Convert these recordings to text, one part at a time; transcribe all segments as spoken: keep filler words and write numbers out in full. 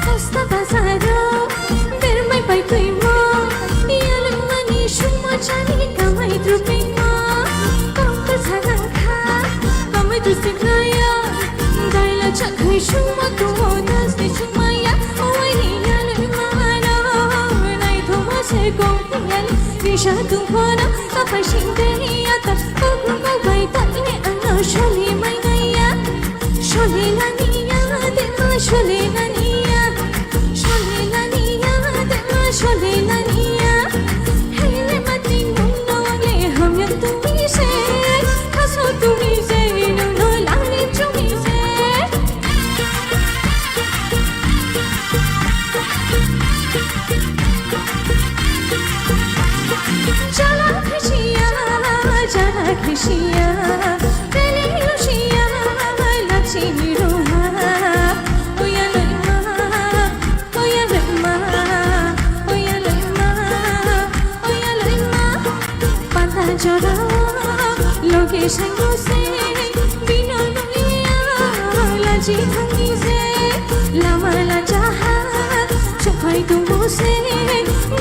Hasta bazaro bermai pai tuimo, yalwngmani sumo chani kamai trupimo. Kongkha sagangkha kamai trusiklaya, daila chakhai sumo tumo dasni sumaya, owaini yalwngmano naithomo se kongkha yali, nisa tungkhono kapai singde yata, kukrung kokbai tani ano soli mai naya. Sholilaniya, dema sholilaniya. Sholilaniya, dema sholilaniya. Hele mati nung no wangle hamyang tumi se. Kaso tumi se, nung no langni tumi se. Jala khisiya, jala khisiya, beli lusiya, lachi ni ruha. Oya lema, oya lema, oya lema, oya lema. Pata jora, loge sango se, bino nuya, lachi thangni se, lama la jaha. Chapai tungmo se,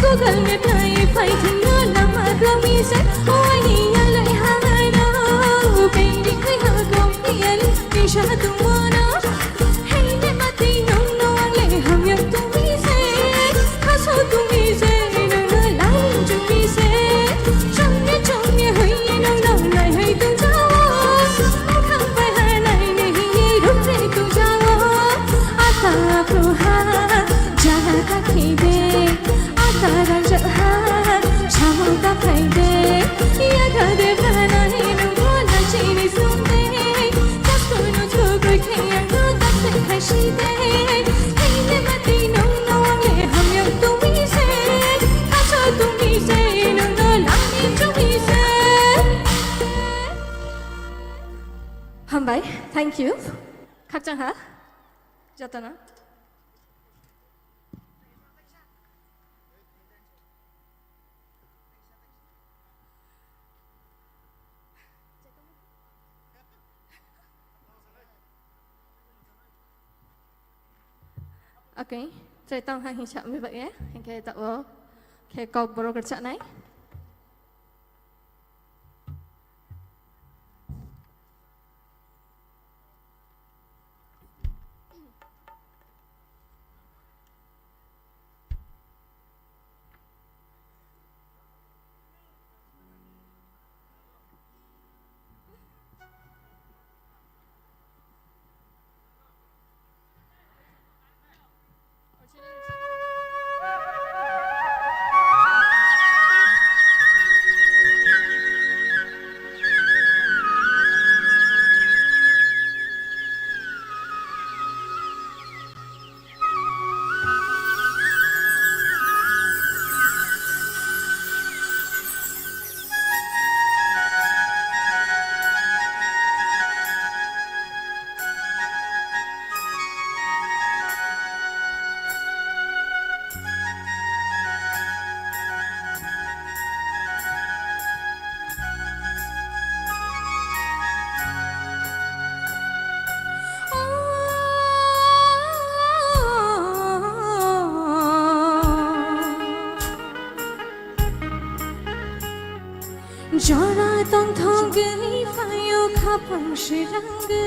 Google Map nai pai thwngno lama romwi se. Owaini yalai hano, bengdi khai ha gom yali, nisa tungmono. Heine mati nungno wangle hamyang tumi se, kaso tumi se, nungno lain tumi se. Chongni chongni hoini nungno nai hai tungjawo. Mukhang pai ha nai ni hi rup re tungjawo. Ata apruha, jana kakhide, ata ranjakha, samung kapaide, yaga de bana hinu bona chini sunde, kaskunu chukui khayang no dakse khaiside, heine mati nung no wangle hamyang tumi se, kaso tumi se, nung no langni tumi se. Hambai, thank you. Khakchang ha, jotona. Okay, chai tong ha hingsa mi ba ye, hingke ta o, ke kok borok rwchapnai. Jora tongthogwi phaio khapang sirangwi.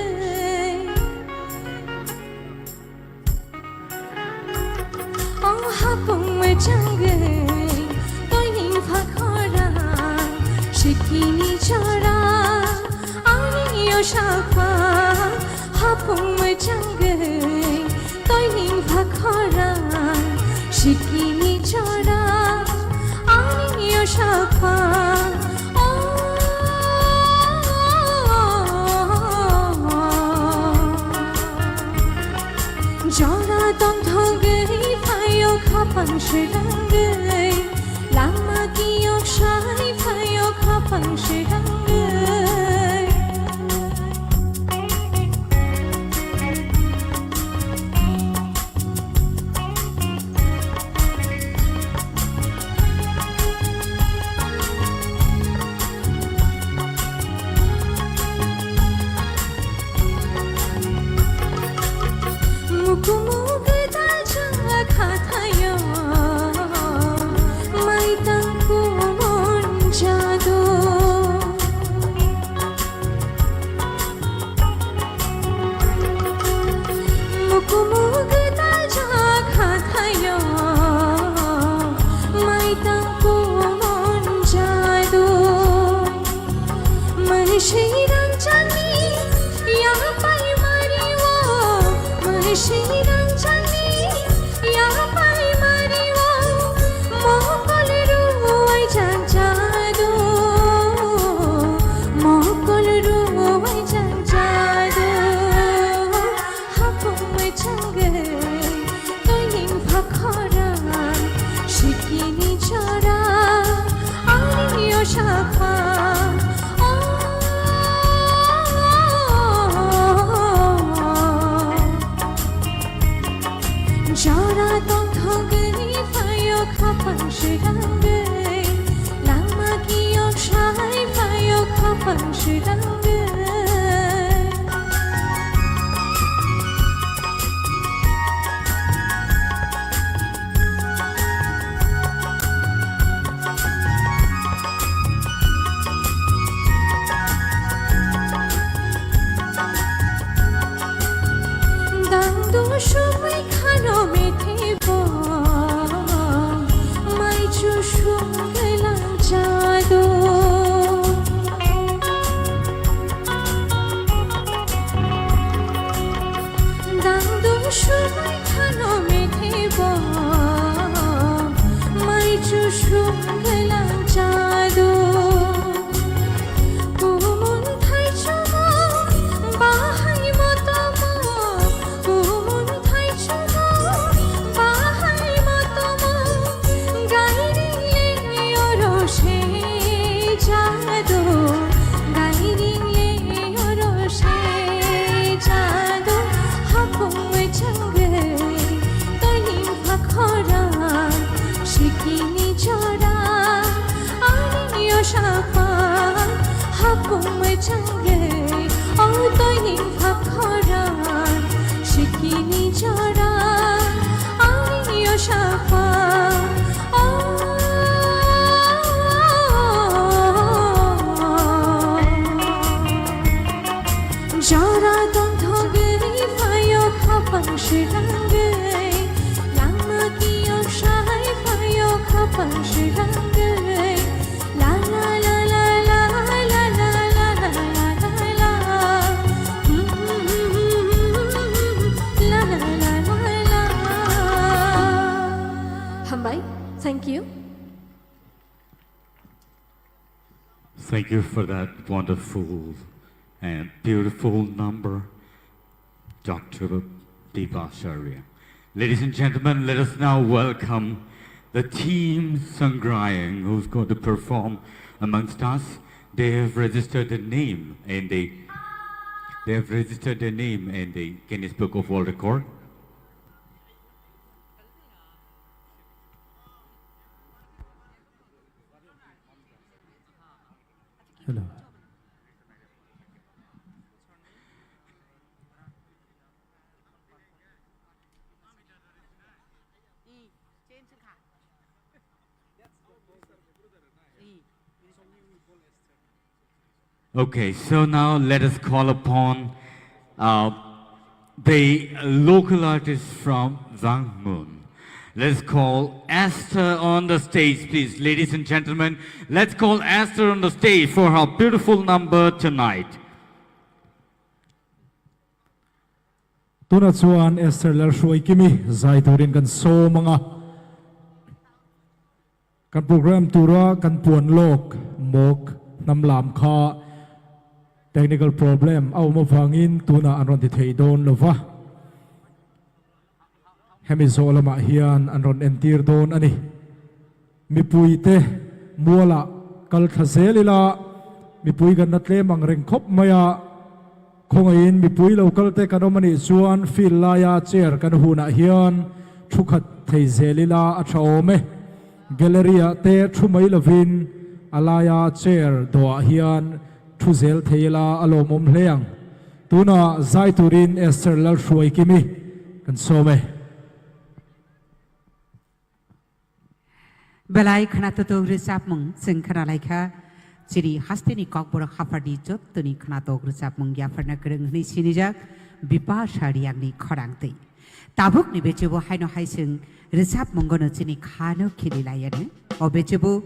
O hapung mwchangwi toining phakhora sikini chora ani yosakha. Hapung mwchangwi toining phakhora sikini chora ani yosakha. O, o, o, o, o. Jora tongthogwi phaio khapang srangwi, lama kiyok sai phaio khapang srangwi. Mukumu kwtal chwng khathaio, maitang kumun jadu. Mukumu kwtal chwng khathaio, maitang kumun jadu. Mwnwi sirang chani yapai mario, mwnwi sirang chani yapai mario, mokol ruwai janjado, mokol ruwai janjado. Hapung mwchangwi toiling phakhora, sikini chora, ani osakha. Oh, jora tongthogwi phaio khapang srangwi, lama kiyok sai phaio khapang srangwi. Dangdo sumui khano methebo, maichu sumui langjado. Dangdo sumui khano methebo, maichu sumui langjado. Kumun thaichumo, bahai motomo, kumun thaichumo, bahai motomo, gairing le oro se jado, gairing le oro se jado, hapung mwchangwi toiling phakhora, sikini chora, ani osakha, hapung mwchangwi, o toiling phakhora, sikini chora, ani osakha, o. Jora tongthogwi phaio khapang srangwi, lama kiyok sai phaio khapang srangwi. La, la, la, la. Hambai, thank you. Thank you for that wonderful and beautiful number, Doctor Dipasharya. Ladies and gentlemen, let us now welcome the team Sangrayang, who's going to perform amongst us. They have registered their name in the, they have registered their name in the Guinness Book of World Record. Hello. Okay, so now let us call upon, uh, the local artist from Wangmun. Let's call Esther on the stage, please. Ladies and gentlemen, let's call Esther on the stage for her beautiful number tonight. Tuna chuan Esther Lalhruaikimi zai turin kan sawm anga. Kan program tura kan puan lawk mawk hnam lam kha technical problem a awm avangin tuna an rawn ti thei dawn lo va. Hemi zo lamah hian an rawn entir dawn a ni. Mipui te muala kal thla zel ila, mipui ganna tlem ang reng khawp mai a. Khawngaihin mipui lo kal te kan awm a nih chuan field laia chair kan hunah hian thu khat thei zel ila a ṭha awm e. Gallery-ah te thu mai lovin a laia chair dawhah hian thu zel thei ila a lawmawm hle ang. Tunah zai turin Esther Lalhruaikimi kan sawm e. Belai khwnathok rwchapmung chwng khwnalaikha. Chini hasteni kokborok hapharni jottoni khwnathok rwchapmung yapharna kwrwng hwnwi sinijak Bipasha Riyangni khorang twi. Tabukni bechebo haino hai chwng rwchapmungono chini khano khililaiyano. O bechebo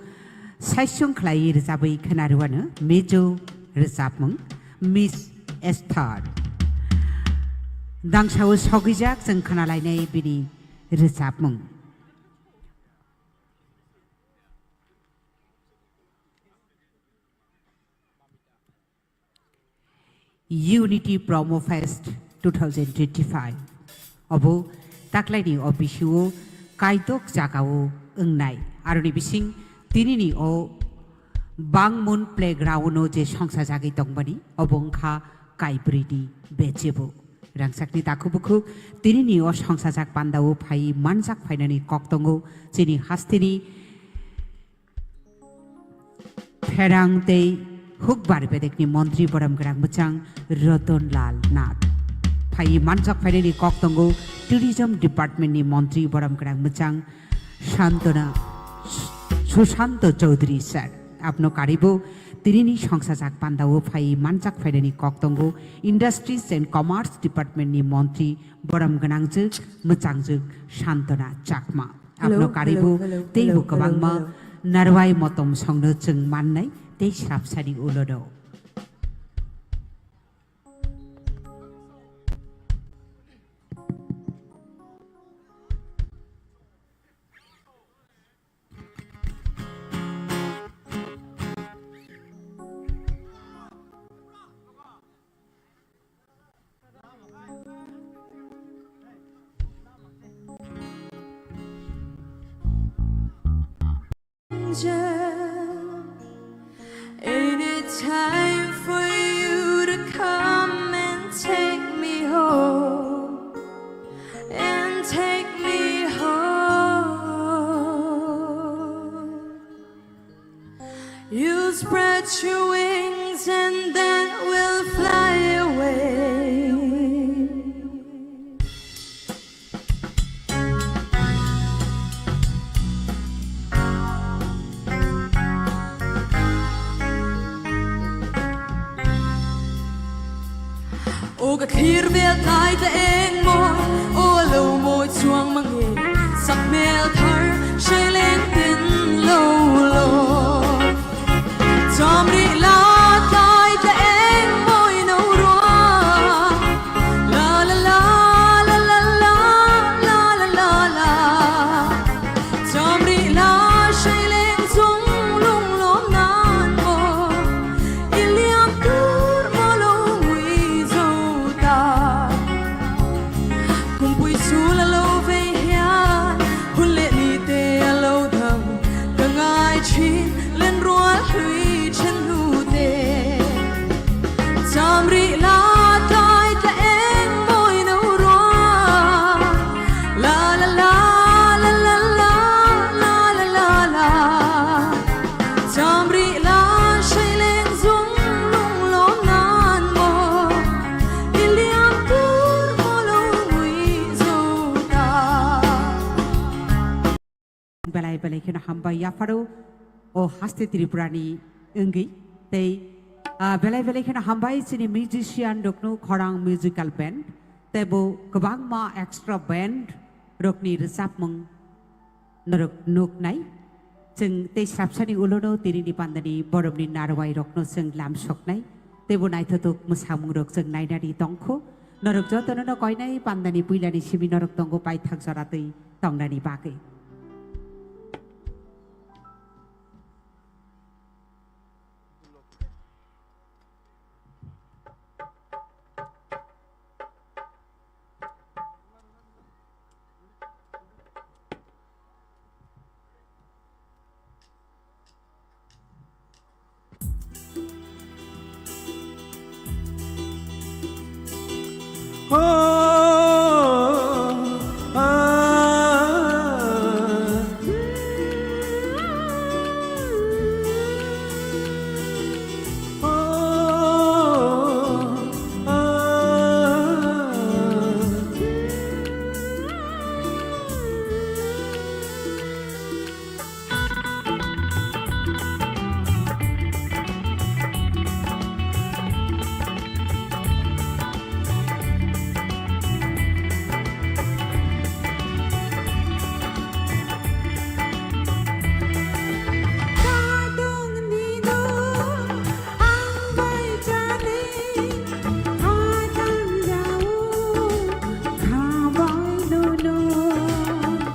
saichung khlaiwi rwchabwi khwnarwano Mizo rwchapmung Miss Esther. Dangsao sogwijak chwng khwnalainai bini rwchapmung. Unity Promo Fest two thousand twenty-five. Obo taklaini O B C o kaitok jagao wngnai. Aroni bising tinini o Bangmun Playground-o je songsajagwi tongmani, obo wngkha kaibrwini bechebo. Rangchakni takhuk bukhuk tinini o songsajak pandao phai manjak phainani kok tongo chini hasteni pherang tei hukbar bedekni montri borom gwnang mwchang Ratan Lal Nath. Phai manjak phainani kok tongo Tourism Department-ni montri borom gwnang mwchang Santona, Susanto Chaudhary sir. Abno karibo tinini songsajak pandao phai manjak phainani kok tongo Industries and Commerce Department-ni montri borom gwnangjwk mwchangjwk Santona Chakma. Abno karibo teibo kwbangma narwai motom songno chwng mannai tei srapsani ulono. Ain't it time for you to come and take me home? And take me home. You spread your wings and then we'll fly away. O ka thlir vel tlai ta eng maw, o lo mawi chuang mang e, sak hmel thar hre leng tin lo lo. Chawmrih la tlai ta eng mawi no rua. La la la la la la la la la la. Chawmrih la hre leng chung lunglawm nan maw? I liam tur maw lo ngui zo ta? Kumpui sul a lo vei hian hun leh ni te a lo dam ka ngai ṭhin len rual hlui ṭhen hnute. Chawmrih la tlai ta eng mawi no rua. La la la la la la la la la la. Chawmrih la hre leng zung lunglawm nan maw? I liam tur maw lo ngui zo ta? Belai belai kheno hambai yapharo o haste Tripurani wngwi tei, ah, belai belai kheno hambai chini musician rokno khorang musical band tei bo kwbangma extra band rokni rwchapmung norok nuknai. Chwng tei srapsani ulono tinini pandani boromni narwai rokno chwng lam soknai tei bo naithothok mwsamung rok chwng nainani tongkho. Norok jotono no koinai pandani puilani simi norok tongo paithak jora twi tongnani bagwi.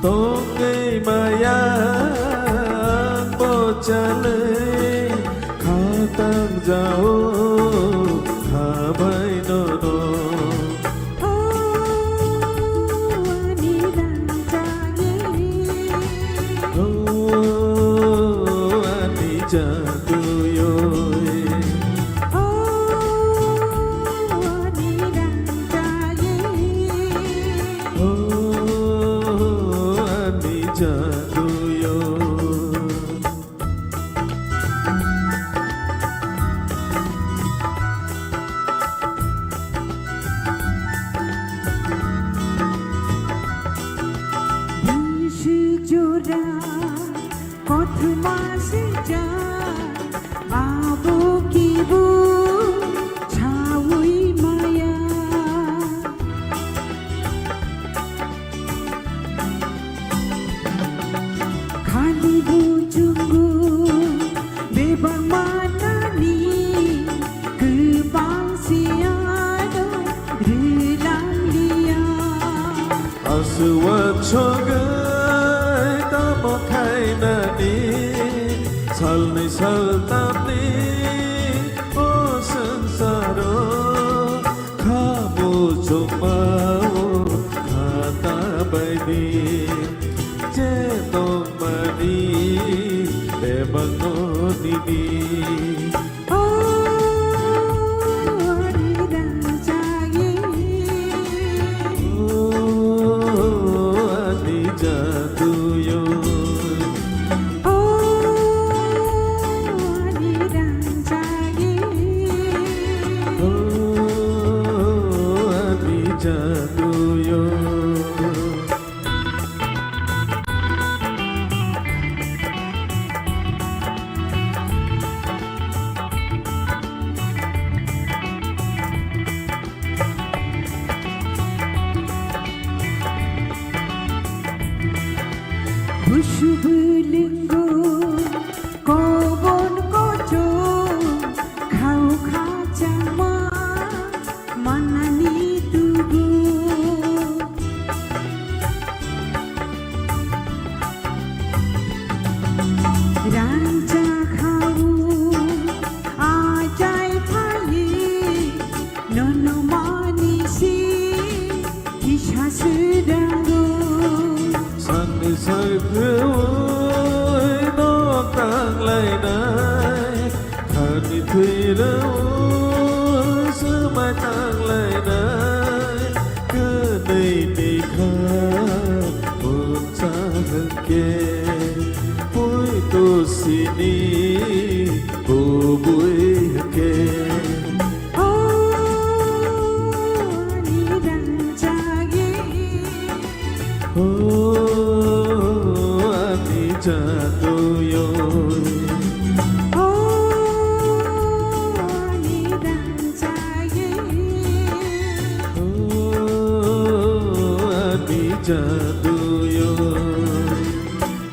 Tongwi maya ang bo chalwi kha tangjao kha bai nono. O ani rangchak ye. O ani jaduyoi. O ani rangchak ye. O ani jaduyoi. Bisi jora kothoma sija abo kibo sawi maya. Khani buchungo bebak manani kwbang se aro rwlang liya. Aswk uansugwi tamo khainani salni saltamni o swngcharo. Kha muchungmao kha ta baidi, je tongmani bebakno nini. O ani rangchak ye. O ani jaduyoi. O ani rangchak ye. O ani jaduyoi. Busu bwlwngo kobon kochok khao khachangma manani tubu. Rangchak khao achai phaiwi nono mani si kisa swidango. Sangni saiphiwi nok tanglainai, khani thwirwi swmai tanglainai, kwnwini kha mungsa hwnkhe, pui tusini kubui hwnkhe. O ani rangchak ye. O ani jaduyoi. O ani rangchak ye. O ani jaduyoi.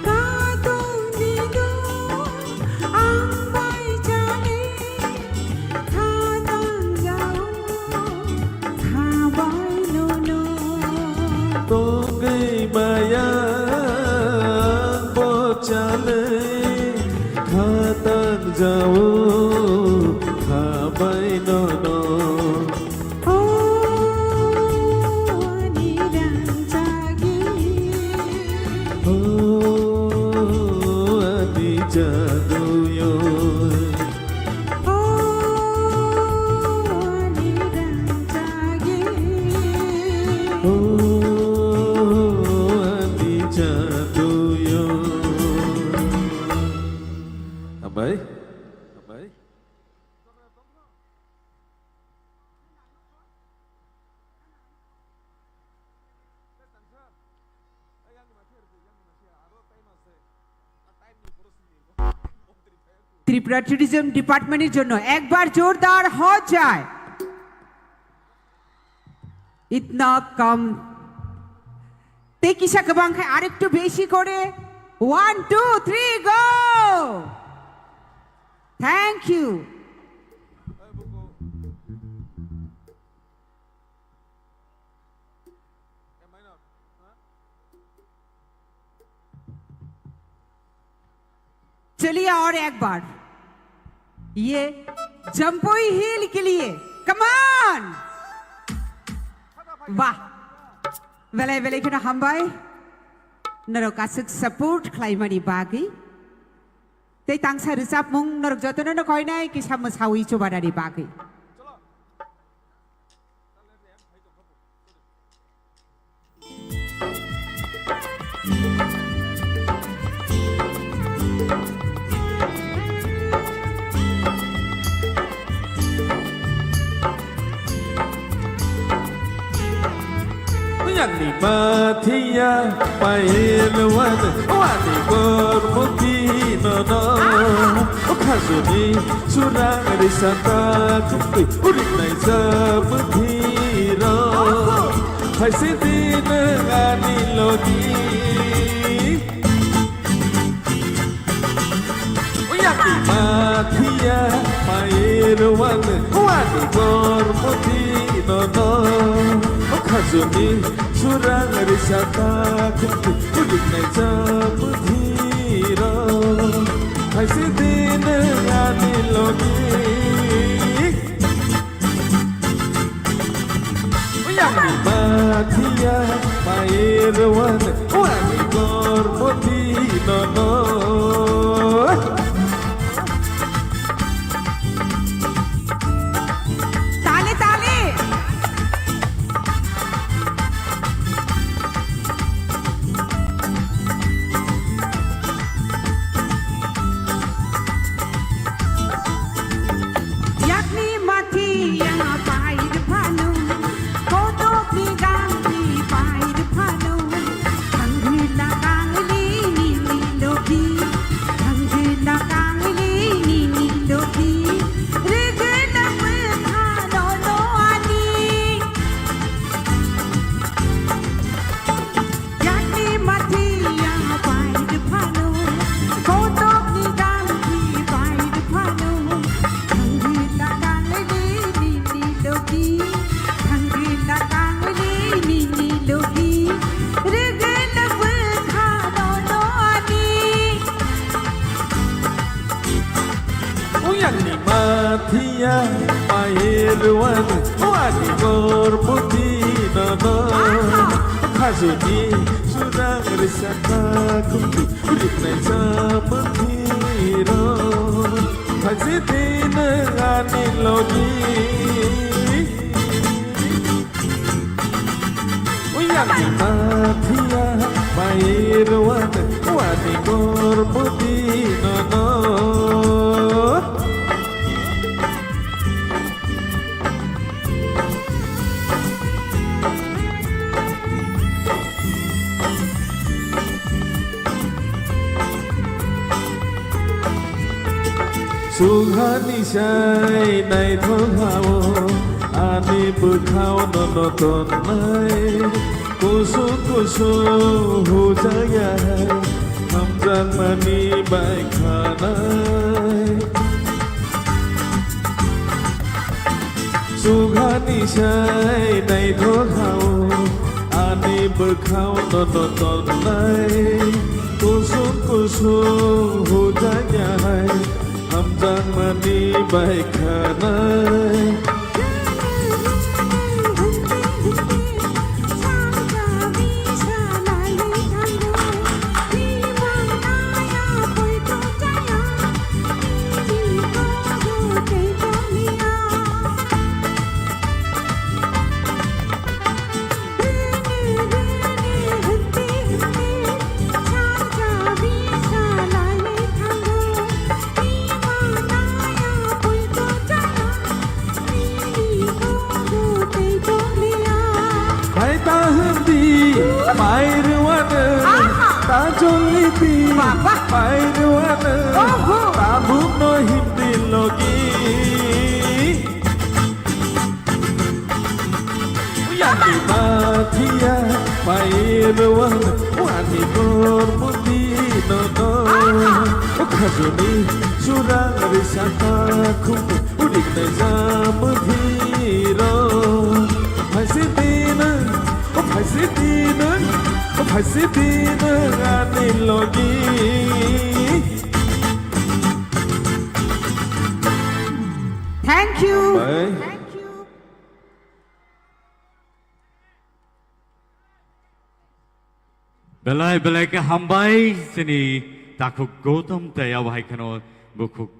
Katongni do ang bai chani kha tangjao kha bai nono. Tongwi maya ang bo chalwi kha tangjao kha bai nono. O ani rangchak ye. O ani jaduyoi. O ani rangchak ye. Tripura tourism ডিপার্টমেন্টের জন্য একবার জোরদার হো যায়। ইতনা কম। Te kisa kwbang khai arektu besi kore. One, two, three, go! Thank you. चलिए और एक बार ये जम्पुई हिल के लिए, come on! Wah, belai belai kheno hambai norok aswk support khlaimani bagwi. Tei tangsa rwchapmung norok jotono no koinai kisa mwsawi chubanani bagwi. Yakni mathiya pailwan wani gormuti nono. O khajuni surang risata khuktwi urinai jamuthiro. Haise din ani logi. Yakni mathiya pailwan wani gormuti nono. O khajuni surang risata khuktwi urinai jamuthiro. Haise din ani logi. Yakni mathiya pailwan wani gormuti nono. Tali, tali. Yakni mathiya pair phano, kodokni gangni pair phano, thangwi na kangni nini logi, thangwi na kangni nini logi, rwgwna bwkhano no ani. Yakni mathiya pair phano, kodokni gangni pair phano, thangwi na kangni nini logi, thangwi na kangni nini logi, rwgwna bwkhano no ani. Uyangni mathiya pair wani wani gormuti nono. Khajuni surang risata khuktwi urinai jamuthiro. Haise din ani logi. Uyangni mathiya pair wani wani gormuti nono. Sukhani sai naithok hao ani bwkhao nono tonnai. Kusung kusung hujaya hai hamjakmani bai khanai. Sukhani sai naithok hao ani bwkhao nono tonnai. Kusung kusung hujaya hai hamjakmani bai khanai. Hai ta hindi, pair wani, ta jolni Baba. Pairwano. Oho. Tabukno himdi logi. Ani mathiya pairwano ani gormundi nono. Aha. O khajuni surang risa takhum udik na jam dhiro. Phaisi dina, o phaisi dina, o phaisi dina ani logi. Thank you. Bye. Thank you. Belai belai khe hambai chini takhuk Gautam tei abo hai kheno bukhuk,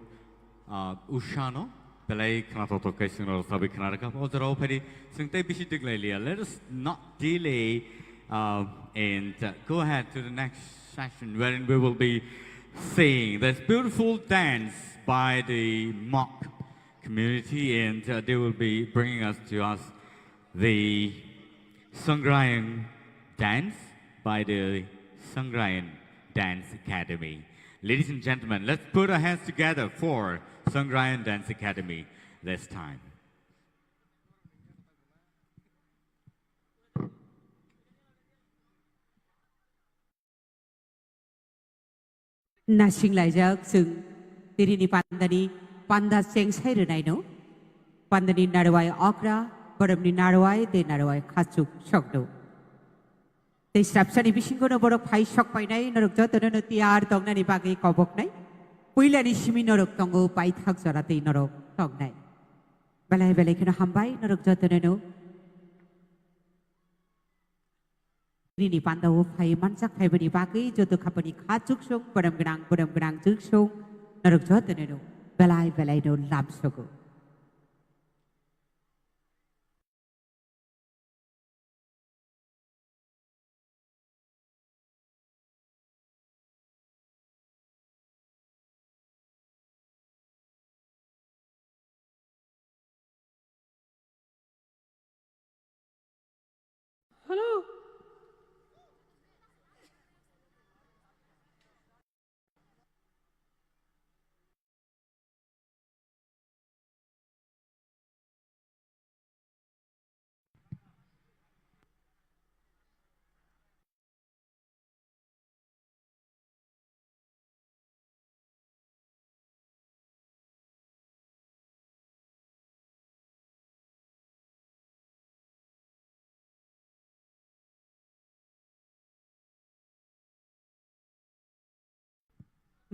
ah, Ushano belai khnathokthok khe chwngno rwchapwi khna rwkha. O jorao phaidi chwng tei bisi diglai liya. Let us not delay, uh, and, uh, go ahead to the next session wherein we will be seeing this beautiful dance by the Mok community, and, uh, they will be bringing us to us the Sangrai dance by the Sangrai Dance Academy. Ladies and gentlemen, let's put our hands together for Sangrai Dance Academy this time. Nasing laijak chwng tirini pandani panda chengsai rwnaino. Pandani narwai okra, boromni narwai tei narwai khachuk sokno. Tei srapsani bisingono borok phai sok painai, norok jotono no tiyar tongnani bagwi koboknai. Puilani simi norok tongo paithak jora tei norok tongnai. Belai belai kheno hambai norok jotono no. Nini pandao phai manjak phaibani bagwi joto khapani kha chuksong, bodom gwnang, bodom gwnang chuksong, norok jotono no belai belai no lamsogo. Hello.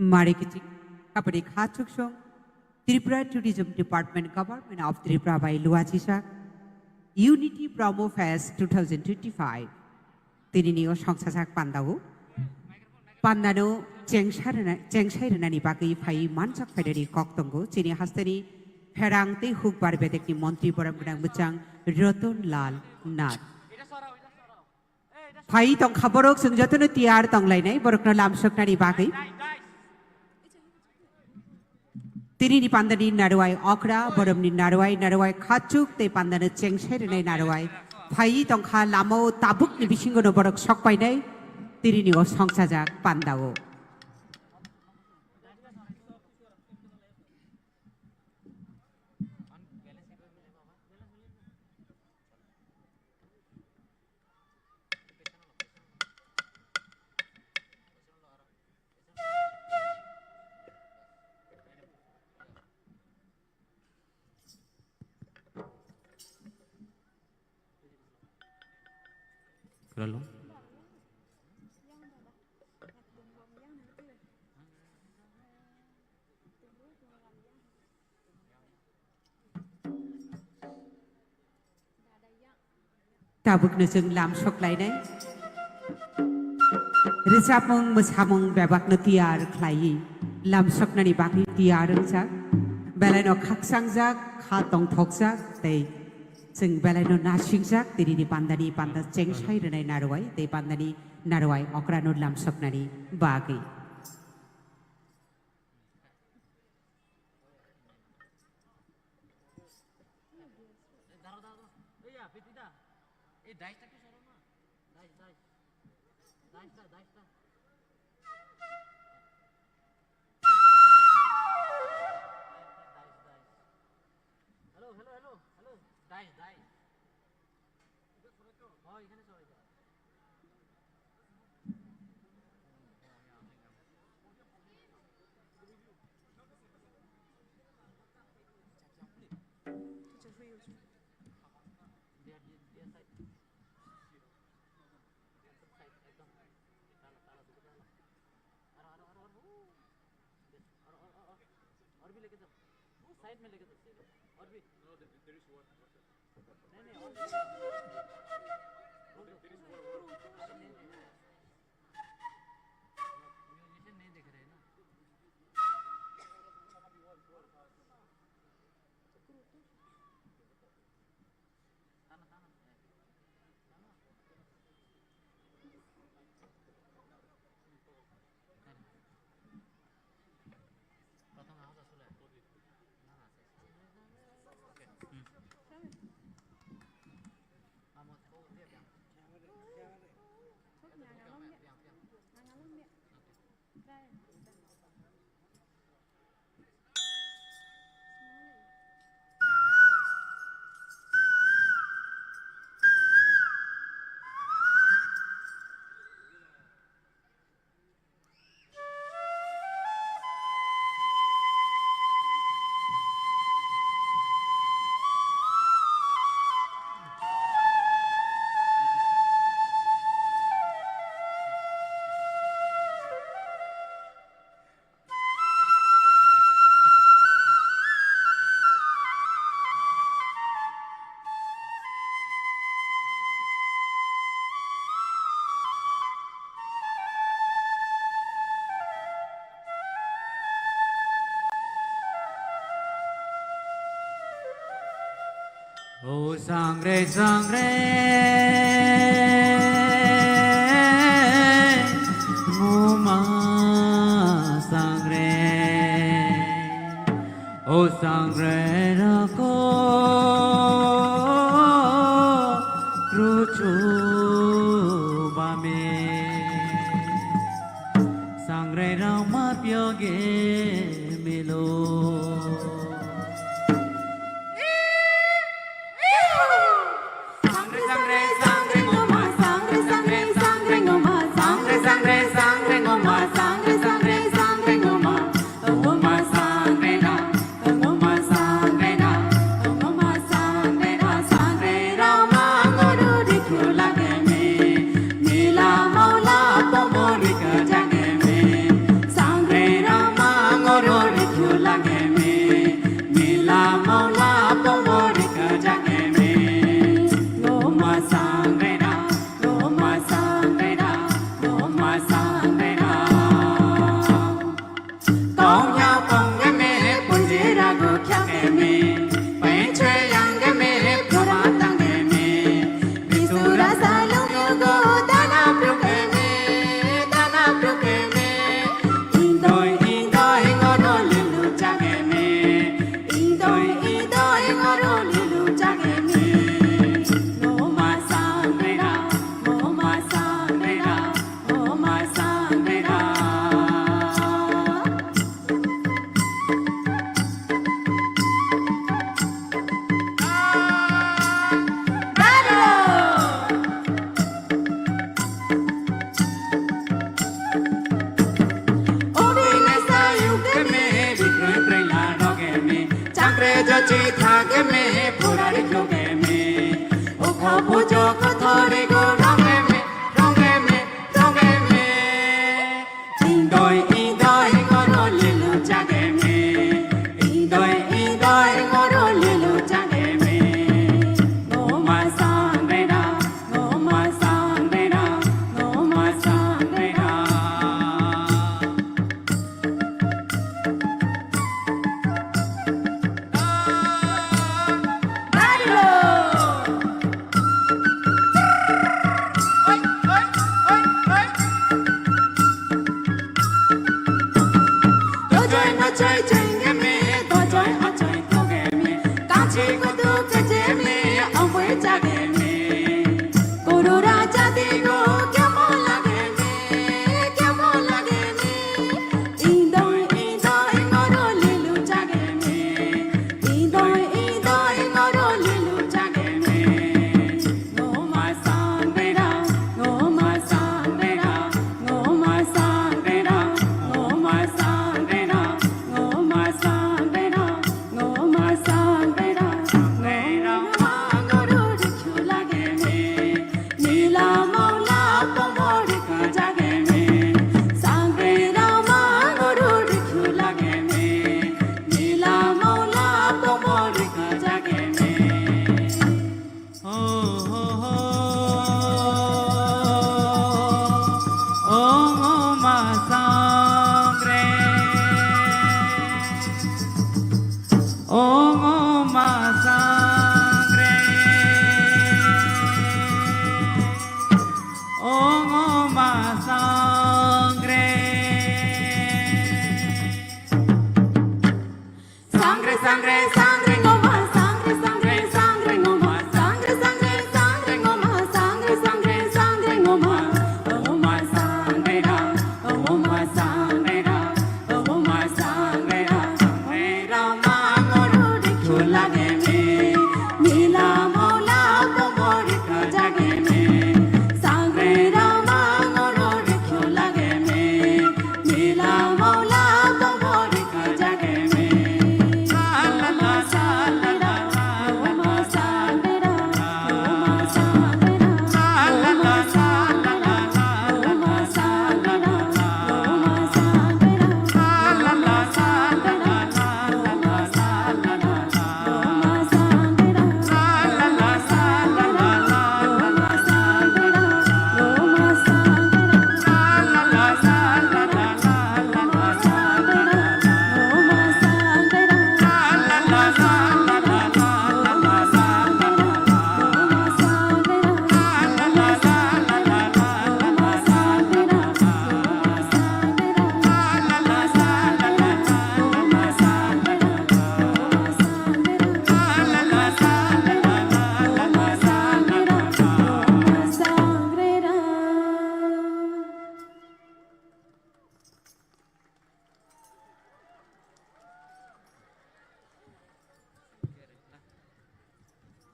Mari kiching, kapari kha chuksong, Tripura Tourism Department, Government of Tripura bai luachisa, Unity Promo Fest two thousand twenty-five. Tinini o songchajak pandao. Pandano chengsai rwna-, chengsai rwnani bagwi phai manjak phaidani kok tongo. Chini hasteni pherang tei hukbar bedekni montri borom gwnang bwchang Ratan Lal Nath. Phai tongkha borok, chwng jotono tiyar tonglainai, borokno lamsoknani bagwi. Tinini pandani narwai okra, boromni narwai, narwai khachuk tei pandano chengsai rwnai narwai. Phai tongkha lamao tabukni bisingono borok sokpainai, tinini o songchajak pandao. Hello. Tabukno chwng lamsok lainai. Rwchapmung, mwsamung bebakno tiyar khlaiwi lamsoknani bagwi tiyar wngjak. Belaino khakchangjak, kha tongthokjak tei chwng belaino nasingjak, tinini pandani panda chengsai rwnai narwai tei pandani narwai okrano lamsoknani bagwi. Dai, dai. Oh, এখানে সবাই যায়। They are, they are side. Side, একদম। টানো, টানো, দুটো টানো। আরো, আরো, আরো, আরো। ও। Yes, और, और, और, और, और भी लेके जाओ। वो side में लेके जाओ, side में। और भी। No, there, there is one person। नहीं, नहीं, और भी। There is one, one। अरे, नहीं, नहीं। म्यूजिशियन नहीं दिख रहे ना। O sangre sangre, muma sangre. O sangre rako ruchu bame. Sangre rama pyoge milo. Sangre sangre Ongoma sangre. Sangre, sangre, sangre ngoma, sangre, sangre, sangre ngoma, sangre, sangre, sangre ngoma, sangre, sangre, sangre ngoma. Ongoma sangre ra, ongoma sangre ra, ongoma sangre ra, sangre ra ma ngoro rikhu lage me. Mila mola bomori khajage me, sangre ra ma ngoro rikhu lage me. Mila mola bomori khajage me. La la la la la la la.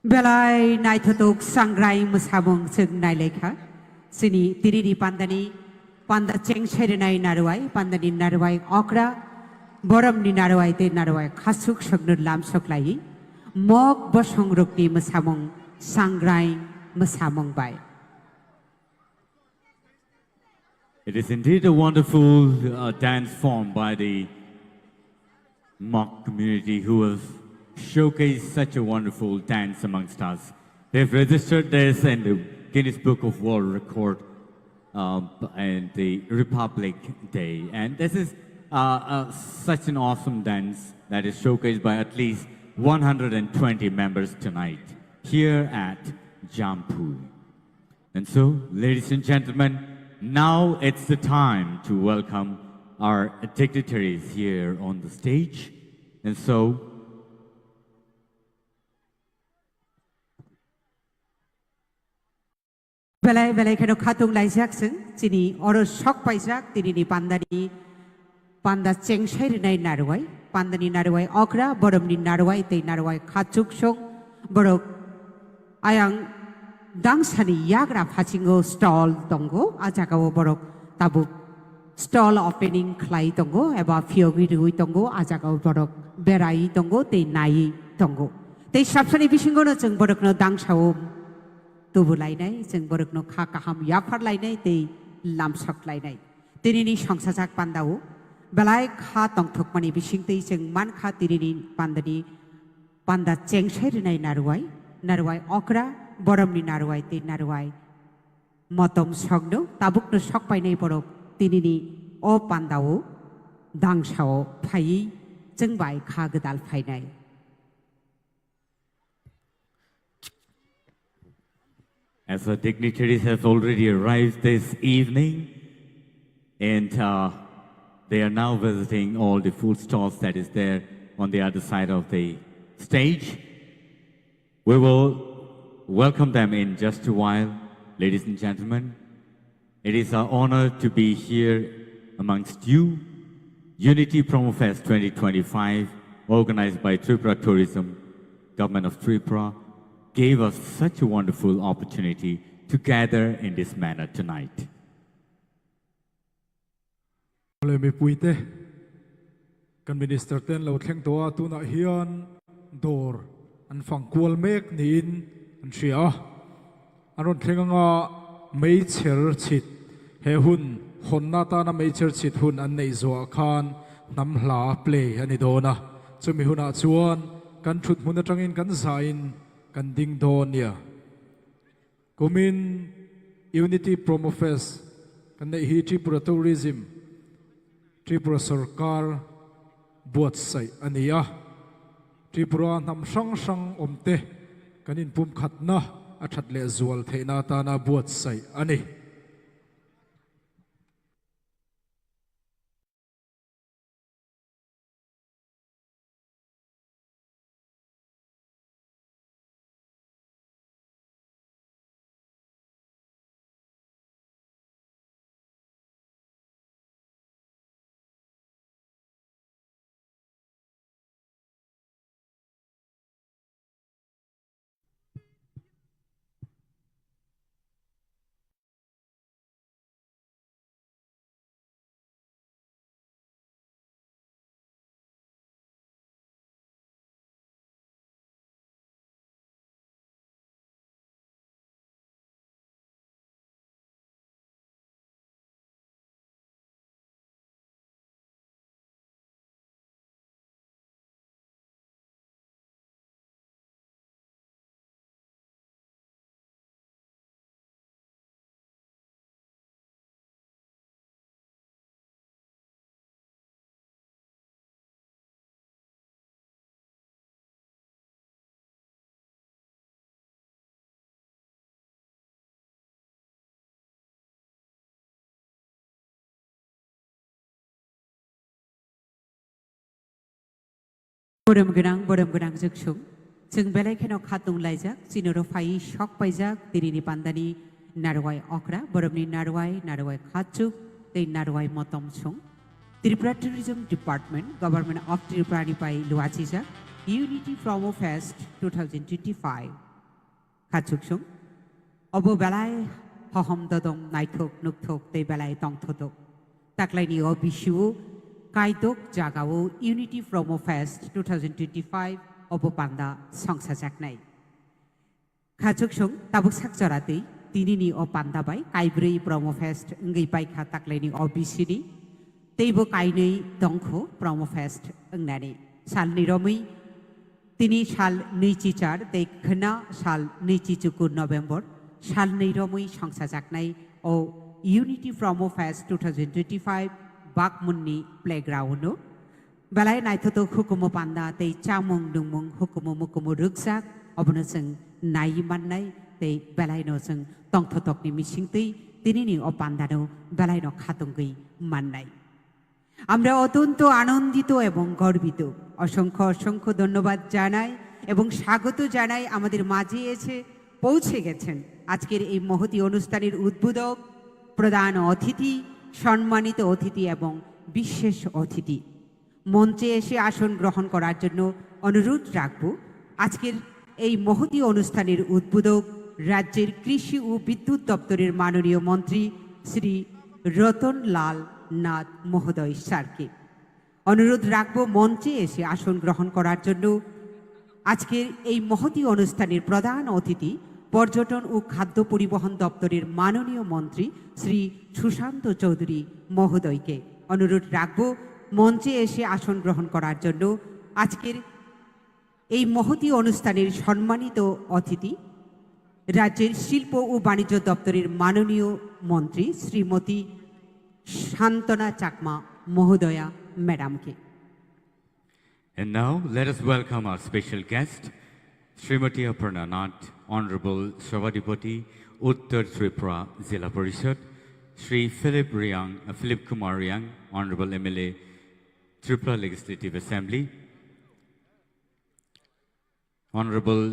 Belai naithothok sangrai mwsamung chwng nailaikha. Chini tinini pandani panda chengsairwnai narwai, pandani narwai okra, boromni narwai tei narwai khasuk sokno lamsoklaiwi mok bosongrokni mwsamung sangrai mwsamung bai. It is indeed a wonderful, uh, dance form by the Mok community who have showcased such a wonderful dance amongst us. They've registered this in the Guinness Book of World Record, um, and the Republic Day. And this is, uh, uh, such an awesome dance that is showcased by at least one hundred and twenty members tonight here at Jampui. And so, ladies and gentlemen, now it's the time to welcome our dignitaries here on the stage. And so, belai belai kheno khatung laijak chwng chini oro sok paijak tinini pandani panda chengsai rwnai narwai, pandani narwai okra, boromni narwai tei narwai khachuksong borok ayang dangsani yagra phasingo stall tongo, a jagao borok tabuk stall opening khlai tongo eba phiyogwi rwui tongo, a jagao borok berai tongo tei naiwi tongo. Tei sabsani bisingono chwng borokno dangsao tubu lainai, chwng borokno kha kaham yaphar lainai tei lamsok lainai. Tinini songsajak pandao belai kha tongthokmani bisingtwi chwng mankha tinini pandani panda chengsai rwnai narwai, narwai okra, boromni narwai tei narwai motom sokno tabukno sokpainai borok tinini o pandao dangsao phaiwi chwng bai kha gwdal phainai. As the dignitaries have already arrived this evening, and, uh, they are now visiting all the food stalls that is there on the other side of the stage. We will welcome them in just a while, ladies and gentlemen. It is our honor to be here amongst you. Unity Promo Fest twenty twenty-five, organized by Tripura Tourism, Government of Tripura, gave us such a wonderful opportunity to gather in this manner tonight. Le mipuite, kan minister ten lo thleng to a, tuna hian dawr an fang kual mek niin an hria a. An rawn thleng anga, meichher chhit he hun hawnna atana meichher chhit hun an neih zawhah khan hnam hla play a ni dawn a. Chumi hunah chuan kan ṭhut hmun aṭangin kan zain kan ding dawn nia. Kumin Unity Promo Fest kan neih hi Tripura Tourism, Tripura Sorkar buatsaih a ni a. Tripura hnam hrang hrang awmte kan inpumkhatna a ṭhat leh zual theihna atana buatsaih a ni. Borom gwnang, borom gwnang jwksung. Chwng belai kheno khatung laijak, chinoro phai sok paijak, tinini pandani narwai okra, boromni narwai, narwai khachuk, tei narwai motom sung. Tripura Tourism Department, Government of Tripura ni pai luachijak, Unity Promo Fest two thousand twenty-five. Khachuksung. Obo belai hohom dodom naithok nukthok tei belai tongthotok. Taklaini o bisiu kaidok jagao Unity Promo Fest two thousand twenty-five obo panda songsajaknai. Khachuksung tabuk sak jora twi tinini o panda bai kaibrwi Promo Fest wngwi paikha taklaini o bisini. Teibo kainwi tongkho Promo Fest wngnani. Salni romwi tini sal nwichi char tei khwna sal nwichi chukur November salnwi romwi songsajaknai o Unity Promo Fest two thousand twenty-five Bakmunni playground-o. Belai naithotok hukumu panda tei chamung nungmung hukumu mukumu rwkjak, obono chwng naiwi mannai tei belaino chwng tongthotokni misingtwi tinini o pandano belaino khatungwi mannai. আমরা অত্যন্ত আনন্দিত এবং গর্বিত। অসংখ্য অসংখ্য ধন্যবাদ জানাই এবং স্বাগত জানাই আমাদের মাঝে এসে পৌঁছে গেছেন আজকের এই মহতী অনুষ্ঠানের উদ্বোধক, প্রধান অতিথি, সম্মানিত অতিথি এবং বিশেষ অতিথি। মঞ্চে এসে আসন গ্রহণ করার জন্য অনুরোধ রাখব আজকের এই মহতী অনুষ্ঠানের উদ্বোধক রাজ্যের কৃষি ও বিদ্যুৎ দপ্তরের মাননীয় মন্ত্রী শ্রী রতন লাল নাথ মহোদয় স্যারকে। অনুরোধ রাখব মঞ্চে এসে আসন গ্রহণ করার জন্য আজকের এই মহতী অনুষ্ঠানের প্রধান অতিথি পর্যটন ও খাদ্য পরিবহন দপ্তরের মাননীয় মন্ত্রী শ্রী সুশান্ত চৌধুরী মহোদয়কে। অনুরোধ রাখব মঞ্চে এসে আসন গ্রহণ করার জন্য আজকের এই মহতী অনুষ্ঠানের সম্মানিত অতিথি রাজ্যের শিল্প ও বাণিজ্য দপ্তরের মাননীয় মন্ত্রী শ্রীমতী শান্তনা চাকমা মহোদয়া ম্যাডামকে। And now, let us welcome our special guest, Srimati Aparna Nath, Honorable Sabhapati, Uttar Tripura Zilla Parishad, Shri Philip Riang, uh, Philip Kumar Riang, Honorable M L A, Tripura Legislative Assembly, Honorable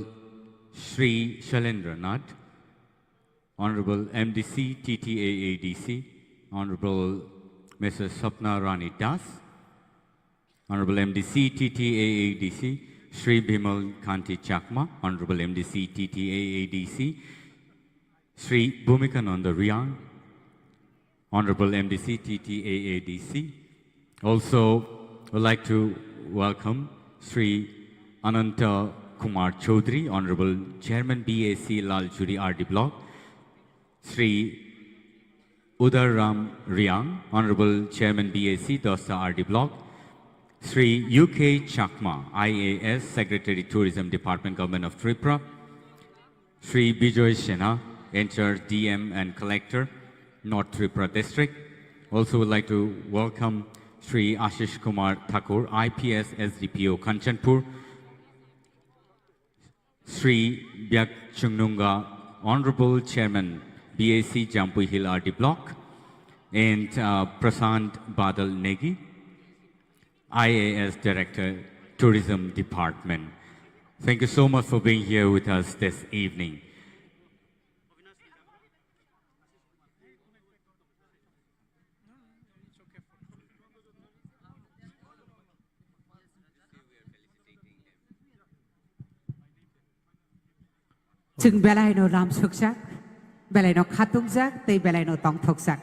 Shri Shailendra Nath, Honorable M D C T T A A D C, Honorable Missus Sapna Rani Das, Honorable M D C T T A A D C, Shri Bimal Kanti Chakma, Honorable M D C T T A A D C, Shri Bhumika Nanda Riang, Honorable M D C T T A A D C. Also, would like to welcome Shri Ananta Kumar Chaudhary, Honorable Chairman B A C Laljuri R D Block, Shri Udar Ram Riang, Honorable Chairman B A C Dosta R D Block, Shri U K Chakma, I A S, Secretary Tourism Department, Government of Tripura, Shri Bijoy Sinha, in-charge D M and Collector, North Tripura District. Also would like to welcome Shri Ashish Kumar Thakur, I P S S D P O Kanchanpur, Shri Byak Chungnunga, Honorable Chairman B A C Jampui Hill R D Block, and uh, Prasant Badal Negi, I A S Director, Tourism Department. Thank you so much for being here with us this evening. Chwng belaino lamsukjak, belaino khatungjakjak tei belaino tongthokjak.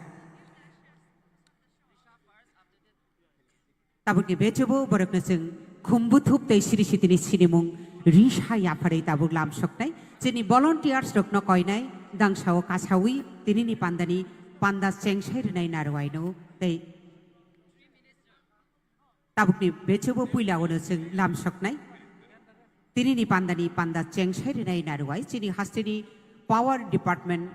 Tabukni bechubo borokno chwng khumbuthub tei siri sitini sinimung risa yapharwi tabuk lamsoknai. Chini volunteers rokno koinai dangsao kasawi tinini pandani panda chengsai rwnai narwaino tei tabukni bechubo puila ono chwng lamsoknai. Tinini pandani panda chengsai rwnai narwai chini hasteni Power Department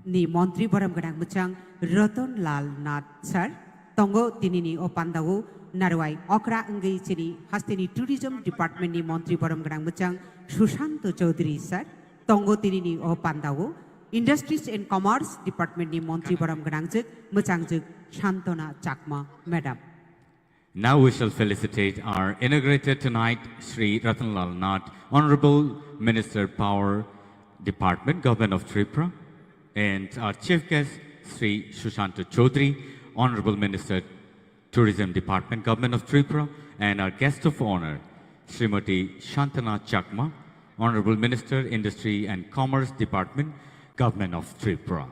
ni montri borom gwnang mwchang Ratan Lal Nath sir tongo. Tinini o pandao narwai okra wngwi chini hasteni Tourism Department ni montri borom gwnang mwchang Sushant Chaudhary sir tongo. Tinini o pandao Industries and Commerce Department ni montri borom gwnangjwk mwchangjwk Shantana Chakma madam. Now we shall felicitate our inaugurator tonight, Shri Ratanlal Nath, Honorable Minister Power Department, Government of Tripura, and our chief guest, Shri Sushanta Chaudhary, Honorable Minister, Tourism Department, Government of Tripura, and our guest of honor, Srimati Shantana Chakma, Honorable Minister, Industry and Commerce Department, Government of Tripura.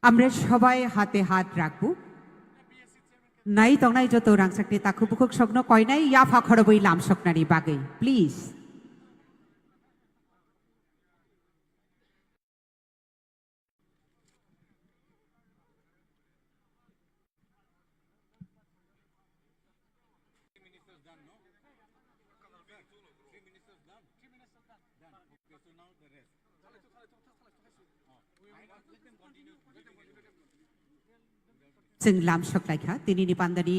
আমরা সবাই হাতে হাত রাখবো। Nai tongnai joto rangchakni takhuk bukhuk sokno koinai yapha khorobwi lamsoknani bagwi, please. Chwng lamsok laikha, tinini pandani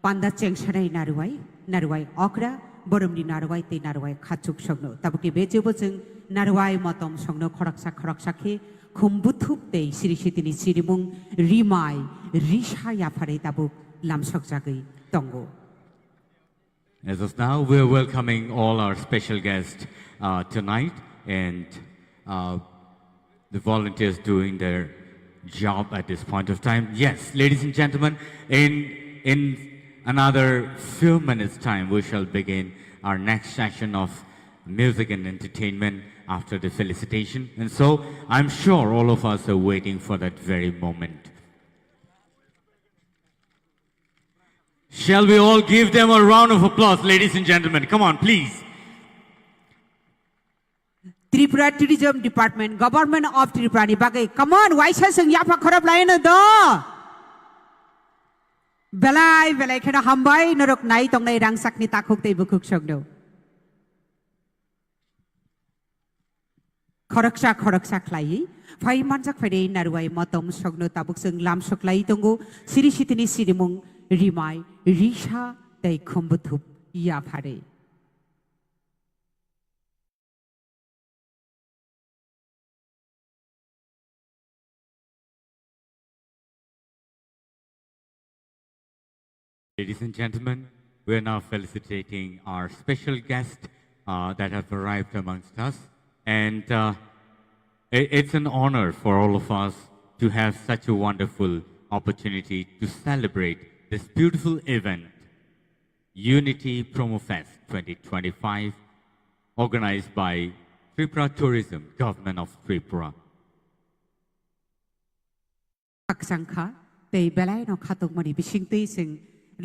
panda chengsanai narwai, narwai okra, boromni narwai tei narwai khachuk sokno. Tabukni bejebo chwng narwai motom sokno khoroksa khoroksa khe khum buthup tei siri sitini sirimung rimai risa yapharwi tabuk lamsok jagwi tongo. As of now, we're welcoming all our special guests uh, tonight, and uh, the volunteers doing their job at this point of time. Yes, ladies and gentlemen, in in another few minutes' time, we shall begin our next session of music and entertainment after the felicitation. And so, I'm sure all of us are waiting for that very moment. Shall we all give them a round of applause, ladies and gentlemen? Come on, please. Tripura Tourism Department, Government of Tripura ni bagwi, come on, waisa chwng yapha khorop laino do. Belai belai kheno hambai norok nai tongnai rangchakni takhuk tei bukhuk sokno. Khoroksa khoroksa khlaiwi phai manjak phainai narwai motom sokno tabuk chwng lamsok lai tongo, siri sitini sirimung rimai risa tei khumbuthub yapharwi. Ladies and gentlemen, we are now felicitating our special guests uh, that have arrived amongst us. And uh, i- it's an honor for all of us to have such a wonderful opportunity to celebrate this beautiful event, Unity Promo Fest twenty twenty-five, organized by Tripura Tourism, Government of Tripura. Khakchangkha tei belaino khatungmani bisingtwi chwng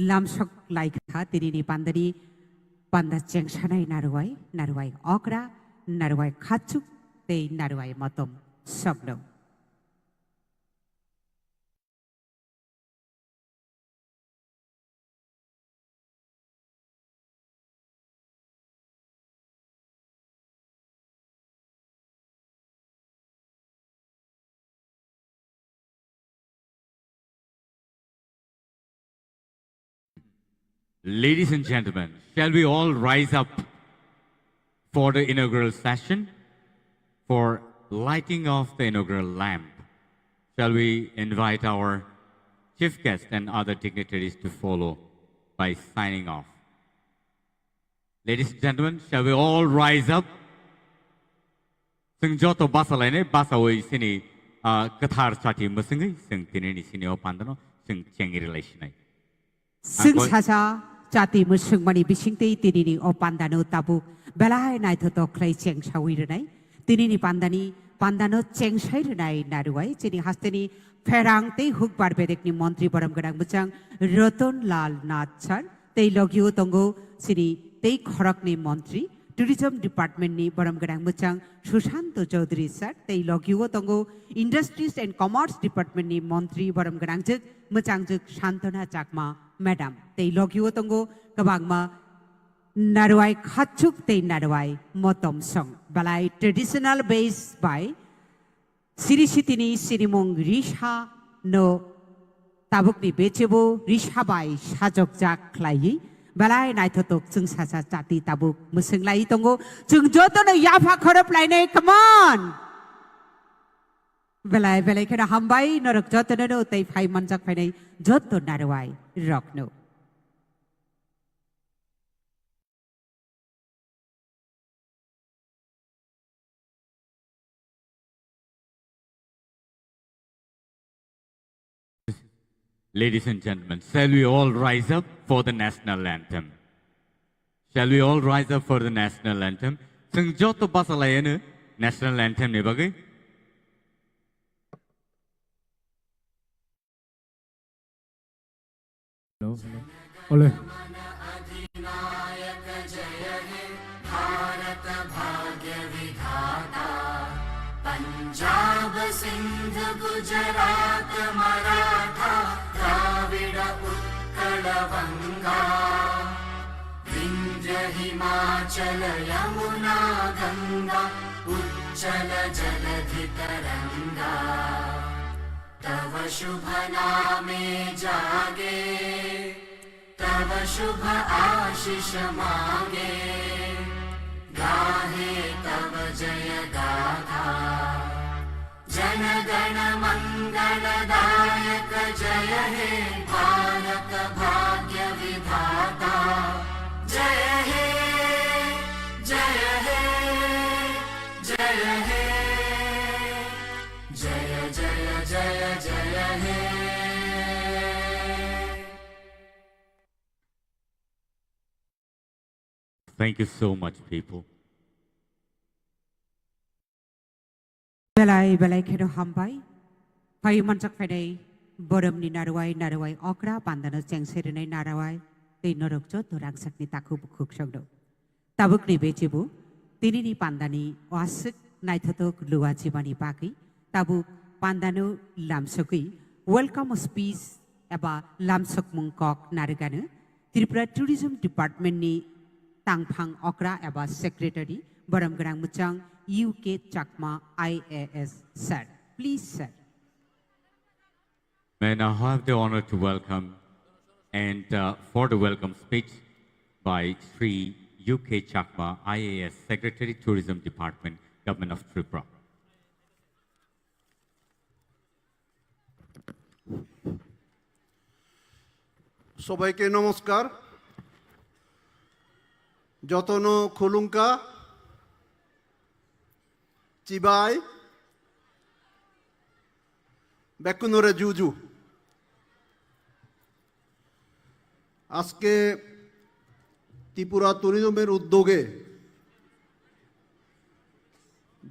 lamsok laikha tinini pandani panda chengsanai narwai, narwai okra, narwai khachuk tei narwai motom sokno. Ladies and gentlemen, shall we all rise up for the inaugural session, for lighting of the inaugural lamp? Shall we invite our chief guest and other dignitaries to follow by signing off? Ladies and gentlemen, shall we all rise up? Chwng joto basa lainai, basawi sini, ah, kwthar chati mwswngwi chwng tinini sini o pandano chwng chengri lai sinai. Chwng sasa chati mwswngmani bisingtwi tinini o pandano tabuk belai naithotok khlai chengsawi rwnai. Tinini pandani pandano chengsai rwnai narwai chini hasteni pherang tei hukbar bedekni montri borom gwnang mwchang Ratan Lal Nath sir tei logio tongo chini tei khoroknwi montri, Tourism Department ni borom gwnang mwchang Sushanto Chaudhary sir tei logio tongo Industries and Commerce Department ni montri borom gwnangjwk mwchangjwk Santona Chakma madam tei logio tongo kwbangma narwai khachuk tei narwai motom song belai traditional base by siri sitini sirimung risa no tabukni bechebo risa bai sajokjak khlaiwi belai naithotok chwng sasa chati tabuk mwswng lai tongo. Chwng jotono yapha khorop lainai, come on. Belai belai kheno hambai norok jotono no tei phai manjak phainai joto narwai rokno. Ladies and gentlemen, shall we all rise up for the national anthem? Shall we all rise up for the national anthem? Chwng joto bachalaiyano national anthem ni bagwi. Hello, hello. Ole. Punjab सिन्ध गुजरात मराठा द्राविड उत्कल वङ्गा विन्ध्य हिमाचल यमुना गङ्गा उच्चल जलधि तरङ्गा। तव शुभ नामे जागे, तव शुभ आशिष मागे, गाहे तव जय गाथा। जन गण मङ्गलदायक जय हे भारत भाग्य विधाता। जय हे, जय हे, जय हे। जय जय जय जय हे। Thank you so much, people. Belai belai kheno hambai. Phai manjak phainai boromni narwai narwai okra pandano chengse rinai narwai tei norok joto rangchakni takhuk bukhuk songno. Tabukni bechibu, tinini pandani o aswk naithotok lua jibani bagwi, tabuk pandano lamsogwi welcome speech eba lamsokmung kok narigano Tripura Tourism Department ni tangphang okra eba secretary borom gwnang mwchang U K Chakma I A S sir. Please sir. May I now have the honor to welcome and, uh, for the welcome speech by Shri U K Chakma, I A S, Secretary, Tourism Department, Government of Tripura. সবাইকে নমস্কার। যতনো খুলুঙ্কা, চিবাই, বেকুনরে জুজু। আজকে ত্রিপুরা ট্যুরিজমের উদ্যোগে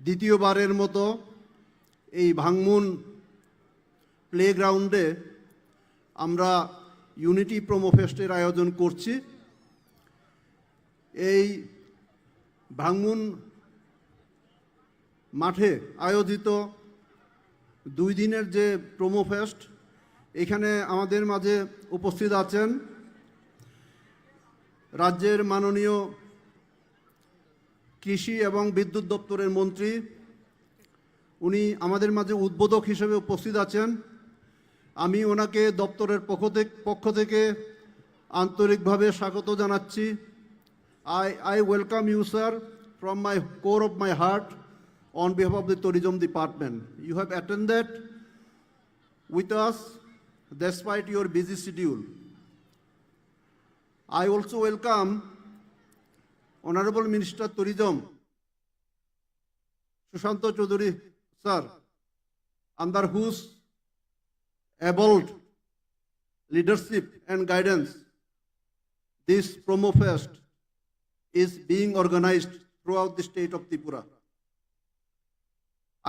দ্বিতীয়বারের মতো এই ভাংমুন প্লেগ্রাউন্ডে আমরা ইউনিটি প্রোমো ফেস্টের আয়োজন করছি। এই ভাংমুন মাঠে আয়োজিত দুই দিনের যে প্রোমো ফেস্ট, এখানে আমাদের মাঝে উপস্থিত আছেন রাজ্যের মাননীয় কৃষি এবং বিদ্যুৎ দপ্তরের মন্ত্রী, উনি আমাদের মাঝে উদ্বোধক হিসেবে উপস্থিত আছেন। আমি ওনাকে দপ্তরের পক্ষ থেকে, পক্ষ থেকে আন্তরিকভাবে স্বাগত জানাচ্ছি। I, I welcome you, sir, from my core of my heart, on behalf of the tourism department. You have attended with us despite your busy schedule. I also welcome Honorable Minister Tourism, Sushanta Choudhury, sir, under whose able leadership and guidance this promo fest is being organized throughout the state of Tripura.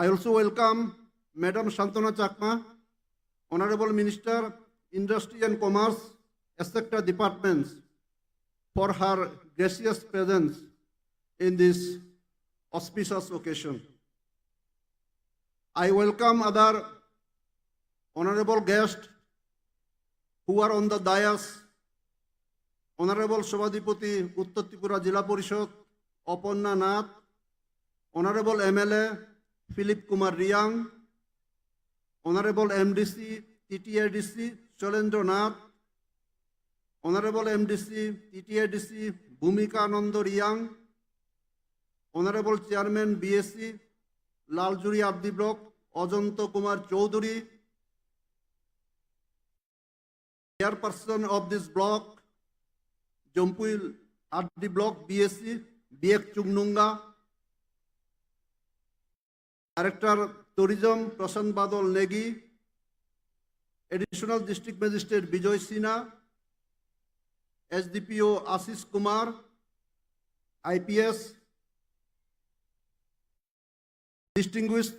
I also welcome Madam Santana Chakma, Honorable Minister, Industry and Commerce, et cetera departments, for her gracious presence in this auspicious occasion. I welcome other honorable guests who are on the dais, Honorable Sobhadipati Uttar Tripura Jila Parishad, Aparna Nath, Honorable M L A Philip Kumar Reang, Honorable M D C, T T A D C, Shalendra Nath, Honorable M D C, T T A D C, Bhumika Nando Reang, Honorable Chairman B S C, Laljuri R D Block, Ajanta Kumar Chowdhury, chairperson of this block, Jampui R D block B S C, B X Chungnunga, Director Tourism Prashant Badal Negi, Additional District Magistrate Bijoy Sinha, S D P O Ashish Kumar, I P S, distinguished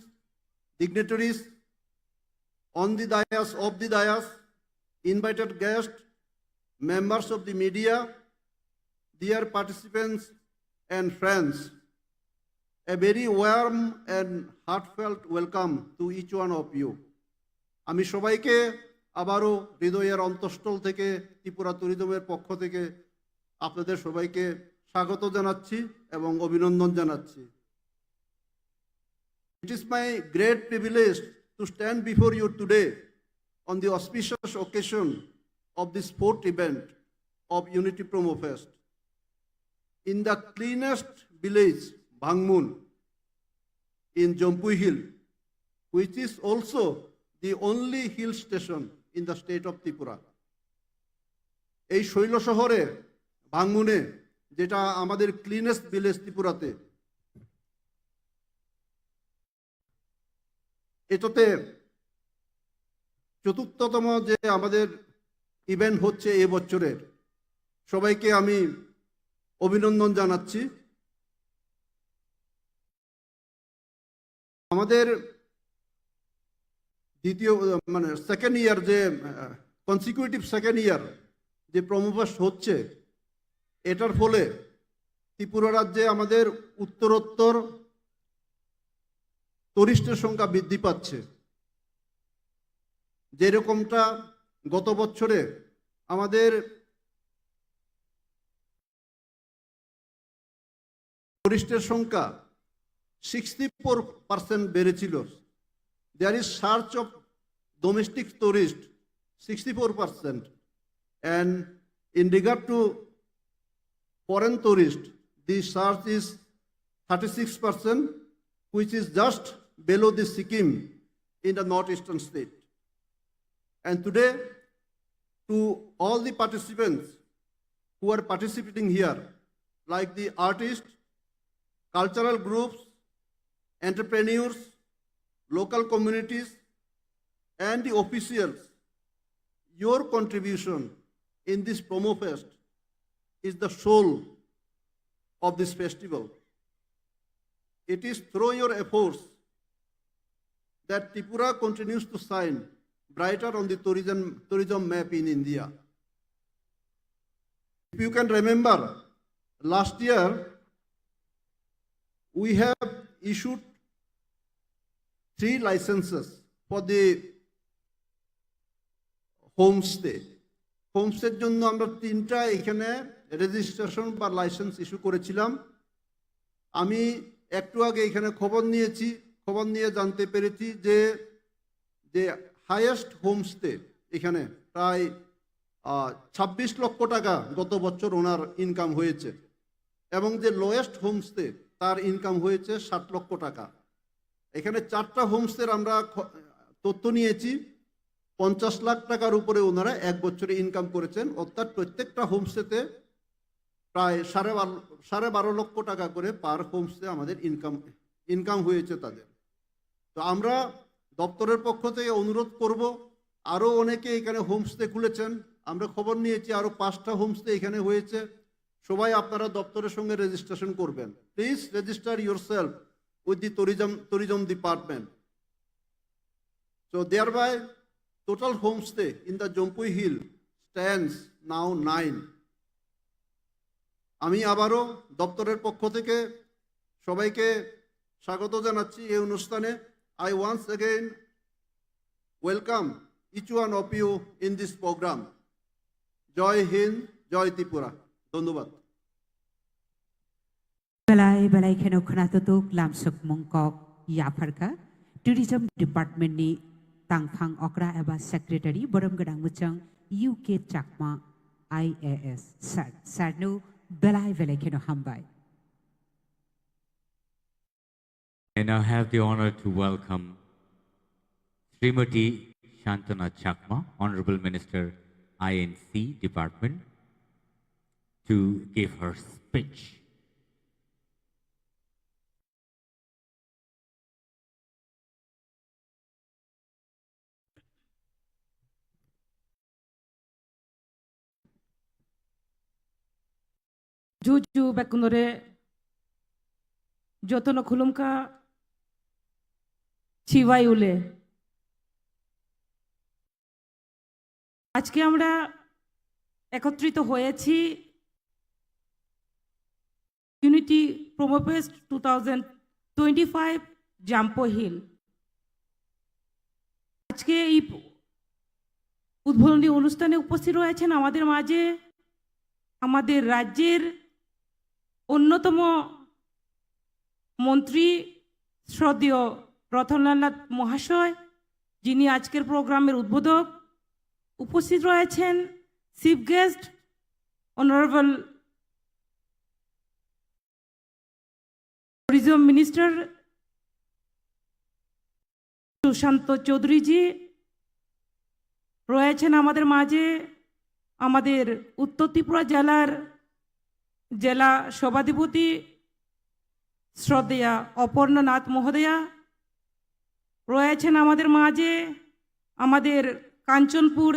dignitaries on the dais, of the dais, invited guests, members of the media, dear participants and friends, a very warm and heartfelt welcome to each one of you. আমি সবাইকে আবারও হৃদয়ের অন্তঃস্থল থেকে ত্রিপুরা ট্যুরিজমের পক্ষ থেকে আপনাদের সবাইকে স্বাগত জানাচ্ছি এবং অভিনন্দন জানাচ্ছি। It is my great privilege to stand before you today on the auspicious occasion of this fourth event of Unity Promo Fest. In the cleanest village, Bhangmun, in Jampui Hill, which is also the only hill station in the state of Tripura. এই শৈল শহরে ভাঙ্গুনে, যেটা আমাদের cleanest village ত্রিপুরাতে, এটাতে চতুর্থতম যে আমাদের ইভেন্ট হচ্ছে এ বছরের, সবাইকে আমি অভিনন্দন জানাচ্ছি। আমাদের দ্বিতীয়, মানে, সেকেন্ড ইয়ার যে, কনসিকিউটিভ সেকেন্ড ইয়ার যে প্রমোভাস হচ্ছে, এটার ফলে ত্রিপুরা রাজ্যে আমাদের উত্তরোত্তর টুরিস্টের সংখ্যা বৃদ্ধি পাচ্ছে। যেরকমটা গত বছরে আমাদের টুরিস্টের সংখ্যা সিক্সটি ফোর পার্সেন্ট বেড়েছিল। There is surge of domestic tourist, sixty-four percent, and in regard to foreign tourist, the surge is thirty-six percent, which is just below the Sikkim in the northeastern state. And today, to all the participants who are participating here, like the artists, cultural groups, entrepreneurs, local communities, and the officials, your contribution in this Promo Fest is the soul of this festival. It is through your efforts that Tripura continues to shine brighter on the tourism, tourism map in India. If you can remember, last year we have issued three licenses for the homestay. হোমস্টের জন্য আমরা তিনটা এখানে রেজিস্ট্রেশন বা licence issue করেছিলাম। আমি একটু আগে এখানে খবর নিয়েছি, খবর নিয়ে জানতে পেরেছি যে, যে হায়েস্ট হোমস্টে এখানে প্রায়, আহ, ছাব্বিশ লক্ষ টাকা গত বছর ওনার ইনকাম হয়েছে, এবং যে লোয়েস্ট হোমস্টে তার ইনকাম হয়েছে সাত লক্ষ টাকা। এখানে চারটা হোমস্টের আমরা খ-, তথ্য নিয়েছি। পঞ্চাশ লাখ টাকার উপরে ওনারা এক বছরে ইনকাম করেছেন, অর্থাৎ প্রত্যেকটা হোমস্টেতে প্রায় সাড়ে বারো, সাড়ে বারো লক্ষ টাকা করে পার হোমস্টে আমাদের ইনকাম, ইনকাম হয়েছে তাদের। তো আমরা দপ্তরের পক্ষ থেকে অনুরোধ করব, আরও অনেকে এখানে হোমস্টে খুলেছেন। আমরা খবর নিয়েছি আরও পাঁচটা হোমস্টে এখানে হয়েছে। সবাই আপনারা দপ্তরের সঙ্গে রেজিস্ট্রেশন করবেন। Please register yourself with the tourism, tourism department. So thereby, total homestay in the Jampui Hill stands now nine. আমি আবারও দপ্তরের পক্ষ থেকে সবাইকে স্বাগত জানাচ্ছি এই অনুষ্ঠানে। I once again welcome each one of you in this program. জয় হিন্দ, জয় ত্রিপুরা। ধন্যবাদ। Belai belai kheno khwnathuthuk lamsokmung kok yapharkha Tourism Department ni tangphang okra eba Secretary borom gwnang mwchang U K Chakma I A S sir. Sir no belai belai kheno hambai. I now have the honor to welcome Srimati Shantana Chakma, Honorable Minister, I N C Department, to give her speech. Juju bekunore jotono khulumkha chibai ule. আজকে আমরা একত্রিত হয়েছি unity promo fest two thousand twenty five Jampui hill. আজকে এই উদ্বোধনী অনুষ্ঠানে উপস্থিত রয়েছেন আমাদের মাঝে আমাদের রাজ্যের অন্যতম মন্ত্রী শ্রদ্ধেয় রতনলাল নাথ মহাশয়, যিনি আজকের প্রোগ্রামের উদ্বোধক। উপস্থিত রয়েছেন chief guest honourable tourism minister Sushanta চৌধুরীজি, রয়েছেন আমাদের মাঝে আমাদের উত্তর ত্রিপুরা জেলার জেলা সভাধিপতি শ্রদ্ধেয়া অপর্ণা নাথ মহোদয়া, রয়েছেন আমাদের মাঝে আমাদের কাঞ্চনপুর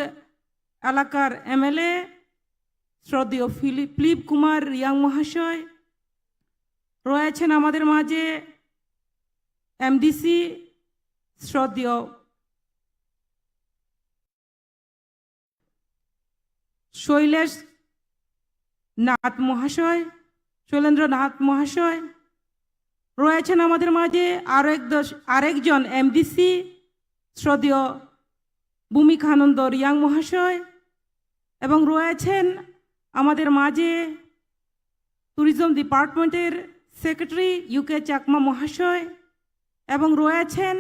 এলাকার এমএলএ শ্রদ্ধেয় ফিলিপ, ফিলিপ কুমার রিয়াং মহাশয়, রয়েছেন আমাদের মাঝে এমডিসি শ্রদ্ধেয় শৈলেশ নাথ মহাশয়, শৈলেন্দ্র নাথ মহাশয়, রয়েছেন আমাদের মাঝে আরো এক দশ-, আরেকজন এমডিসি শ্রদ্ধেয় ভূমিকানন্দ রিয়াং মহাশয়, এবং রয়েছেন আমাদের মাঝে ট্যুরিজম ডিপার্টমেন্টের সেক্রেটারি ইউকে চাকমা মহাশয়, এবং রয়েছেন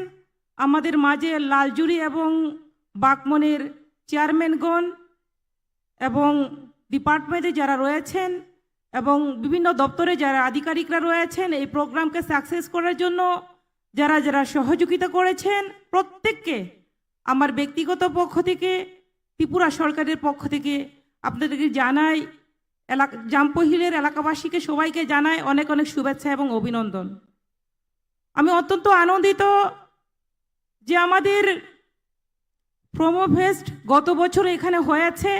আমাদের মাঝে লালজুড়ি এবং বাগমনের চেয়ারম্যানগণ এবং ডিপার্টমেন্টে যারা রয়েছেন এবং বিভিন্ন দপ্তরে যারা আধিকারিকরা রয়েছেন, এই প্রোগ্রামকে সাকসেস করার জন্য যারা যারা সহযোগিতা করেছেন, প্রত্যেককে আমার ব্যক্তিগত পক্ষ থেকে, ত্রিপুরা সরকারের পক্ষ থেকে আপনাদেরকে জানাই, এলাকা, জাম্পো হিলের এলাকাবাসীকে সবাইকে জানাই অনেক অনেক শুভেচ্ছা এবং অভিনন্দন। আমি অত্যন্ত আনন্দিত যে আমাদের প্রোমো ফেস্ট গত বছর এখানে হয়েছে,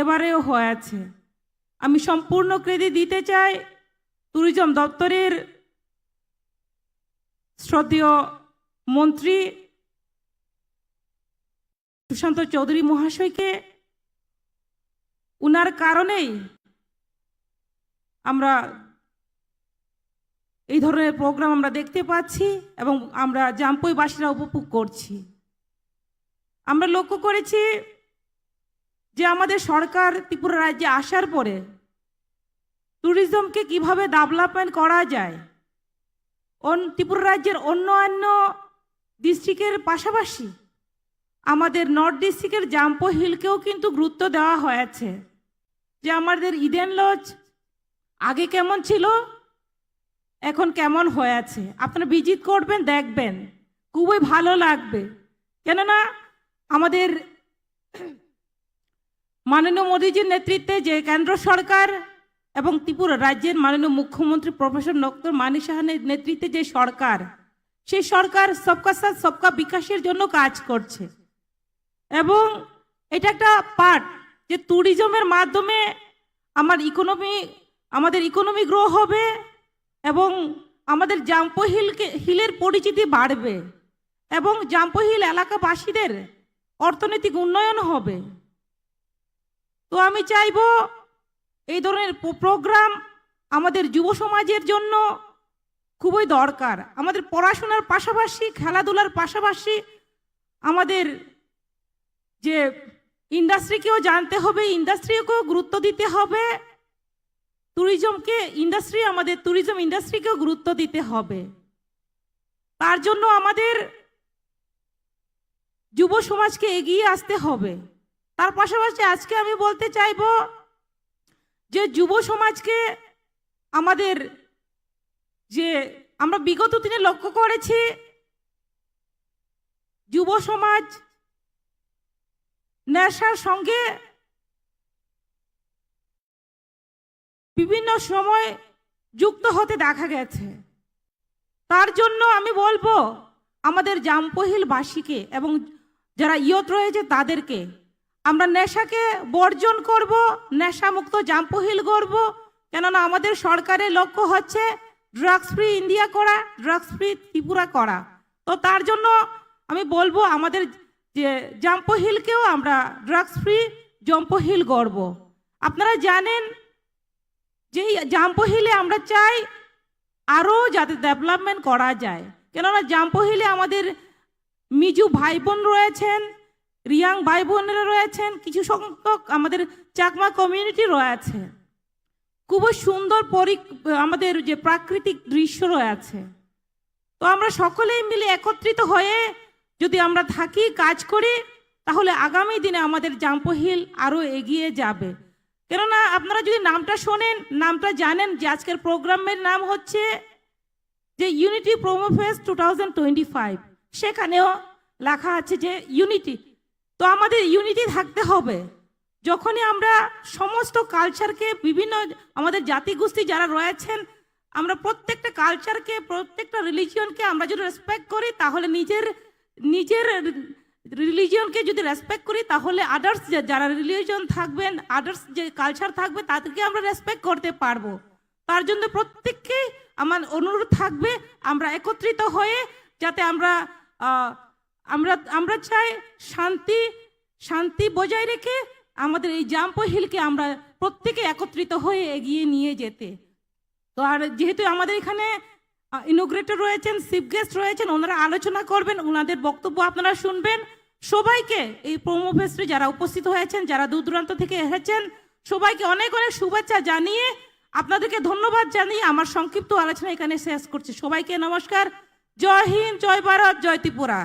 এবারেও হয়েছে। আমি সম্পূর্ণ ক্রেডিট দিতে চাই ট্যুরিজম দপ্তরের শ্রদ্ধেয় মন্ত্রী সুশান্ত চৌধুরী মহাশয়কে। উনার কারণেই আমরা এই ধরনের প্রোগ্রাম আমরা দেখতে পাচ্ছি এবং আমরা জাম্পইবাসীরা উপভোগ করছি। আমরা লক্ষ্য করেছি যে আমাদের সরকার ত্রিপুরা রাজ্যে আসার পরে ট্যুরিজমকে কিভাবে ডেভেলপমেন্ট করা যায়, অন-, ত্রিপুরা রাজ্যের অন্যান্য ডিস্ট্রিক্টের পাশাপাশি আমাদের নর্থ ডিস্ট্রিক্টের জাম্পো হিলকেও কিন্তু গুরুত্ব দেওয়া হয়েছে, যে আমাদের ইডেন লজ আগে কেমন ছিল, এখন কেমন হয়ে আছে। আপনারা ভিজিট করবেন, দেখবেন, খুবই ভালো লাগবে। কেননা আমাদের মাননীয় মোদীজির নেতৃত্বে যে কেন্দ্র সরকার এবং ত্রিপুরা রাজ্যের মাননীয় মুখ্যমন্ত্রী প্রফেসর ডক্টর মানিক সাহার নে-, নেতৃত্বে যে সরকার, সেই সরকার সবকা সাথ সবকা বিকাশের জন্য কাজ করছে। এবং এটা একটা পার্ট যে ট্যুরিজমের মাধ্যমে আমার ইকোনমি, আমাদের ইকোনমি গ্রো হবে এবং আমাদের জাম্পো হিলকে, হিলের পরিচিতি বাড়বে এবং জাম্পো হিল এলাকাবাসীদের অর্থনৈতিক উন্নয়ন হবে। তো আমি চাইবো এই ধরনের প্র-, প্রোগ্রাম আমাদের যুব সমাজের জন্য খুবই দরকার। আমাদের পড়াশোনার পাশাপাশি, খেলাধুলার পাশাপাশি আমাদের যে ইন্ডাস্ট্রিকেও জানতে হবে, ইন্ডাস্ট্রিকেও গুরুত্ব দিতে হবে, ট্যুরিজমকে ইন্ডাস্ট্রি, আমাদের ট্যুরিজম ইন্ডাস্ট্রিকেও গুরুত্ব দিতে হবে। তার জন্য আমাদের যুব সমাজকে এগিয়ে আসতে হবে। তার পাশাপাশি আজকে আমি বলতে চাইবো যে যুব সমাজকে আমাদের, যে আমরা বিগত দিনে লক্ষ্য করেছি, যুব সমাজ নেশার সঙ্গে বিভিন্ন সময় যুক্ত হতে দেখা গেছে। তার জন্য আমি বলবো আমাদের জাম্পহিলবাসীকে এবং যারা ইয়ত রয়েছে তাদেরকে, আমরা নেশাকে বর্জন করব, নেশামুক্ত জাম্পহিল গড়ব। কেননা আমাদের সরকারের লক্ষ্য হচ্ছে ড্রাগস ফ্রি ইন্ডিয়া করা, ড্রাগস ফ্রি ত্রিপুরা করা। তো তার জন্য আমি বলবো আমাদের যে জাম্পহিলকেও আমরা ড্রাগস ফ্রি জাম্পহিল গড়ব। আপনারা জানেন যে এই জাম্পহিলে আমরা চাই আরও যাতে ডেভেলপমেন্ট করা যায়, কেননা জাম্পহিলে আমাদের মিজু ভাই বোন রয়েছেন, রিয়াং ভাই বোনেরা রয়েছেন, কিছু সংখ্যক আমাদের চাকমা কমিউনিটি রয়েছে। খুবই সুন্দর পরি-, আমাদের যে প্রাকৃতিক দৃশ্য রয়েছে। তো আমরা সকলেই মিলে একত্রিত হয়ে যদি আমরা থাকি, কাজ করি, তাহলে আগামী দিনে আমাদের জাম্পহিল আরও এগিয়ে যাবে। কেননা আপনারা যদি নামটা শোনেন, নামটা জানেন যে আজকের প্রোগ্রামের নাম হচ্ছে যে unity promo fest two thousand twenty five. সেখানেও লেখা আছে যে ইউনিটি। তো আমাদের ইউনিটি থাকতে হবে। যখনই আমরা সমস্ত কালচারকে, বিভিন্ন আমাদের জাতিগোষ্ঠী যারা রয়েছেন, আমরা প্রত্যেকটা কালচারকে, প্রত্যেকটা রিলিজিয়নকে আমরা যদি রেসপেক্ট করি, তাহলে নিজের, নিজের রিলিজিয়নকে যদি রেসপেক্ট করি, তাহলে আদার্স যারা রিলিজিয়ন থাকবেন, আদার্স যে কালচার থাকবে, তাদেরকে আমরা রেসপেক্ট করতে পারবো। তার জন্য প্রত্যেককে আমার অনুরোধ থাকবে, আমরা একত্রিত হয়ে যাতে আমরা, আহ, আমরা, আমরা চাই শান্তি, শান্তি বজায় রেখে আমাদের এই জাম্পহিলকে আমরা প্রত্যেকে একত্রিত হয়ে এগিয়ে নিয়ে যেতে। তো আর যেহেতু আমাদের এখানে, আহ, ইনোগ্রেটর রয়েছেন, চিফ গেস্ট রয়েছেন, ওনারা আলোচনা করবেন, ওনাদের বক্তব্য আপনারা শুনবেন। সবাইকে, এই প্রোমো ফেস্টে যারা উপস্থিত হয়েছেন, যারা দূর দূরান্ত থেকে এসেছেন, সবাইকে অনেক অনেক শুভেচ্ছা জানিয়ে, আপনাদেরকে ধন্যবাদ জানিয়ে আমার সংক্ষিপ্ত আলোচনা এখানে শেষ করছি। সবাইকে নমস্কার। জয় হিন্দ, জয় ভারত, জয় Tripura.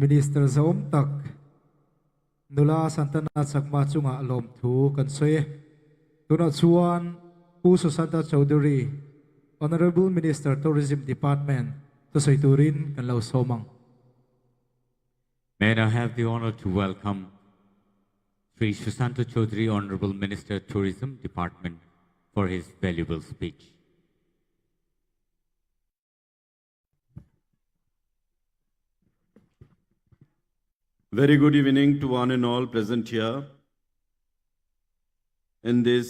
Minister Zaum Tak Nula Santana Chakma chunga lawmthu kan sawi. Tuna chuan Pu Susanta Chowdhury, Honourable Minister Tourism Department, thusawi turin kan lo sawm ang. May I now have the honour to welcome Shri Susanta Chowdhury, Honourable Minister Tourism Department, for his valuable speech. Very good evening to one and all present here in this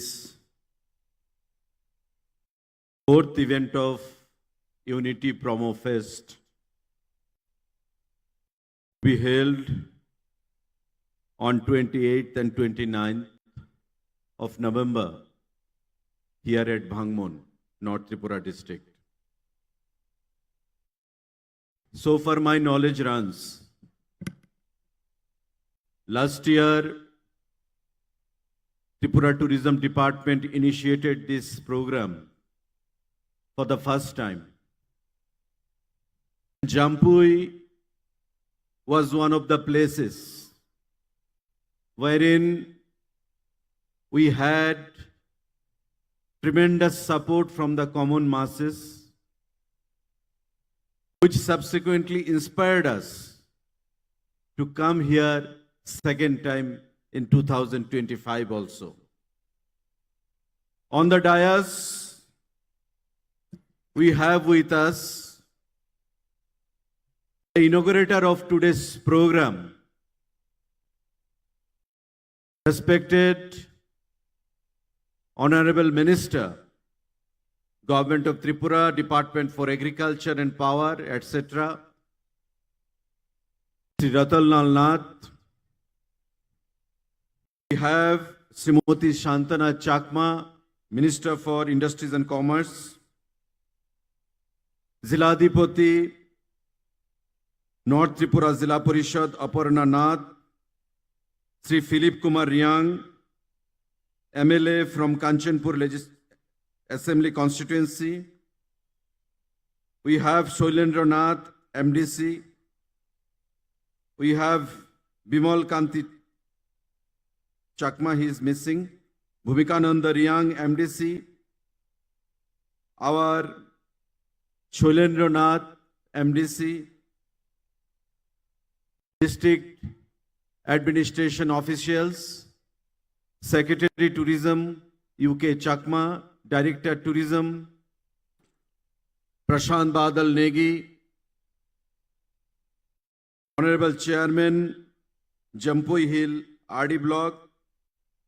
fourth event of Unity Promo Fest, be held on twenty-eighth and twenty-ninth of November here at Bhangmon, North Tripura district. So far my knowledge runs, last year Tripura Tourism Department initiated this program for the first time. Jampui was one of the places wherein we had tremendous support from the common masses, which subsequently inspired us to come here second time in two thousand twenty-five also. On the dais, we have with us the inaugurator of today's program, respected Honorable Minister, Government of Tripura, Department for Agriculture and Power, et cetera, Shri Ratan Lal Nath. We have Srimati Santana Chakma, Minister for Industries and Commerce, Ziladhipati, North Tripura Zila Parishad, Aparna Nath, Shri Philip Kumar Riang, M L A from Kanchanpur Legis-, Assembly Constituency. We have Shoilendra Nath, M D C. We have Bimal Kanti Chakma, he is missing. Bhumikananda Riang, M D C. Our Shoilendra Nath, M D C, district administration officials, Secretary Tourism U K Chakma, Director Tourism Prashant Badal Negi, Honorable Chairman, Jampui Hill R D Block,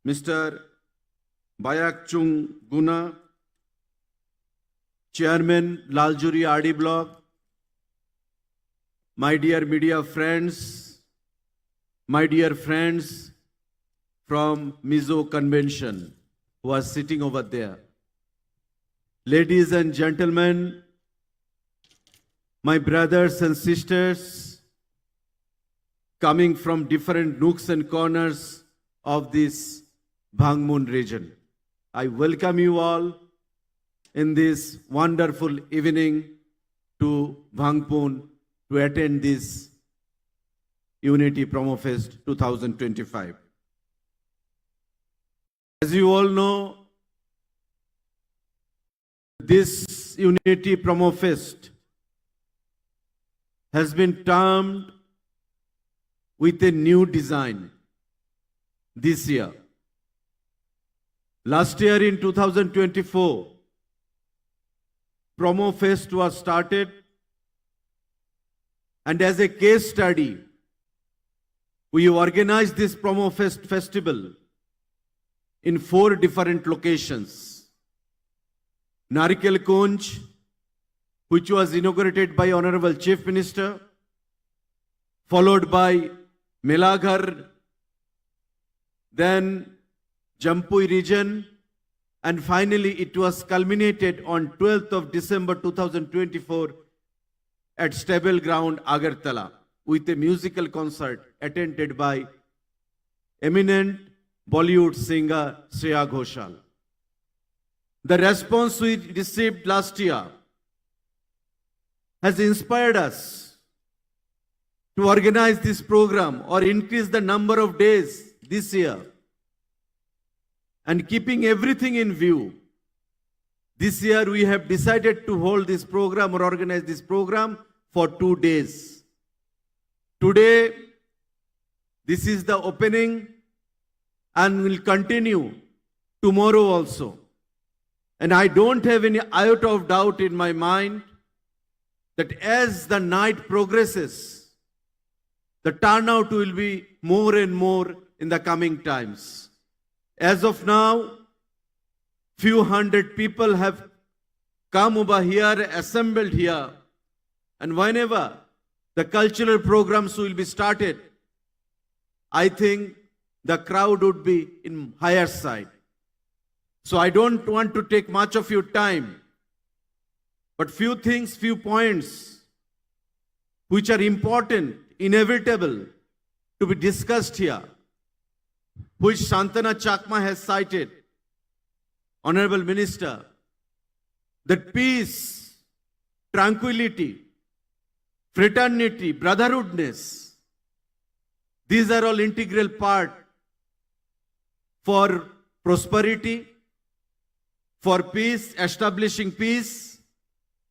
Mister Bayak Chung Guna, Chairman, Laljuri R D Block, my dear media friends, my dear friends from Mizo Convention who are sitting over there, ladies and gentlemen, my brothers and sisters coming from different nooks and corners of this Bhangmun region. I welcome you all in this wonderful evening to Bhangpun to attend this Unity Promo Fest two thousand twenty-five. As you all know, this Unity Promo Fest has been termed with a new design this year. Last year in two thousand twenty-four, Promo Fest was started, and as a case study, we organized this Promo Fest festival in four different locations. Narikel Kunj, which was inaugurated by Honorable Chief Minister, followed by Melaghar, then Jampui region, and finally it was culminated on twelfth of December two thousand twenty-four at Stable Ground, Agartala, with a musical concert attended by eminent Bollywood singer Shreya Ghoshal. The response we received last year has inspired us to organize this program or increase the number of days this year. And keeping everything in view, this year we have decided to hold this program or organize this program for two days. Today, this is the opening and will continue tomorrow also. And I don't have any iota of doubt in my mind that as the night progresses, the turnout will be more and more in the coming times. As of now, few hundred people have come over here, assembled here, and whenever the cultural programs will be started, I think the crowd would be in higher side. So I don't want to take much of your time, but few things, few points which are important, inevitable to be discussed here, which Santana Chakma has cited, Honorable Minister, that peace, tranquility, fraternity, brotherhoodness, these are all integral part for prosperity, for peace, establishing peace,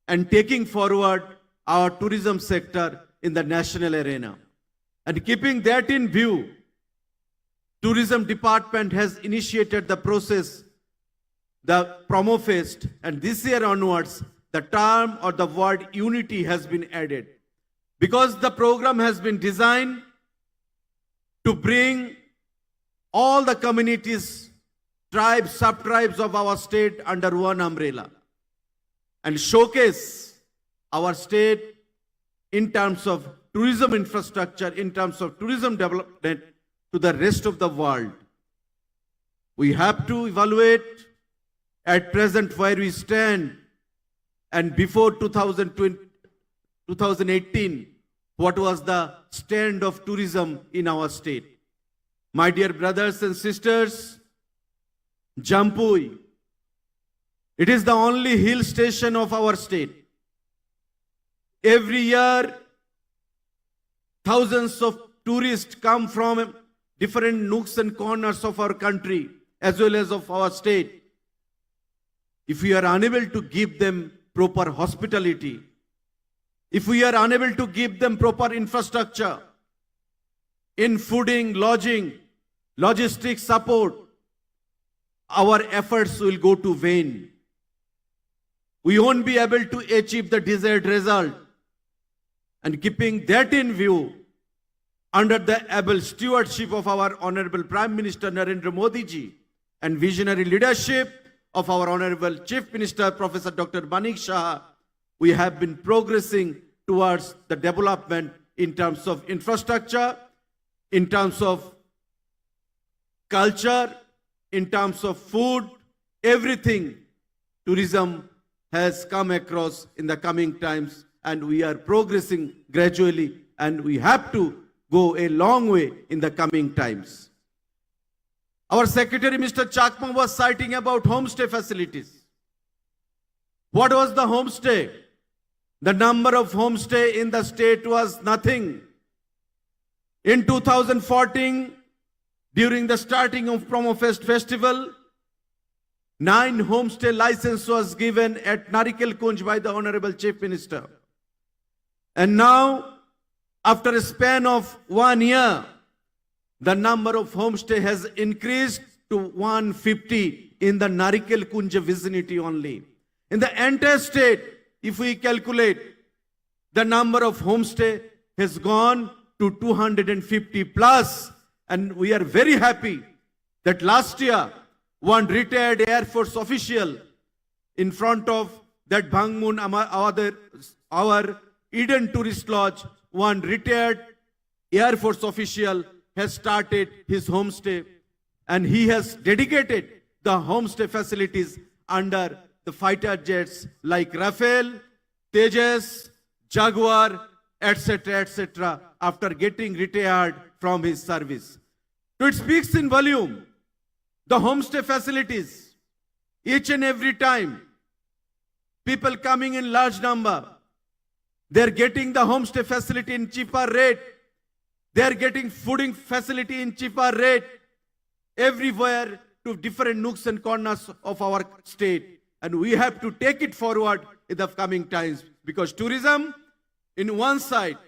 and taking forward our tourism sector in the national arena. And keeping that in view, Tourism Department has initiated the process, the Promo Fest, and this year onwards, the term or the word unity has been added. Because the program has been designed to bring all the communities, tribes, sub-tribes of our state under one umbrella and showcase our state in terms of tourism infrastructure, in terms of tourism development to the rest of the world. We have to evaluate at present where we stand and before two thousand twenty, two thousand eighteen, what was the stand of tourism in our state. My dear brothers and sisters, Jampui, it is the only hill station of our state. Every year, thousands of tourists come from different nooks and corners of our country as well as of our state. If we are unable to give them proper hospitality, If we are unable to give them proper infrastructure in fooding, lodging, logistic support, our efforts will go to vain. We won't be able to achieve the desired result. And keeping that in view, under the able stewardship of our Honorable Prime Minister Narendra Modi ji and visionary leadership of our Honorable Chief Minister Professor Doctor Manik Saha, we have been progressing towards the development in terms of infrastructure, in terms of culture, in terms of food, everything, tourism has come across in the coming times, and we are progressing gradually, and we have to go a long way in the coming times. Our secretary, Mister Chakma, was citing about homestay facilities. What was the homestay? The number of homestay in the state was nothing. In two thousand fourteen, during the starting of Promo Fest festival, nine homestay license was given at Narikel Kunj by the Honorable Chief Minister. And now, after a span of one year, the number of homestay has increased to one fifty in the Narikel Kunj vicinity only. In the entire state, if we calculate, the number of homestay has gone to two hundred fifty plus, and we are very happy that last year one retired Air Force official in front of that Bhangmun Ama-, our, our Eden Tourist Lodge, one retired Air Force official has started his homestay, and he has dedicated the homestay facilities under the fighter jets like Rafale, Tejas, Jaguar, et cetera, et cetera, after getting retired from his service. So it speaks in volume. The homestay facilities, each and every time, people coming in large number, they are getting the homestay facility in cheaper rate. They are getting fooding facility in cheaper rate everywhere to different nooks and corners of our state. And we have to take it forward in the coming times, because tourism, in one side,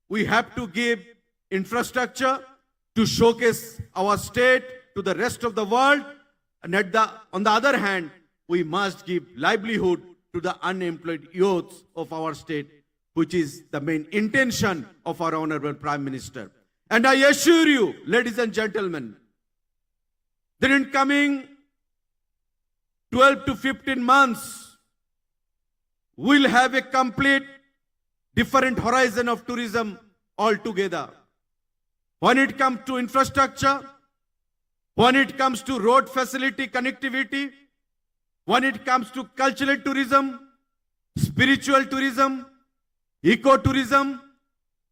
we have to give infrastructure to showcase our state to the rest of the world. And at the, on the other hand, we must give livelihood to the unemployed youths of our state, which is the main intention of our Honorable Prime Minister. And I assure you, ladies and gentlemen, that in coming twelve to fifteen months, we'll have a complete different horizon of tourism altogether. When it comes to infrastructure, when it comes to road facility connectivity, when it comes to cultural tourism, spiritual tourism, ecotourism,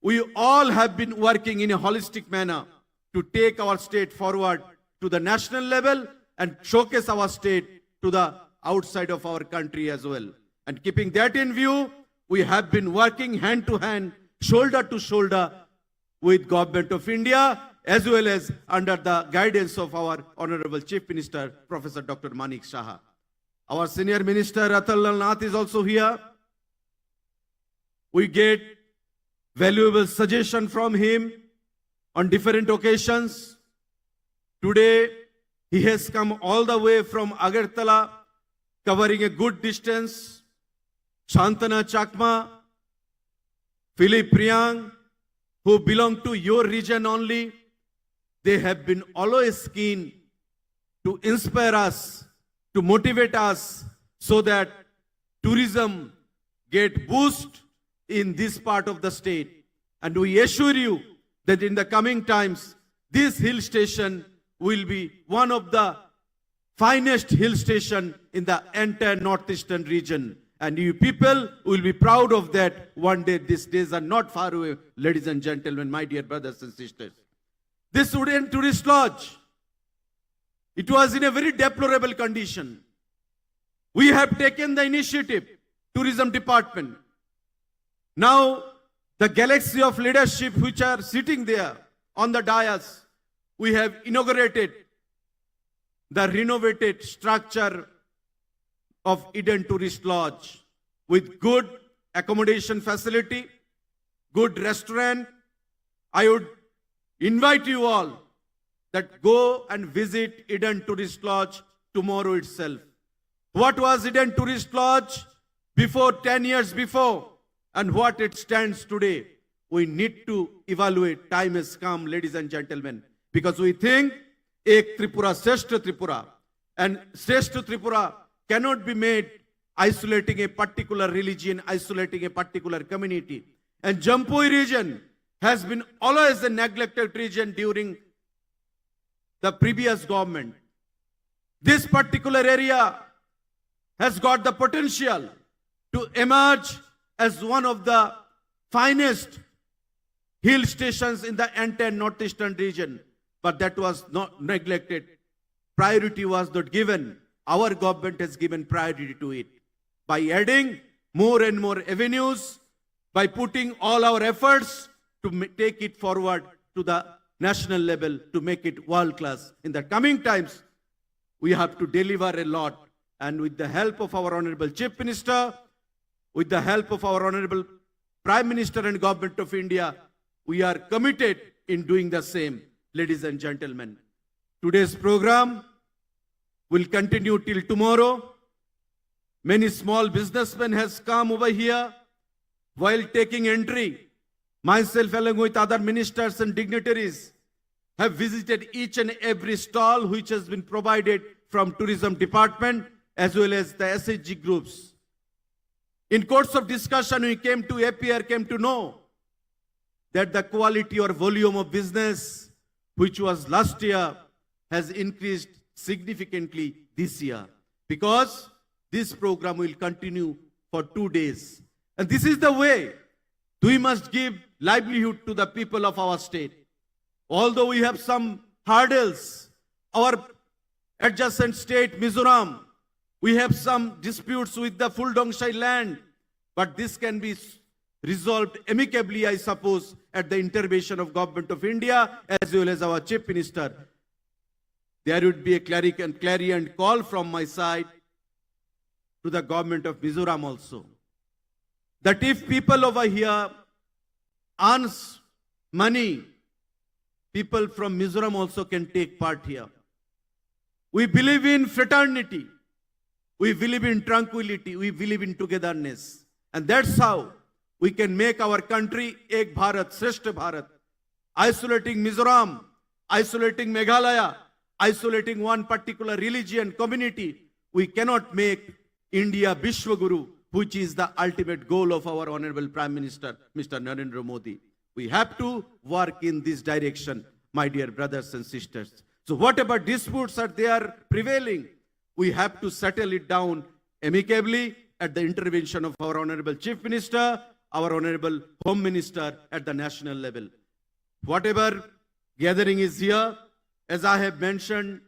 we all have been working in a holistic manner to take our state forward to the national level and showcase our state to the outside of our country as well. And keeping that in view, we have been working hand to hand, shoulder to shoulder with Government of India, as well as under the guidance of our Honorable Chief Minister, Professor Doctor Manik Saha. Our Senior Minister Ratan Lal Nath is also here. We get valuable suggestion from him on different occasions. Today, he has come all the way from Agartala, covering a good distance. Shantana Chakma, Philip Priang, who belong to your region only, they have been always keen to inspire us, to motivate us, so that tourism get boost in this part of the state. And we assure you that in the coming times, this hill station will be one of the finest hill station in the entire northeastern region. And you people will be proud of that one day. These days are not far away, ladies and gentlemen, my dear brothers and sisters. This Eden Tourist Lodge, it was in a very deplorable condition. We have taken the initiative, tourism department. Now, the galaxy of leadership which are sitting there on the dais, we have inaugurated the renovated structure of Eden Tourist Lodge with good accommodation facility, good restaurant. I would invite you all that go and visit Eden Tourist Lodge tomorrow itself. What was Eden Tourist Lodge before, ten years before, and what it stands today? We need to evaluate. Time has come, ladies and gentlemen, because we think Ek Tripura, Shrestha Tripura, and Shrestha Tripura cannot be made isolating a particular religion, isolating a particular community. And Jampui region has been always a neglected region during the previous government. This particular area has got the potential to emerge as one of the finest hill stations in the entire northeastern region, but that was not neglected. Priority was not given. Our government has given priority to it by adding more and more avenues, by putting all our efforts to ma- take it forward to the national level, to make it world class. In the coming times, we have to deliver a lot. And with the help of our Honorable Chief Minister, with the help of our Honorable Prime Minister and Government of India, we are committed in doing the same. Ladies and gentlemen, today's program will continue till tomorrow. Many small businessmen has come over here while taking entry. Myself, along with other ministers and dignitaries, have visited each and every stall which has been provided from tourism department as well as the S H G groups. In course of discussion, we came to A P R, came to know that the quality or volume of business which was last year has increased significantly this year, because this program will continue for two days. And this is the way we must give livelihood to the people of our state. Although we have some hurdles, our adjacent state Mizoram, we have some disputes with the Fuldongshai land, but this can be s- resolved amicably, I suppose, at the intervention of Government of India as well as our Chief Minister. There would be a claric- and clarion call from my side to the Government of Mizoram also, that if people over here earns money, people from Mizoram also can take part here. We believe in fraternity. We believe in tranquility. We believe in togetherness. And that's how we can make our country Ek Bharat, Shrestha Bharat. Isolating Mizoram, isolating Meghalaya, isolating one particular religion community, we cannot make India Vishwaguru, which is the ultimate goal of our Honorable Prime Minister, Mister Narendra Modi. We have to work in this direction, my dear brothers and sisters. So whatever disputes are there prevailing, we have to settle it down amicably at the intervention of our Honorable Chief Minister, our Honorable Home Minister at the national level. Whatever gathering is here, as I have mentioned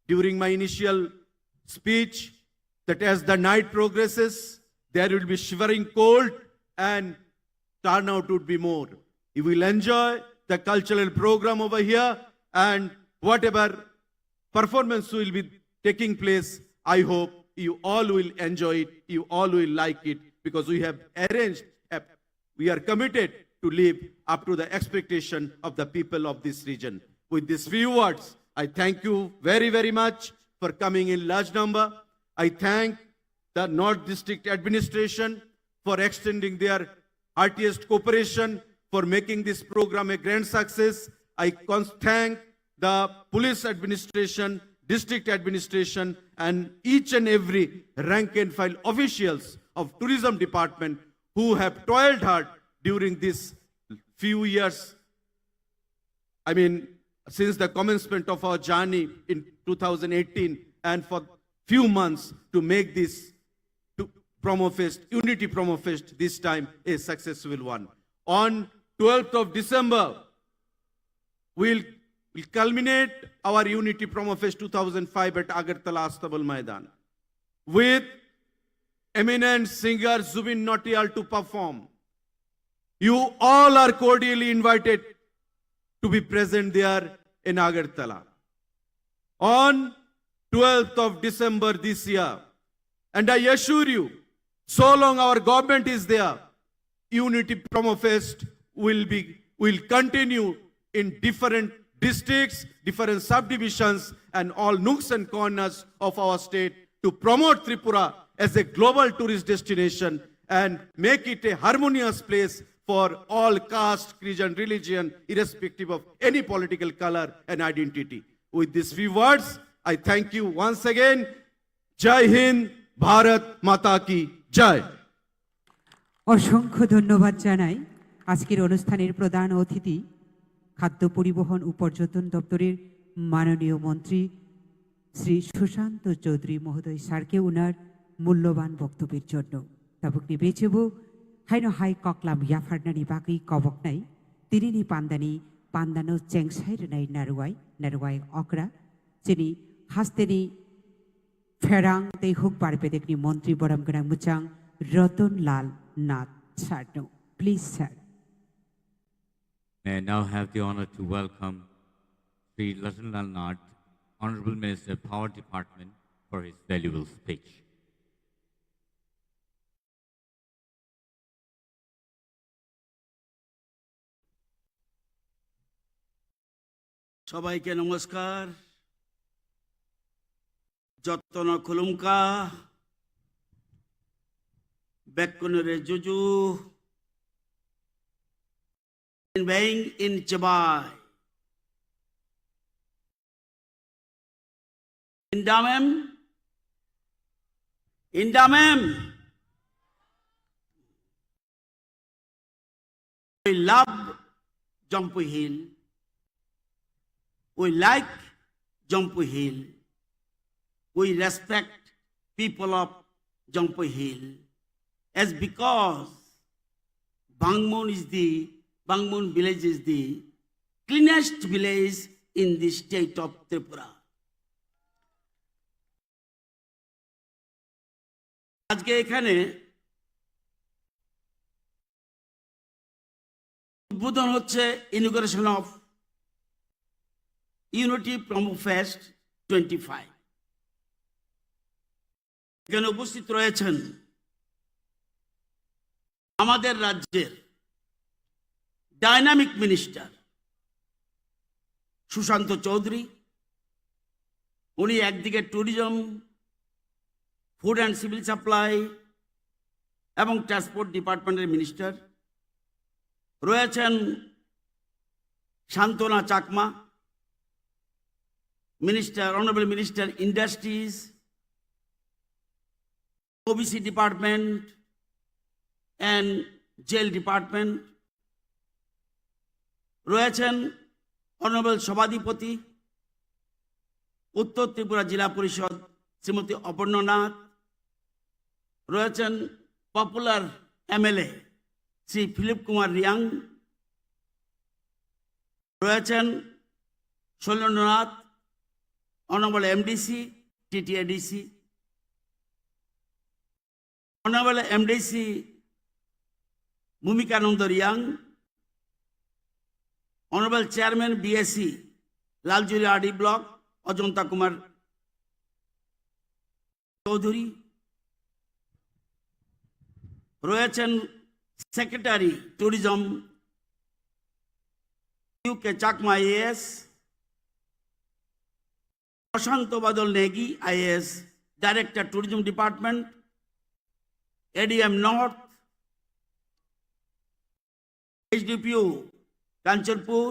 during my initial speech, that as the night progresses, there will be shivering cold and turnout would be more. You will enjoy the cultural program over here, and whatever performance will be taking place, I hope you all will enjoy it, you all will like it, because we have arranged a we are committed to live up to the expectation of the people of this region. With these few words, I thank you very, very much for coming in large number. I thank the North District Administration for extending their heartiest cooperation for making this program a grand success. I cons- thank the police administration, district administration, and each and every rank and file officials of tourism department who have toiled hard during these few years. I mean, since the commencement of our journey in two thousand eighteen and for few months to make this to Promo Fest, Unity Promo Fest this time a successful one. On twelfth of December, we'll, we'll culminate our Unity Promo Fest two thousand five at Agartala Astabal Maidan with eminent singer Zubeen Nautiyal to perform. You all are cordially invited to be present there in Agartala on twelfth of December this year. And I assure you, so long our government is there, Unity Promo Fest will be, will continue in different districts, different subdivisions, and all nooks and corners of our state to promote Tripura as a global tourist destination and make it a harmonious place for all caste, creed, and religion, irrespective of any political color and identity. With these few words, I thank you once again. Jai Hind, Bharat Mata Ki Jai. অসংখ্য ধন্যবাদ জানাই আজকের অনুষ্ঠানের প্রধান অতিথি, খাদ্য পরিবহন ও পর্যটন দপ্তরের মাননীয় মন্ত্রী শ্রী সুশান্ত চৌধুরী মহোদয় স্যারকে ওনার মূল্যবান বক্তব্যের জন্য। Tabukni bechebo haino hai koklam yapharnani bagwi koboknai tinini pandani pandano chengsai rwnai narwai, narwai okra, chini hasteni pherang tei hukbar bedekni montri borom gwnang mwchang Ratan Lal Nath sir no. Please, sir. May I now have the honor to welcome Shri Ratan Lal Nath, Honorable Minister, Power Department, for his valuable speech. সবাইকে নমস্কার। Jotono khulumkha, bekkunore juju. Being in Chibai. Indamem, Indamem. We love Jampui Hill. We like Jampui Hill. We respect people of Jampui Hill. As because Bangmun is the, Bangmun village is the cleanest village in the state of Tripura. আজকে এখানে উদ্বোধন হচ্ছে inauguration of Unity Promo Fest twenty five। এখানে উপস্থিত রয়েছেন আমাদের রাজ্যের dynamic minister Sushant Chowdhury. উনি একদিকে tourism, food and civil supply এবং ট্রান্সপোর্ট ডিপার্টমেন্টের মিনিস্টার, রয়েছেন Santana Chakma, minister, honourable minister industries, OBC department and jail department, রয়েছেন অনারেবল সভাধিপতি উত্তর ত্রিপুরা জেলা পরিষদ শ্রীমতী অপর্ণা নাথ, রয়েছেন popular MLA Shri Philip Kumar Reang, রয়েছেন Shailendranath, honourable MDC, TTADC, honourable MDC Bhumikananda Reang, honourable chairman BAC Laljuri RD block Ajanta Kumar Chowdhury, রয়েছেন secretary tourism UK Chakma IAS, Prashant Badal Negi IAS, director tourism department, ADM north, HDPO Kanchanpur,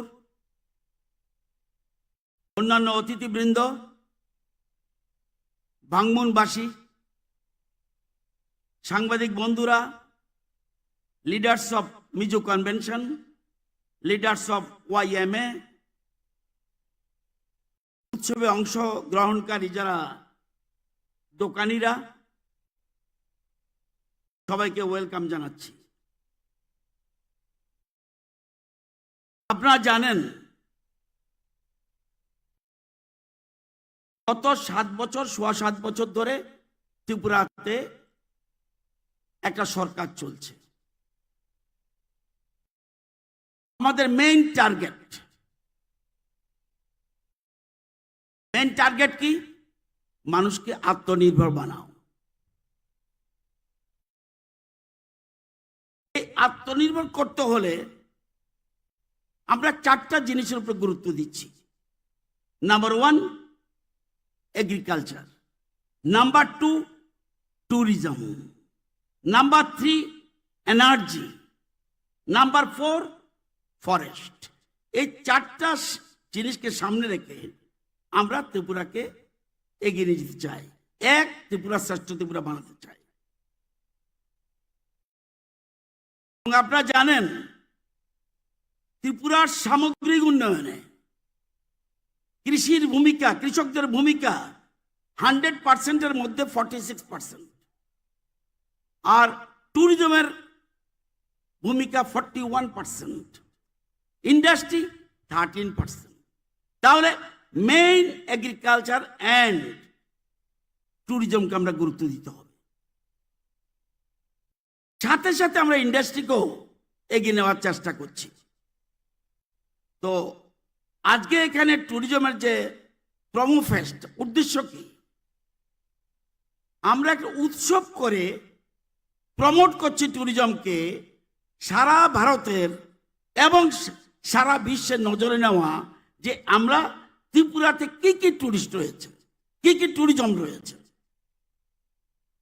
অন্যান্য অতিথিবৃন্দ, ভাংমুনবাসী, সাংবাদিক বন্ধুরা, leaders of Mizo convention, leaders of YMA, উৎসবে অংশগ্রহণকারী যারা দোকানিরা, সবাইকে ওয়েলকাম জানাচ্ছি। আপনারা জানেন, গত সাত বছর, সোয়া সাত বছর ধরে ত্রিপুরাতে একটা সরকার চলছে। আমাদের মেইন টার্গেট, মেইন টার্গেট কি? মানুষকে আত্মনির্ভর বানাও। এই আত্মনির্ভর করতে হলে আমরা চারটা জিনিসের উপরে গুরুত্ব দিচ্ছি। Number one, agriculture. Number two, tourism. Number three, energy. Number four, forest. এই চারটা স- জিনিসকে সামনে রেখে আমরা ত্রিপুরাকে এগিয়ে নিয়ে যেতে চাই। এক, ত্রিপুরা শ্রেষ্ঠ ত্রিপুরা বানাতে চাই। এবং আপনারা জানেন, ত্রিপুরার সামগ্রিক উন্নয়নে কৃষির ভূমিকা, কৃষকদের ভূমিকা হান্ড্রেড পার্সেন্টের মধ্যে ফর্টি সিক্স পার্সেন্ট, আর ট্যুরিজমের ভূমিকা forty one percent, industry thirteen percent. তাহলে মেইন এগ্রিকালচার অ্যান্ড ট্যুরিজমকে আমরা গুরুত্ব দিতে হবে। সাথে সাথে আমরা ইন্ডাস্ট্রিকেও এগিয়ে নেওয়ার চেষ্টা করছি। তো আজকে এখানে ট্যুরিজমের যে প্রোমো ফেস্ট, উদ্দেশ্য কি? আমরা একটা উৎসব করে প্রমোট করছি ট্যুরিজমকে সারা ভারতের এবং সারা বিশ্বের নজরে নেওয়া, যে আমরা ত্রিপুরাতে কি কি ট্যুরিস্ট রয়েছে, কি কি ট্যুরিজম রয়েছে।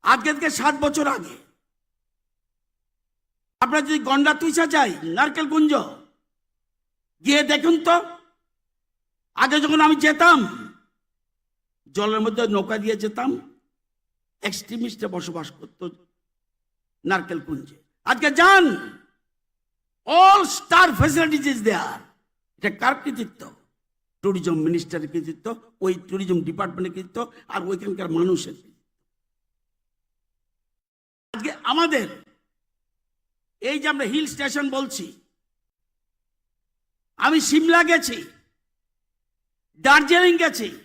আজকে থেকে সাত বছর আগে আপনারা যদি গন্ডা তুইসা যাই, নারকেল কুঞ্জ, গিয়ে দেখুন তো, আগে যখন আমি যেতাম, জলের মধ্যে নৌকা দিয়ে যেতাম, এক্সট্রিমিস্টরা বসবাস করতো নারকেল কুঞ্জে। আজকে যান, all star facilities is there. এটা কার কৃতিত্ব? ট্যুরিজম মিনিস্টারের কৃতিত্ব, ওই ট্যুরিজম ডিপার্টমেন্টের কৃতিত্ব, আর ওইখানকার মানুষের কৃতিত্ব। আজকে আমাদের এই যে আমরা হিল স্টেশন বলছি, আমি সিমলা গেছি, দার্জিলিং গেছি,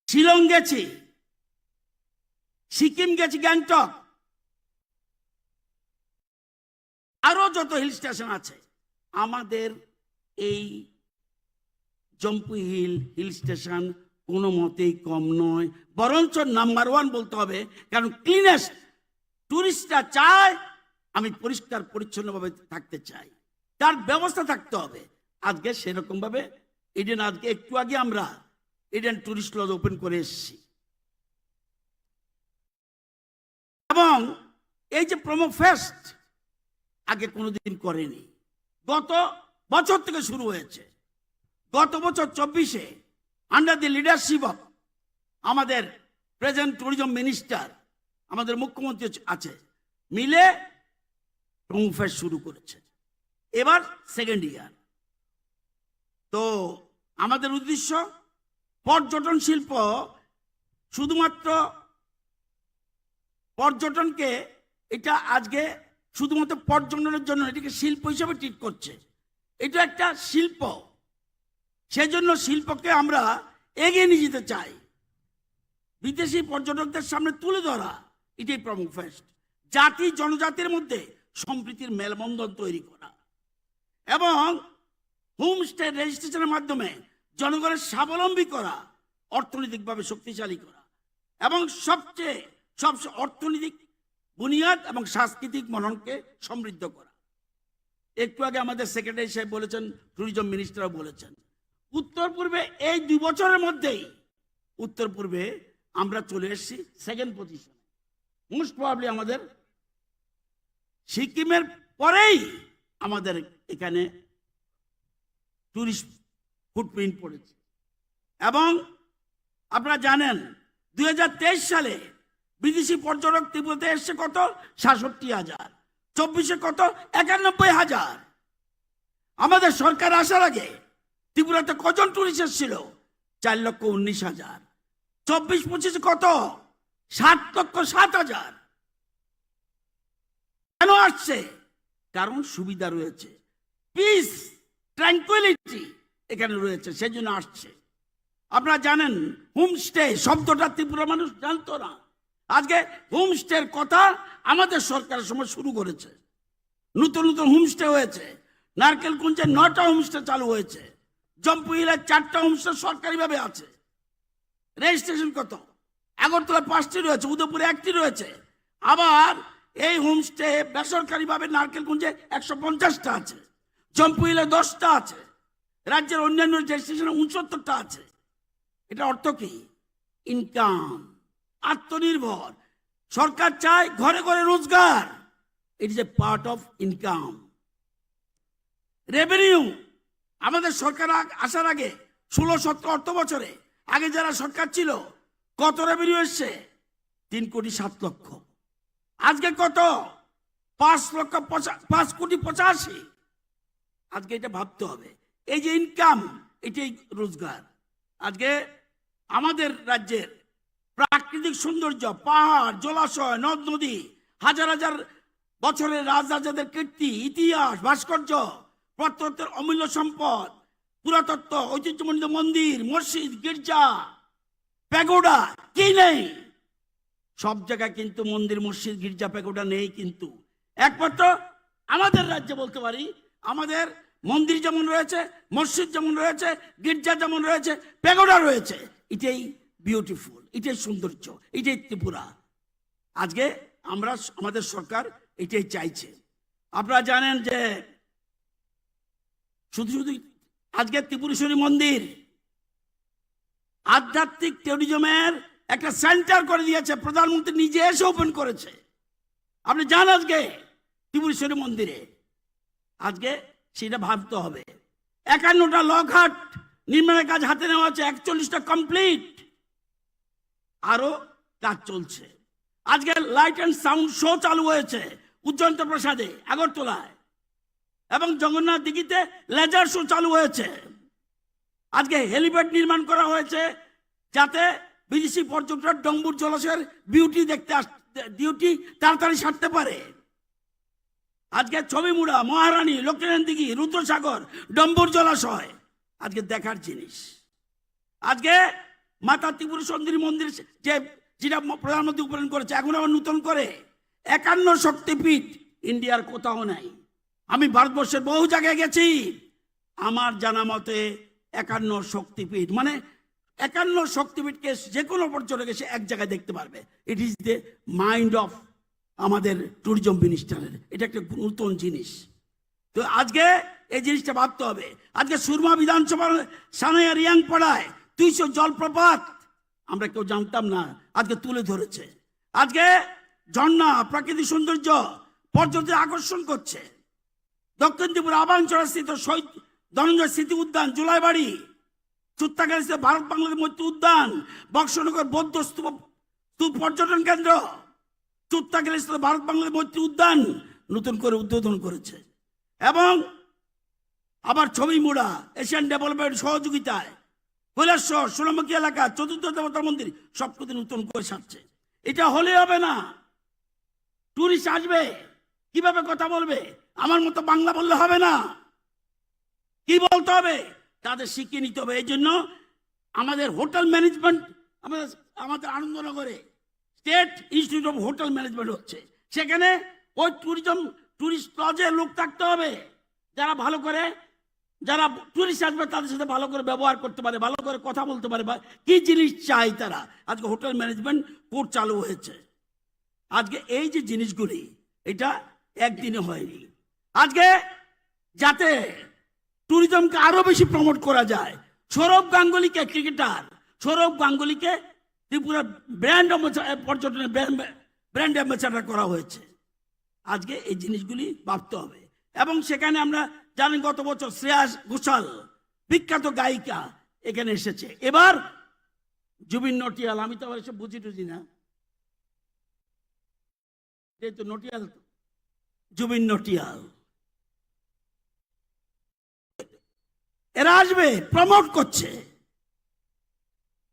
শিলং গেছি, সিকিম গেছি, গ্যাংটক, আরো যত হিল স্টেশন আছে, আমাদের এই জম্পু হিল, হিল স্টেশন কোনো মতেই কম নয়, বরঞ্চ নাম্বার ওয়ান বলতে হবে। কারণ ক্লিনেস্ট, টুরিস্টরা চায় আমি পরিষ্কার পরিচ্ছন্নভাবে থাকতে চাই, তার ব্যবস্থা থাকতে হবে। আজকে সেরকম ভাবে ইডেন, আজকে একটু আগে আমরা ইডেন টুরিস্ট লজ ওপেন করে এসেছি। এবং এই যে প্রোমো ফেস্ট আগে কোনোদিন করেনি, গত বছর থেকে শুরু হয়েছে। গত বছর চব্বিশে, under the leadership of আমাদের প্রেজেন্ট ট্যুরিজম মিনিস্টার, আমাদের মুখ্যমন্ত্রী আছে, মিলে প্রোমো ফেস্ট শুরু করেছে। এবার সেকেন্ড ইয়ার। তো আমাদের উদ্দেশ্য, পর্যটন শিল্প শুধুমাত্র পর্যটনকে, এটা আজকে শুধুমাত্র পর্যটনের জন্য, এটাকে শিল্প হিসেবে ট্রিট করছে। এটা একটা শিল্প, সেজন্য শিল্পকে আমরা এগিয়ে নিয়ে যেতে চাই। বিদেশি পর্যটকদের সামনে তুলে ধরা, এটাই প্রমো ফেস্ট। জাতি জনজাতির মধ্যে সম্প্রীতির মেলবন্ধন তৈরি করা এবং হোমস্টে রেজিস্ট্রেশনের মাধ্যমে জনগণের স্বাবলম্বী করা, অর্থনৈতিকভাবে শক্তিশালী করা এবং সবচেয়ে সবচেয়ে অর্থনৈতিক বুনিয়াদ এবং সাংস্কৃতিক মননকে সমৃদ্ধ করা। একটু আগে আমাদের সেক্রেটারি সাহেব বলেছেন, ট্যুরিজম মিনিস্টারও বলেছেন, উত্তর পূর্বে এই দুই বছরের মধ্যেই উত্তর পূর্বে আমরা চলে এসেছি সেকেন্ড পজিশন। মোস্ট প্রবাবলি আমাদের সিকিমের পরেই আমাদের এখানে টুরিস্ট ফুটপ্রিন্ট পড়েছে। এবং আপনারা জানেন, দুই হাজার তেইশ সালে বিদেশি পর্যটক ত্রিপুরাতে এসছে কত? সাতষট্টি হাজার। চব্বিশে কত? একানব্বই হাজার। আমাদের সরকার আসার আগে ত্রিপুরাতে কজন টুরিস্ট এসেছিল? চার লক্ষ উনিশ হাজার। চব্বিশ পঁচিশে কত? সাত লক্ষ সাত হাজার। কেন আসছে? কারণ সুবিধা রয়েছে, পিস, ট্র্যাঙ্কুইলিটি এখানে রয়েছে, সেজন্য আসছে। আপনারা জানেন, হোমস্টে শব্দটা ত্রিপুরা মানুষ জানতো না। আজকে হোমস্টের কথা আমাদের সরকারের সময় শুরু করেছে। নতুন নতুন হোমস্টে হয়েছে, নারকেল কুঞ্জে নটা হোমস্টে চালু হয়েছে, জম্পুইলায় চারটা হোমস্টে সরকারিভাবে আছে। রেজিস্ট্রেশন কত? আগরতলা পাঁচটি রয়েছে, উদয়পুরে একটি রয়েছে। আবার এই হোমস্টে বেসরকারিভাবে নারকেলকুঞ্জে একশো পঞ্চাশটা আছে, জম্পুইলে দশটা আছে, রাজ্যের অন্যান্য ডেস্টিনেশনে উনসত্তরটা আছে। এটা অর্থ কি? ইনকাম, আত্মনির্ভর। সরকার চায় ঘরে ঘরে রোজগার। It is a part of income. Revenue, আমাদের সরকার আগ- আসার আগে ষোলো সতেরো অর্থ বছরে আগে যারা সরকার ছিল, কত রেভিনিউ এসছে? তিন কোটি সাত লক্ষ। আজকে কত? পাঁচ লক্ষ পঁচা- পাঁচ কোটি পঁচাশি। আজকে এটা ভাবতে হবে। এই যে ইনকাম, এটাই রোজগার। আজকে আমাদের রাজ্যের প্রাকৃতিক সৌন্দর্য, পাহাড়, জলাশয়, নদ নদী, হাজার হাজার বছরের রাজরাজাদের কীর্তি, ইতিহাস, ভাস্কর্য, প্রত্নতত্ত্বের অমূল্য সম্পদ, পুরাতত্ত্ব, ঐতিহ্যমণ্ডিত মন্দির, মসজিদ, গির্জা, প্যাগোডা, কি নেই? সব জায়গায় কিন্তু মন্দির, মসজিদ, গির্জা, প্যাগোডা নেই। কিন্তু একমাত্র আমাদের রাজ্যে বলতে পারি, আমাদের মন্দির যেমন রয়েছে, মসজিদ যেমন রয়েছে, গির্জা যেমন রয়েছে, প্যাগোডা রয়েছে। এটাই বিউটিফুল, এটাই সৌন্দর্য, এটাই ত্রিপুরা। আজকে আমরা স- আমাদের সরকার এটাই চাইছে। আপনারা জানেন যে শুধু শুধু আজকে ত্রিপুরেশ্বরী মন্দির আধ্যাত্মিক ট্যুরিজমের একটা সেন্টার করে দিয়েছে, প্রধানমন্ত্রী নিজে এসে ওপেন করেছে। আপনি যান আজকে ত্রিপুরেশ্বরী মন্দিরে, আজকে সেটা ভাবতে হবে। একান্নটা লকহাট নির্মাণের কাজ হাতে নেওয়া হচ্ছে, একচল্লিশটা কমপ্লিট, আরো কাজ চলছে। আজকে লাইট অ্যান্ড সাউন্ড শো চালু হয়েছে উজ্জয়ন্ত প্রাসাদে, আগরতলায়, এবং জগন্নাথ দিঘিতে লেজার শো চালু হয়েছে। আজকে হেলিপ্যাড নির্মাণ করা হয়েছে, যাতে বিদেশি পর্যটক ডম্বুর জলাশয়ের বিউটি দেখতে আস- বিউটি তাড়াতাড়ি সারতে পারে। আজকে ছবিমুড়া, মহারানী, লক্ষ্মীনারায়ণ দিঘি, রুদ্রসাগর, ডম্বুর জলাশয় আজকে দেখার জিনিস। আজকে মাতা ত্রিপুরেশ্বরী মন্দির, যে যেটা ম- প্রধানমন্ত্রী উদ্বোধন করেছে, এখন আবার নতুন করে একান্ন শক্তিপীঠ, ইন্ডিয়ার কোথাও নাই। আমি ভারতবর্ষের বহু জায়গায় গেছি, আমার জানা মতে একান্ন শক্তিপীঠ, মানে একান্ন শক্তিপীঠকে যে কোনো পর্যটক এসে এক জায়গায় দেখতে পারবে। It is the mind of আমাদের ট্যুরিজম মিনিস্টারের, এটা একটা নতুন জিনিস। তো আজকে এই জিনিসটা ভাবতে হবে। আজকে সুরমা বিধানসভার সানাইয়া রিয়াংপাড়ায় দুইশো জলপ্রপাত আমরা কেউ জানতাম না, আজকে তুলে ধরেছে। আজকে ঝর্ণা, প্রাকৃতিক সৌন্দর্য পর্যটকদের আকর্ষণ করছে। দক্ষিণ ত্রিপুরা আবাংছড়া স্থিত শহীদ ধনঞ্জয় স্মৃতি উদ্যান, জুলাইবাড়ি, চুত্তাখালী স্থিত ভারত বাংলাদেশ মৈত্রী উদ্যান, বক্সনগর বৌদ্ধ স্তূপ, স্তূপ পর্যটন কেন্দ্র, চুত্তাখালী স্থিত ভারত বাংলাদেশ মৈত্রী উদ্যান নতুন করে উদ্বোধন করেছে। এবং আবার ছবিমুড়া এশিয়ান ডেভেলপমেন্ট সহযোগিতায় কৈলাসহর, সোনামুখী এলাকা, চতুর্থ দেবতা মন্দির সবকিছু নতুন করে সাজছে। এটা হলে হবে না, টুরিস্ট আসবে, কিভাবে কথা বলবে? আমার মতো বাংলা বললে হবে না, কি বলতে হবে? তাদের শিখিয়ে নিতে হবে। এই জন্য আমাদের হোটেল ম্যানেজমেন্ট, আমাদের আমাদের আনন্দনগরে state institute of hotel management হচ্ছে, সেখানে ওই ট্যুরিজম, টুরিস্ট লজে লোক থাকতে হবে, যারা ভালো করে, যারা টুরিস্ট আসবে তাদের সাথে ভালো করে ব্যবহার করতে পারে, ভালো করে কথা বলতে পারে, বা কি জিনিস চাই তারা। আজকে হোটেল ম্যানেজমেন্ট কোর্স চালু হয়েছে। আজকে এই যে জিনিসগুলি, এটা একদিনে হয়নি। আজকে যাতে ট্যুরিজমকে আরো বেশি প্রমোট করা যায়, সৌরভ গাঙ্গুলিকে, ক্রিকেটার সৌরভ গাঙ্গুলিকে ত্রিপুরা ব্র্যান্ড পর্যটনের ব্র্যান্ড অ্যাম্বাসেডর করা হয়েছে। আজকে এই জিনিসগুলি ভাবতে হবে। এবং সেখানে আমরা জানেন, গত বছর শ্রেয়া ঘোষাল, বিখ্যাত গায়িকা, এখানে এসেছে। এবার জুবিন নটিয়াল, আমি তো আবার এসব বুঝি টুঝি না, এই তো নটিয়াল তো, জুবিন নটিয়াল, এরা আসবে, প্রমোট করছে।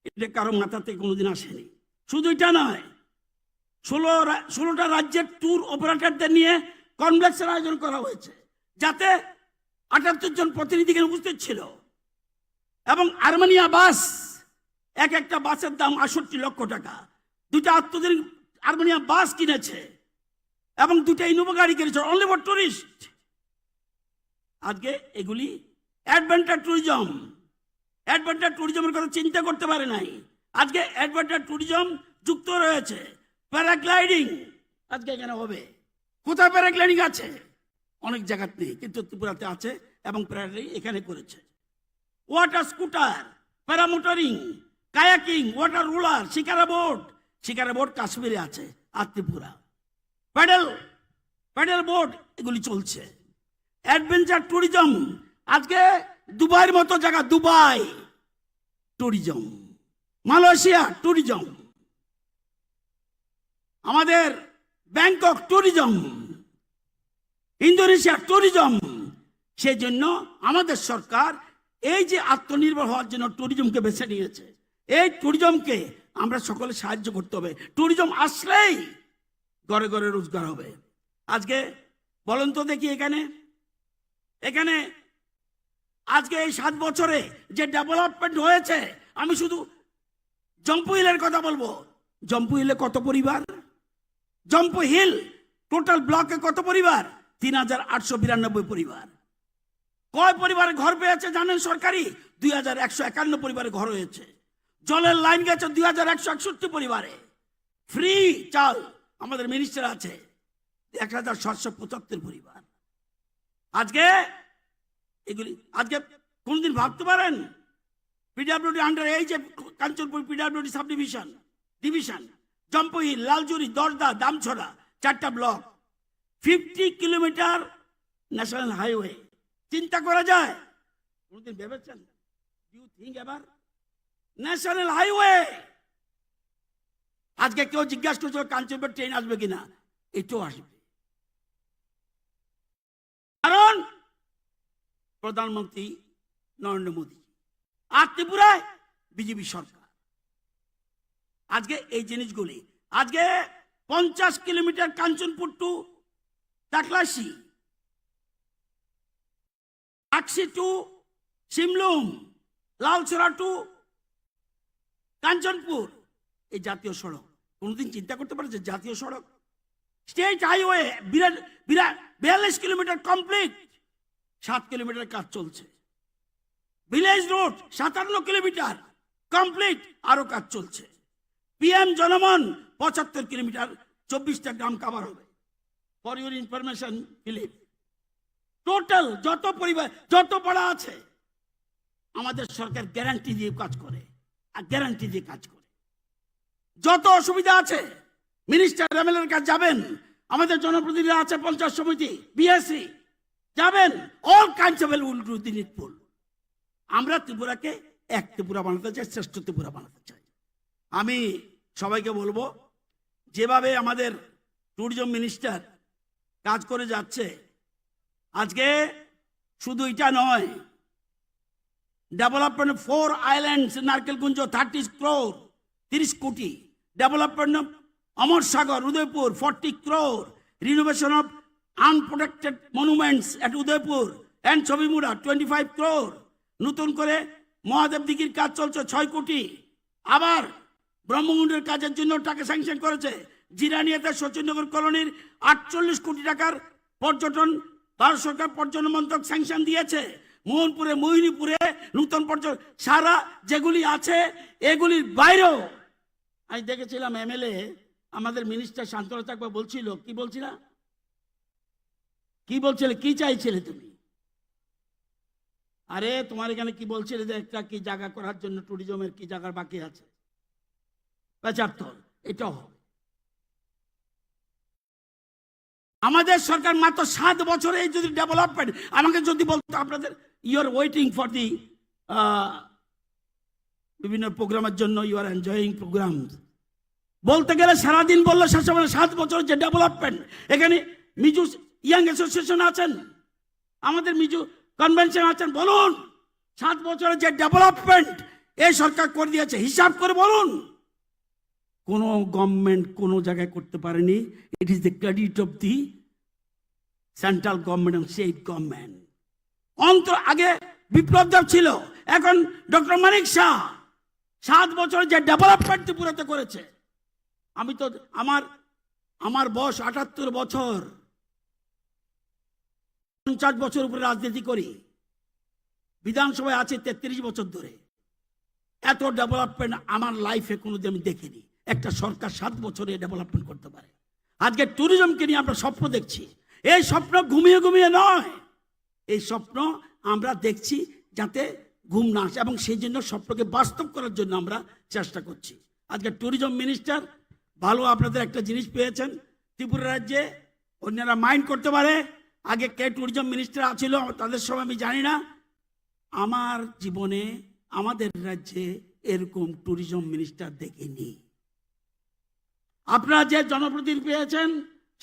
এটা কারো মাথাতে কোনোদিন আসেনি। শুধু এটা নয়, ষোলো রা- ষোলোটা রাজ্যের ট্যুর অপারেটরদের নিয়ে কনফারেন্সের আয়োজন করা হয়েছে, যাতে আটাত্তর জন প্রতিনিধি এখানে উপস্থিত ছিল। এবং আর্মেনিয়া বাস, এক একটা বাসের দাম আটষট্টি লক্ষ টাকা। দুইটা আত্মজনক আর্মেনিয়া বাস কিনেছে এবং দুইটা ইনোভা গাড়ি কিনেছে, অনলি ফর টুরিস্ট। আজকে এগুলি অ্যাডভেঞ্চার ট্যুরিজম, অ্যাডভেঞ্চার ট্যুরিজমের কথা চিন্তা করতে পারে নাই। আজকে অ্যাডভেঞ্চার ট্যুরিজম যুক্ত রয়েছে, প্যারাগ্লাইডিং আজকে এখানে হবে। কোথায় প্যারাগ্লাইডিং আছে? অনেক জায়গাতে নেই, কিন্তু ত্রিপুরাতে আছে এবং প্যারাগ্লাইডিং এখানে করেছে। Water scooter, paramotoring, kayaking, water roller, shikara boat, shikara boat কাশ্মীরে আছে আর ত্রিপুরা। প্যাডেল, প্যাডেল বোট, এগুলি চলছে। অ্যাডভেঞ্চার ট্যুরিজম, আজকে দুবাইয়ের মতো জায়গা, দুবাই ট্যুরিজম, মালয়েশিয়া ট্যুরিজম, আমাদের ব্যাংকক ট্যুরিজম, ইন্দোনেশিয়া ট্যুরিজম। সেই জন্য আমাদের সরকার এই যে আত্মনির্ভর হওয়ার জন্য ট্যুরিজমকে বেছে নিয়েছে, এই ট্যুরিজমকে আমরা সকলে সাহায্য করতে হবে। ট্যুরিজম আসলেই ঘরে ঘরে রোজগার হবে। আজকে বলেন তো দেখি, এখানে, এখানে আজকে এই সাত বছরে যে ডেভেলপমেন্ট হয়েছে, আমি শুধু জম্পু হিলের কথা বলবো। জম্পু হিলে কত পরিবার? জম্পু হিল টোটাল ব্লকে কত পরিবার? তিন হাজার আটশো বিরানব্বই পরিবার। কয় পরিবারে ঘর পেয়েছে জানেন সরকারি? দুই হাজার একশো একান্ন পরিবারে ঘর হয়েছে। জলের লাইন গেছে দুই হাজার একশো একষট্টি পরিবারে। ফ্রি চাল আমাদের মিনিস্টার আছে এক হাজার সাতশো পঁচাত্তর পরিবার। আজকে এগুলি আজকে কোনদিন ভাবতে পারেন? পিডাব্লিউডি আন্ডারে এই যে Kanchanpur PWD sub division, division, Jampuihill, Lalzuri, Dorda, Damchhara, চারটা block, fifty kilometre national highway. চিন্তা করা যায়? কোনদিন ভেবেছেন? Do you think ever? National highway. আজকে কেউ জিজ্ঞাসা করছিল কাঞ্চনপুর ট্রেন আসবে কিনা? এটাও আসবে। কারণ প্রধানমন্ত্রী নরেন্দ্র মোদী, আর ত্রিপুরায় বিজেপি সরকার। আজকে এই জিনিসগুলি, আজকে পঞ্চাশ কিলোমিটার কাঞ্চনপুর টু টাকলাসি, আকসি টু সিমলুং, লালছড়া টু কাঞ্চনপুর, এই জাতীয় সড়ক। কোনোদিন চিন্তা করতে পারে যে জাতীয় সড়ক, স্টেট হাইওয়ে বিরাট বিরাট বিয়াল্লিশ কিলোমিটার কমপ্লিট, সাত কিলোমিটার কাজ চলছে। ভিলেজ রোড সাতান্ন কিলোমিটার কমপ্লিট, আরো কাজ চলছে। পিএম জনমন পঁচাত্তর কিলোমিটার, চব্বিশটা গ্রাম কভার হবে। For your information, Philip, total যত পরিবার, যত পাড়া আছে, আমাদের সরকার গ্যারান্টি দিয়ে কাজ করে, আর গ্যারান্টি দিয়ে কাজ করে। যত অসুবিধা আছে, মিনিস্টার এমএলএর কাছে যাবেন, আমাদের জনপ্রতিনিধি আছে, পঞ্চায়েত সমিতি, বিএসি, যাবেন, all kinds of help will do the needful। আমরা ত্রিপুরাকে এক ত্রিপুরা বানাতে চাই, শ্রেষ্ঠ ত্রিপুরা বানাতে চাই। আমি সবাইকে বলবো, যেভাবে আমাদের ট্যুরিজম মিনিস্টার কাজ করে যাচ্ছে, আজকে শুধু এটা নয়, development four islands, Narkelkunja thirty crore, তিরিশ কোটি, development Amar Sagar Udaipur forty crore, renovation of unprotected monuments at Udaipur and Chobimura twenty five crore, নতুন করে মহাদেব দিঘির কাজ চলছে ছয় কোটি, আবার ব্রহ্মকুণ্ডের কাজের জন্য টাকা স্যাংশন করেছে। জিরানিয়াতে শচীননগর কলোনির আটচল্লিশ কোটি টাকার পর্যটন, ভারত সরকার পর্যটন মন্ত্রক স্যাংশন দিয়েছে। মোহনপুরে, মোহিনীপুরে নতুন পর্যটন, সারা যেগুলি আছে এগুলির বাইরেও। আমি দেখেছিলাম এমএলএ, আমাদের মিনিস্টার শান্তনু চাকমা বলছিল, কি বলছিল, কি বলছিলে, কি চাইছিলে তুমি? আরে, তোমার এখানে কি বলছিলে যে একটা কি জায়গা করার জন্য ট্যুরিজমের কি জায়গার বাকি আছে? পঁচাত্তর, এটাও হবে। আমাদের সরকার মাত্র সাত বছরে এই যদি ডেভেলপমেন্ট, আমাকে যদি বলতো আপনাদের, you are waiting for the বিভিন্ন প্রোগ্রামের জন্য, you are enjoying programs বলতে গেলে সারাদিন বললে শেষ হবে না। সাত বছর যে ডেভেলপমেন্ট, এখানে মিজো ইয়াং অ্যাসোসিয়েশন আছেন, আমাদের মিজো কনভেনশন আছেন, বলুন সাত বছরে যে ডেভেলপমেন্ট এই সরকার করে দিয়েছে, হিসাব করে বলুন। কোনো গভর্নমেন্ট কোনো জায়গায় করতে পারেনি। It is the credit of the central government and state government। অন্তর আগে বিপ্লব দেব ছিল, এখন ডক্টর মানিক শাহ। সাত বছরে যে ডেভেলপমেন্ট ত্রিপুরাতে করেছে, আমি তো, আমার আমার বয়স আটাত্তর বছর, পঞ্চাশ বছর উপরে রাজনীতি করি, বিধানসভায় আছি তেত্রিশ বছর ধরে। এত ডেভেলপমেন্ট আমার লাইফে কোনোদিন আমি দেখিনি। একটা সরকার সাত বছরে ডেভেলপমেন্ট করতে পারে। আজকে ট্যুরিজমকে নিয়ে আমরা স্বপ্ন দেখছি। এই স্বপ্ন ঘুমিয়ে ঘুমিয়ে নয়, এই স্বপ্ন আমরা দেখছি যাতে ঘুম না আসে, এবং সেই জন্য স্বপ্নকে বাস্তব করার জন্য আমরা চেষ্টা করছি। আজকে ট্যুরিজম মিনিস্টার ভালো আপনাদের একটা জিনিস পেয়েছেন ত্রিপুরা রাজ্যে, অন্যরা মাইন্ড করতে পারে। আগে কে ট্যুরিজম মিনিস্টার আছিল, তাদের সব আমি জানি না। আমার জীবনে আমাদের রাজ্যে এরকম ট্যুরিজম মিনিস্টার দেখিনি। আপনারা যে জনপ্রতিনিধি পেয়েছেন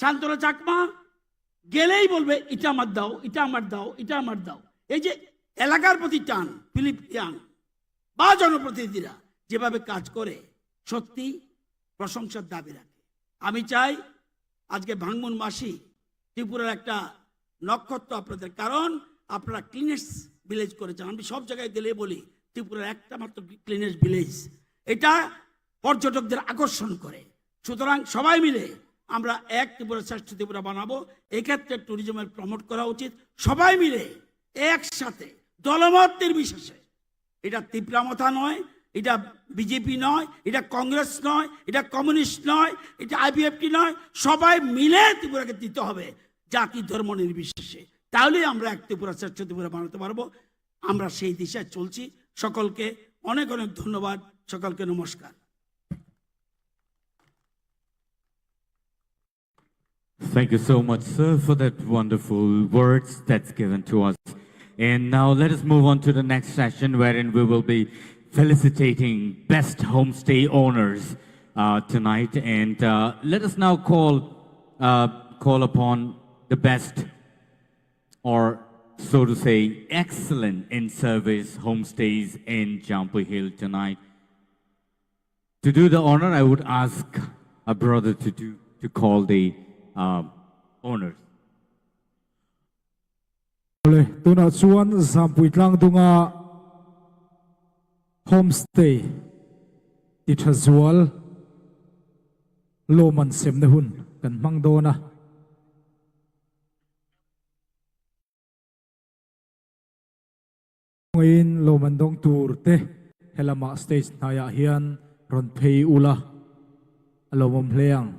শান্তনু চাকমা, গেলেই বলবে, "এটা আমার দাও, এটা আমার দাও, এটা আমার দাও।" এই যে এলাকার প্রতি টান, ফিলিপ ইয়াং বা জনপ্রতিনিধিরা যেভাবে কাজ করে, সত্যি প্রশংসার দাবি রাখে। আমি চাই আজকে ভাঙ্গমুন মাসি ত্রিপুরার একটা নক্ষত্র আপনাদের, কারণ আপনারা ক্লিনেস্ট ভিলেজ করেছেন। আমি সব জায়গায় গেলে বলি, ত্রিপুরার একটা মাত্র ক্লিনেস্ট ভিলেজ, এটা পর্যটকদের আকর্ষণ করে। সুতরাং সবাই মিলে আমরা এক ত্রিপুরা শ্রেষ্ঠ ত্রিপুরা বানাবো। এক্ষেত্রে ট্যুরিজমের প্রমোট করা উচিত। সবাই মিলে একসাথে, দলমত নির্বিশেষে, এটা তিপ্রা মথা নয়, এটা বিজেপি নয়, এটা কংগ্রেস নয়, এটা কমিউনিস্ট নয়, এটা আইপিএফটি নয়। সবাই মিলে ত্রিপুরাকে দিতে হবে, জাতি ধর্ম নির্বিশেষে। তাহলেই আমরা এক ত্রিপুরা শ্রেষ্ঠ ত্রিপুরা বানাতে পারবো। আমরা সেই দিশায় চলছি। সকলকে অনেক অনেক ধন্যবাদ, সকলকে নমস্কার। Thank you so much, sir, for that wonderful words that's given to us. And now let us move on to the next session, wherein we will be felicitating best homestay owners uh, tonight. And uh, let us now call uh, call upon the best, or so to say, excellent in service homestays in Jampui Hill tonight. To do the honor, I would ask a brother to do to call the uh, owners. Tuna chuan Zampui tlang dunga homestay ti tha zual lawman semna hun kan hmang dawn a. Ngaiin lawman dawng tur te helamah stage hnaiah hian rawn phei ula a lawmawm hle ang.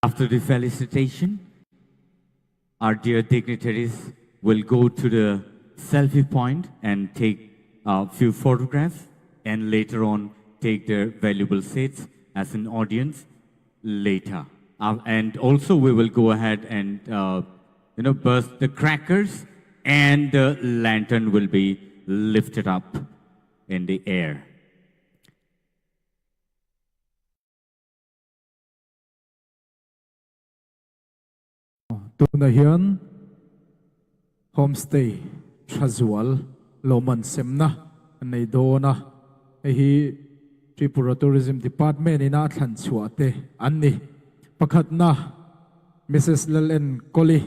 After the felicitation, our dear dignitaries will go to the selfie point and take a few photographs and later on take their valuable seats as an audience later. Uh, and also we will go ahead and uh, you know burst the crackers and the lantern will be lifted up in the air. Tuna hian homestay tha zual lawman semna an nei dawn a, hei hi Tripura Tourism Department ina a thlan chhuah te an ni. Pakhatna Mrs Lal N Koli,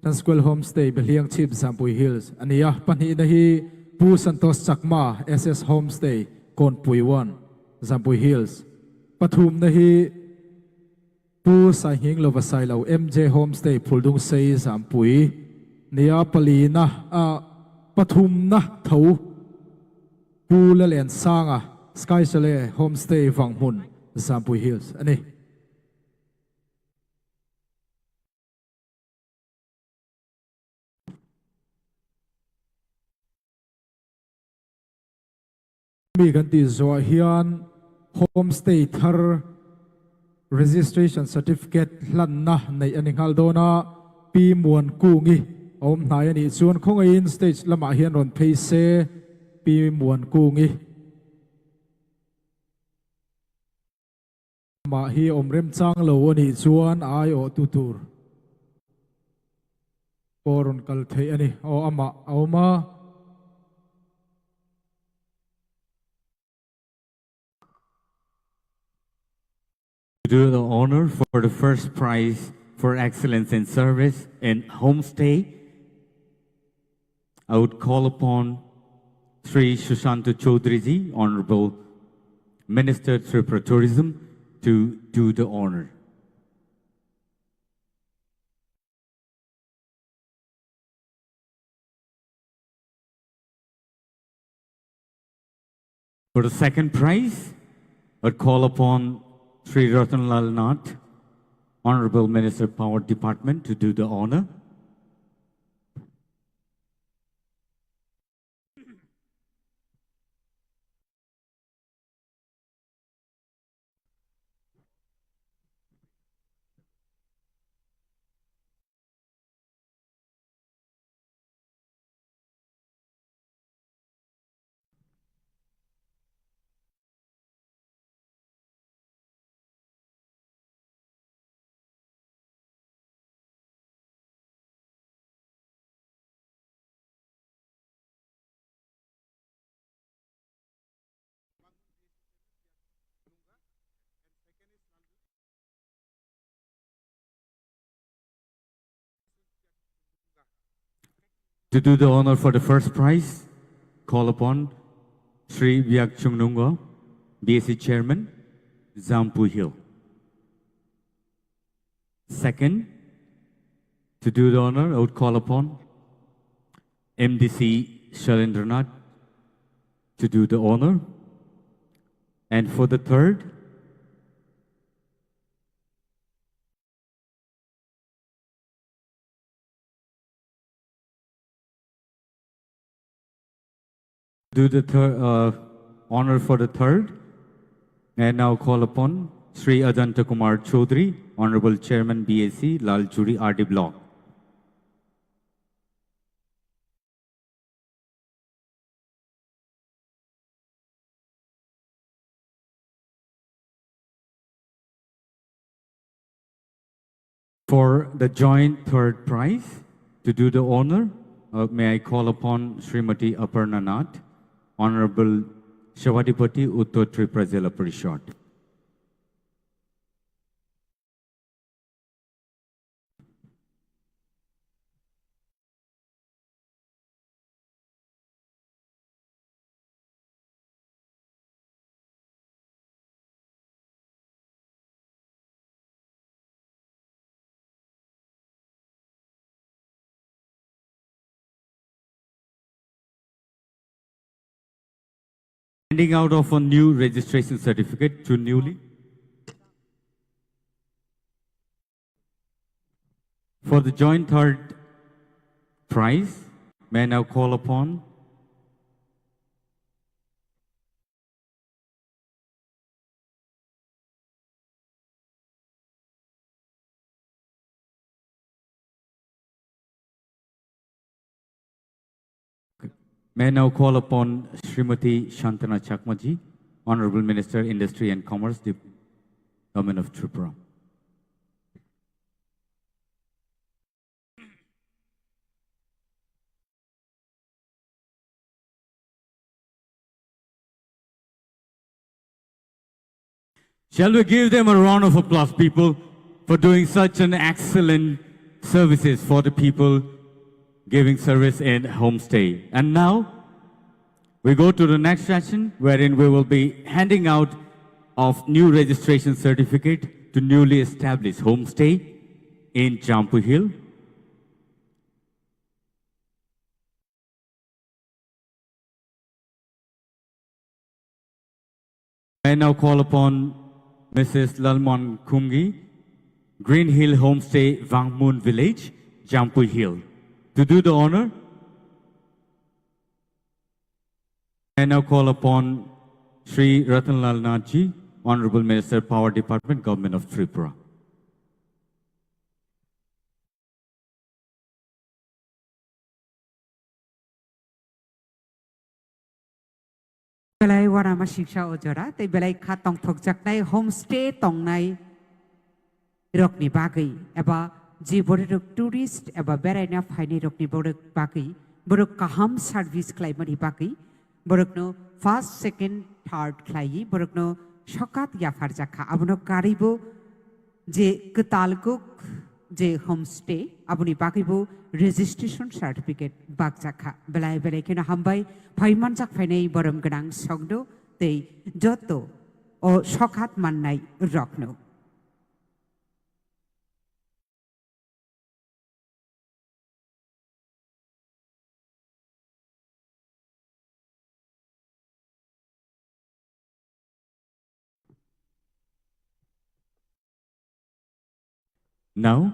Tanskwel Homstay, Behliang Chip, Zampui Hills a ni a, pahnihna hi Pu Santos Chakma, S S Homstay, Konpui One, Zampui Hills. Pathumna hi Pu Sainghing Lova Sailo, M J Homstay, Phuldungsei, Zampui nia. Palina, a, pathumna tho Pu Lalen Sanga, Sky Chalet Homstay, Vanghmun, Zampui Hills a ni. Mi kan tih zawh hian homestay thar registration certificate hlanna neih a ni nghal dawn a, Pi Muan Kungi a awm hnai a nih chuan khawngaihin stage lamah hian rawn phei se, Pi Muan Kungi. Amah hi awm remchang lo a nih chuan a aiawhtu tur pawh rawn kal theih a ni. Aw, amah a awm a. To do the honor for the first prize for excellence in service in homestay, I would call upon Sri Sushanta Chaudhary ji, Honorable Minister Tripura Tourism, to do the honor. For the second prize, I call upon Shri Ratan Lal Nath, Honorable Minister, Power Department, to do the honor. To do the honor for the first prize, call upon Shri Biak Chungnungo, B S C Chairman, Jampui Hill. Second, to do the honor, I would call upon M D C Shailendranath to do the honor. And for the third, do the third, uh, honor for the third. And now call upon Shri Ajanta Kumar Chaudhary, Honorable Chairman B A C, Lalchuri R D Block. For the joint third prize, to do the honor, uh, may I call upon Srimati Aparna Nath, Honorable Savatipati, Uttar Tripura Zilla Parishad. Handing out of a new registration certificate to newly. For the joint third prize, may I now call upon May I now call upon Srimati Shantana Chakmaji, Honorable Minister, Industry and Commerce, the Government of Tripura. Shall we give them a round of applause, people, for doing such an excellent services for the people giving service in homestay? And now, we go to the next session, wherein we will be handing out of new registration certificate to newly established homestay in Jampui Hill. I now call upon Missus Lalman Khumgi, Green Hill Homestay, Vangmun Village, Jampui Hill, to do the honor. I now call upon Shri Ratan Lal Nathji, Honorable Minister, Power Department, Government of Tripura. Belai uanama singsa o jora, tei belai kha tongthokjaknai homestay tongnai rokni bagwi, eba je borok tourist eba beraina phainai rokni borok bagwi, borok kaham service khlaimani bagwi, borokno first, second, third khlaiwi borokno sokat yapharjak kha. Abono karwibo je kwtal kuk je homestay, aboni bagwibo registration certificate bakjak kha. Belai belai kheno hambai phaimanjak phainai borom gwnang songno tei joto o sokat mannai rokno. Now,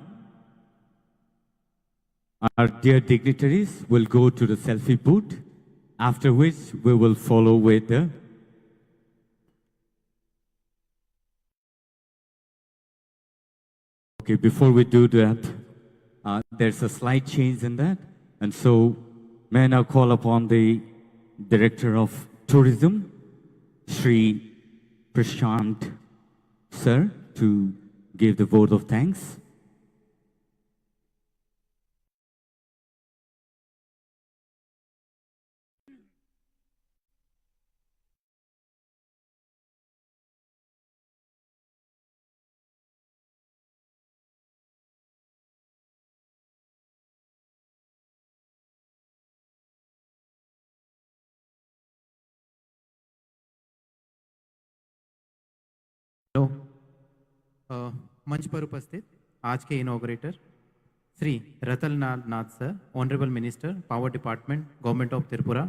our dear dignitaries will go to the selfie booth, after which we will follow with the Okay, before we do that, uh, there's a slight change in that. And so, may I now call upon the Director of Tourism, Shri Prashant Sir, to give the vote of thanks. Hello. Uh, मंच पर उपस्थित आज के inaugurator Shri Ratanlal Nath sir, honourable minister, power department, government of Tripura,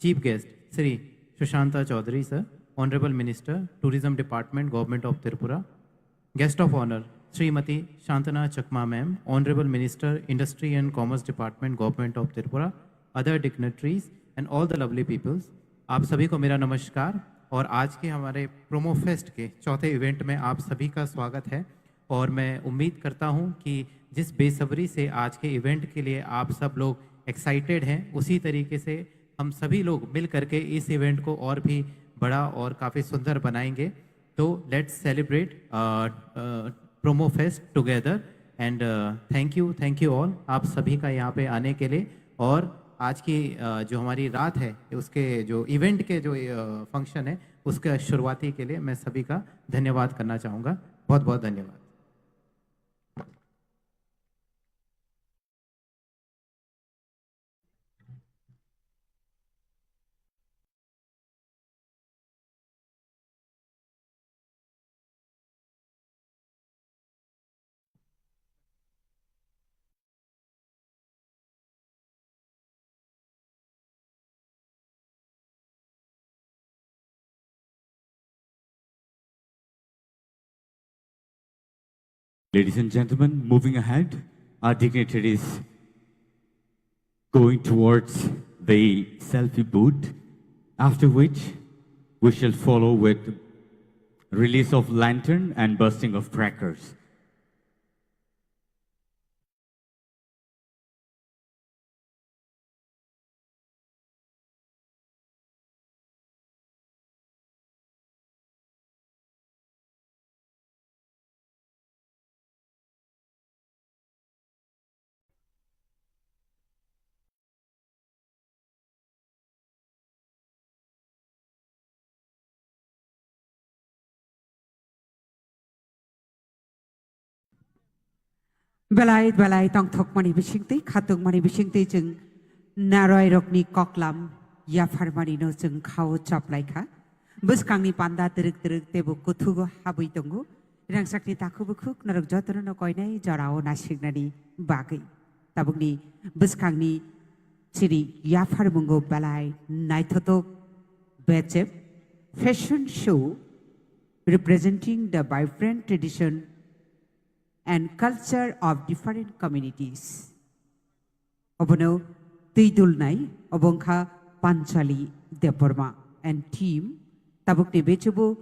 chief guest Shri Sushanta Chowdhury sir, honourable minister, tourism department, government of Tripura, guest of honour Shrimati Santana Chakma ma'am, honourable minister, industry and commerce department, government of Tripura, other dignitaries and all the lovely peoples, आप सभी को मेरा नमस्कार। और आज के हमारे promo fest के चौथे इवेंट में आप सभी का स्वागत है। और मैं उम्मीद करता हूं कि जिस बेसब्री से आज के इवेंट के लिए आप सब लोग एक्साइटेड हैं, उसी तरीके से हम सभी लोग मिल करके इस इवेंट को और भी बड़ा और काफ़ी सुंदर बनाएंगे। तो let's celebrate Promo Fest together and thank you, thank you all, आप सभी का यहाँ पे आने के लिए। और आज की अ, जो हमारी रात है, उसके जो इवेंट के जो फंक्शन है, उसके शुरुआती के लिए मैं सभी का धन्यवाद करना चाहूँगा। बहुत बहुत धन्यवाद। Ladies and gentlemen, moving ahead, our dignitaries going towards the selfie booth, after which we shall follow with release of lantern and bursting of crackers. Belai belai tongthokmani bisingtwi, khatungmani bisingtwi chwng narwai rokni koklam yapharmani no chwng khao choplai kha. Bwskangni panda twrwk twrwk teibo kuthugo habwi tongo. Rangchakni takhuk bukhuk norok jotono no koinai jorao nasiknani bagwi. Tabukni bwskangni chini yapharmungo belai naithotok bechep fashion show representing the vibrant tradition and culture of different communities. Obono twi dulnai, obo wngkha Panchali Debbarma and team. Tabukni bechubo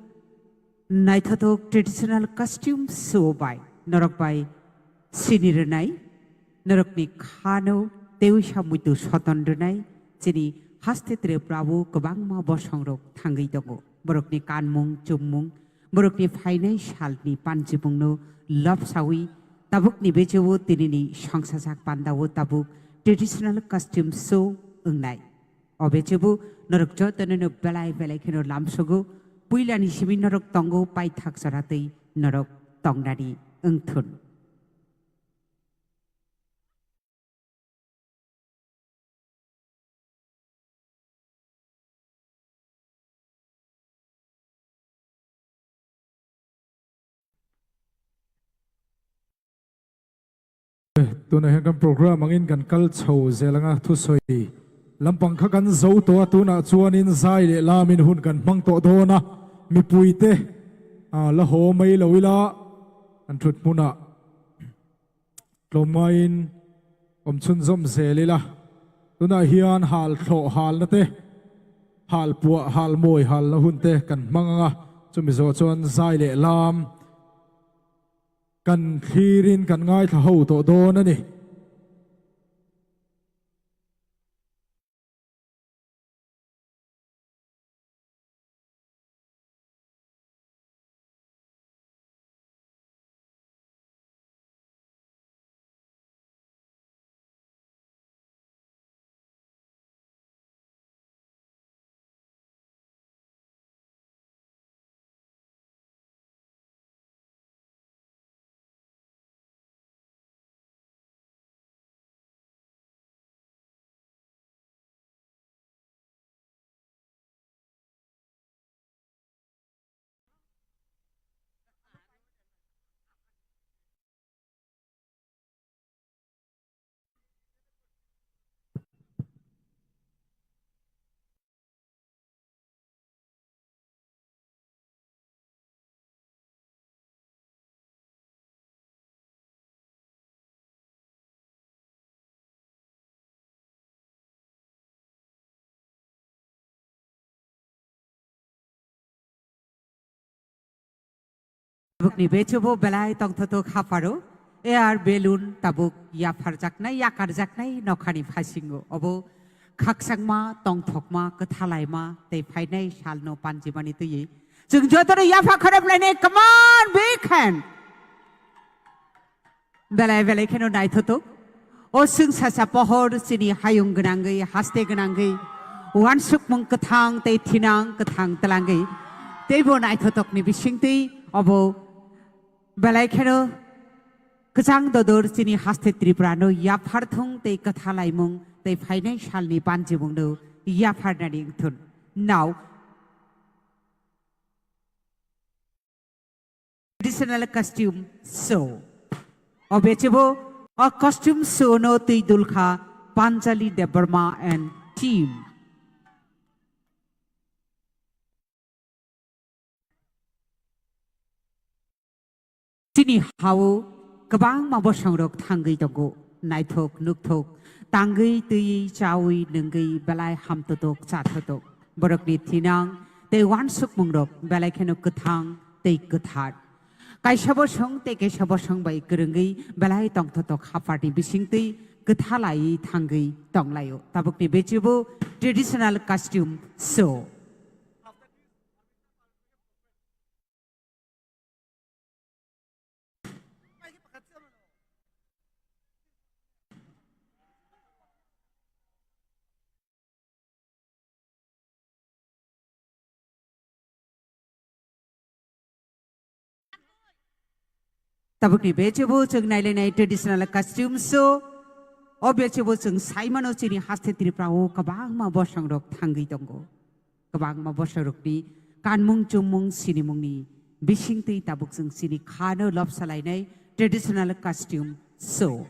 naithotok traditional costume show bai norok bai sini rwnai, norokni khano teiwi sa muitu soton rwnai, chini haste Tripura o kwbangma bosongrok thangwi tongo. Borokni kanmung, chummung, borokni phainai salni panchibungno lobsawi tabukni becheo tinini songsajak pandao tabuk traditional costume show wngnai. O bechebo norok jotono no belai belai kheno lamsogo, puilani simi norok tongo paithak joratwi norok tongnani wngthun. Tuna hian kan program angin kan kal chho zelanga thusoi lampang kha kan zo to a, tuna chuanin zai leh lamin hun kan hmang tawh dawn a, mipuite, a, la haw mai lo ila an thut hmuna Tlawmngaiin awmchhun zawm zel ila. Tunah hian hal thlawh halna te, hal puah, hal mawi halna hun te kan hmang anga. Chumi zawh chuan zai leh lam kan thlirin kan ngaithla ho tawh dawn a ni. Tabukni bechubo belai tongthotok hapharo, air balloon tabuk yapharjaknai, yakarjaknai nokhani phasingo. Obo khakchangma, tongthokma, kwthalaima tei phainai salno panjimani twiwi chwng jotono yapha khorop lainai. Come on, big hand. Belai belai kheno naithotok. O chwng sasa pohor chini hayung gwnangwi, haste gwnangwi, uansukmung kwthang tei thinang kwthang twlangwi. Teibo naithotokni bisingtwi obo belai kheno kwchang dodor chini haste Tripurano yapharthung tei kwthalaimung tei phainai salni banjimungno yapharnani wngthun. Now, traditional costume show. Obechebo a costume show no twi dulkha Panjali Debbarma and team. Chini hao kwbangma bosongrok thangwi tongo, naithok nukthok, tangwi twiwi chawi nungwi belai hamtotok chathotok. Borokni thinang tei uansukmungrok belai kheno kwthang tei kwthar. Kaisa bosong tei kaisa bosong bai kwrwngwi belai tongthotok hapharni bisingtwi kwthalaiwi thangwi tonglaio. Tabukni bechubo traditional costume show. Tabukni bechubo chwng nailainai traditional costume show. O bechubo chwng saimano chini haste Tripura o kwbangma bosongrok thangwi tongo. Kwbangma bosongrokni kanmung chumung sinimungni bisingtwi tabuk chwng chini khano lobsalainai traditional costume show.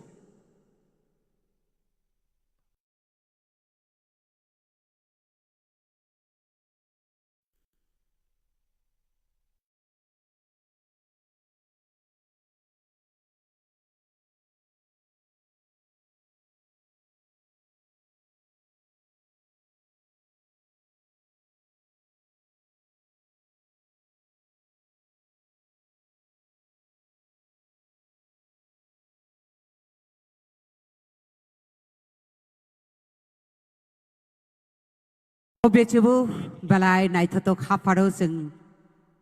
O bechubo belai naithotok hapharo chwng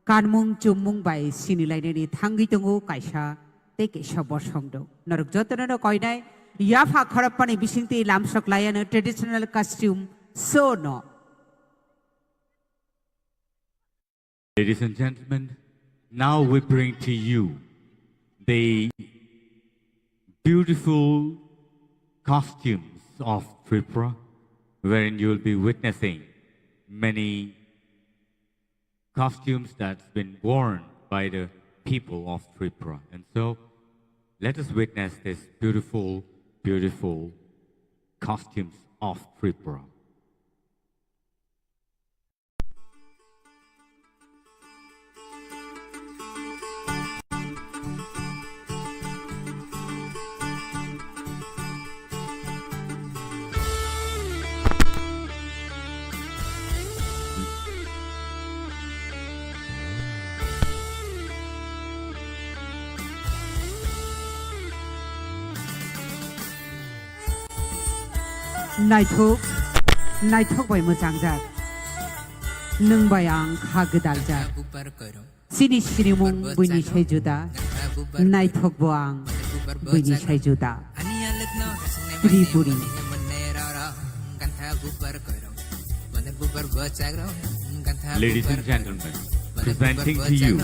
kanmung chummung bai sinilainani thangwi tongo kaisa tei kaisa bosong do. Norok jotono no koinai yapha khorapani bisingtwi lamsok laiano traditional costume show no. Ladies and gentlemen, now we bring to you the beautiful costumes of Tripura, wherein you will be witnessing many costumes that's been worn by the people of Tripura. And so, let us witness this beautiful, beautiful costumes of Tripura. Naithok, naithok bai mwchangjak. Nwng bai ang kha gwdaljak. Chini sinimung buini sai juda. Naithok bo ang buini sai juda. Tripuri. Ladies and gentlemen, presenting to you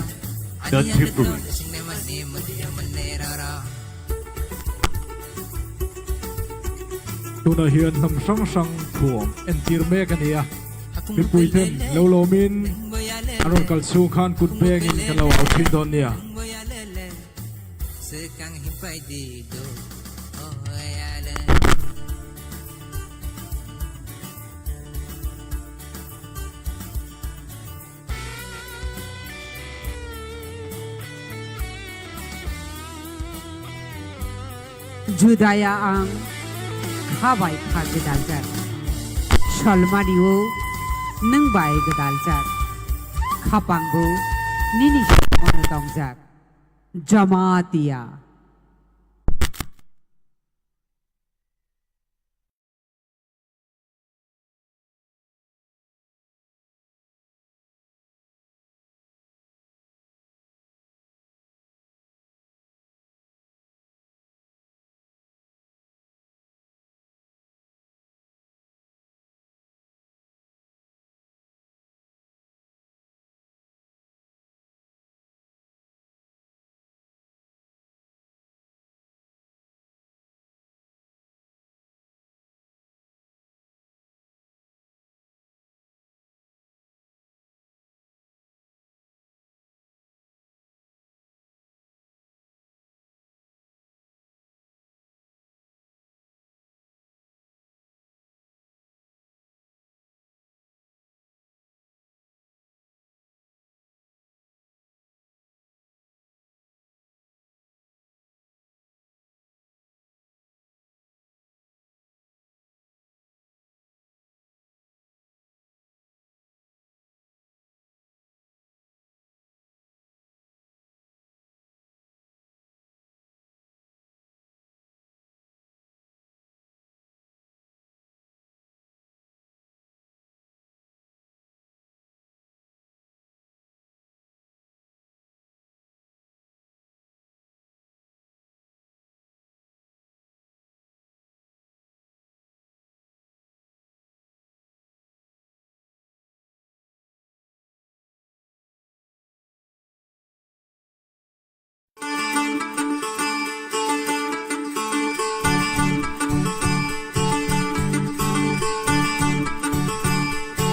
the Tripuri. Tuna hian hnam hrang hrang thuam entir mek a nia. Mipui ten lo lo min an rawn kal chhung khan kut beng in kan lo au thin dawn nia. Judaya ang kha bai kha gwdaljak. Solmani o nwng bai gwdaljak. Khapang bo nini simono tongjak. Jamatia.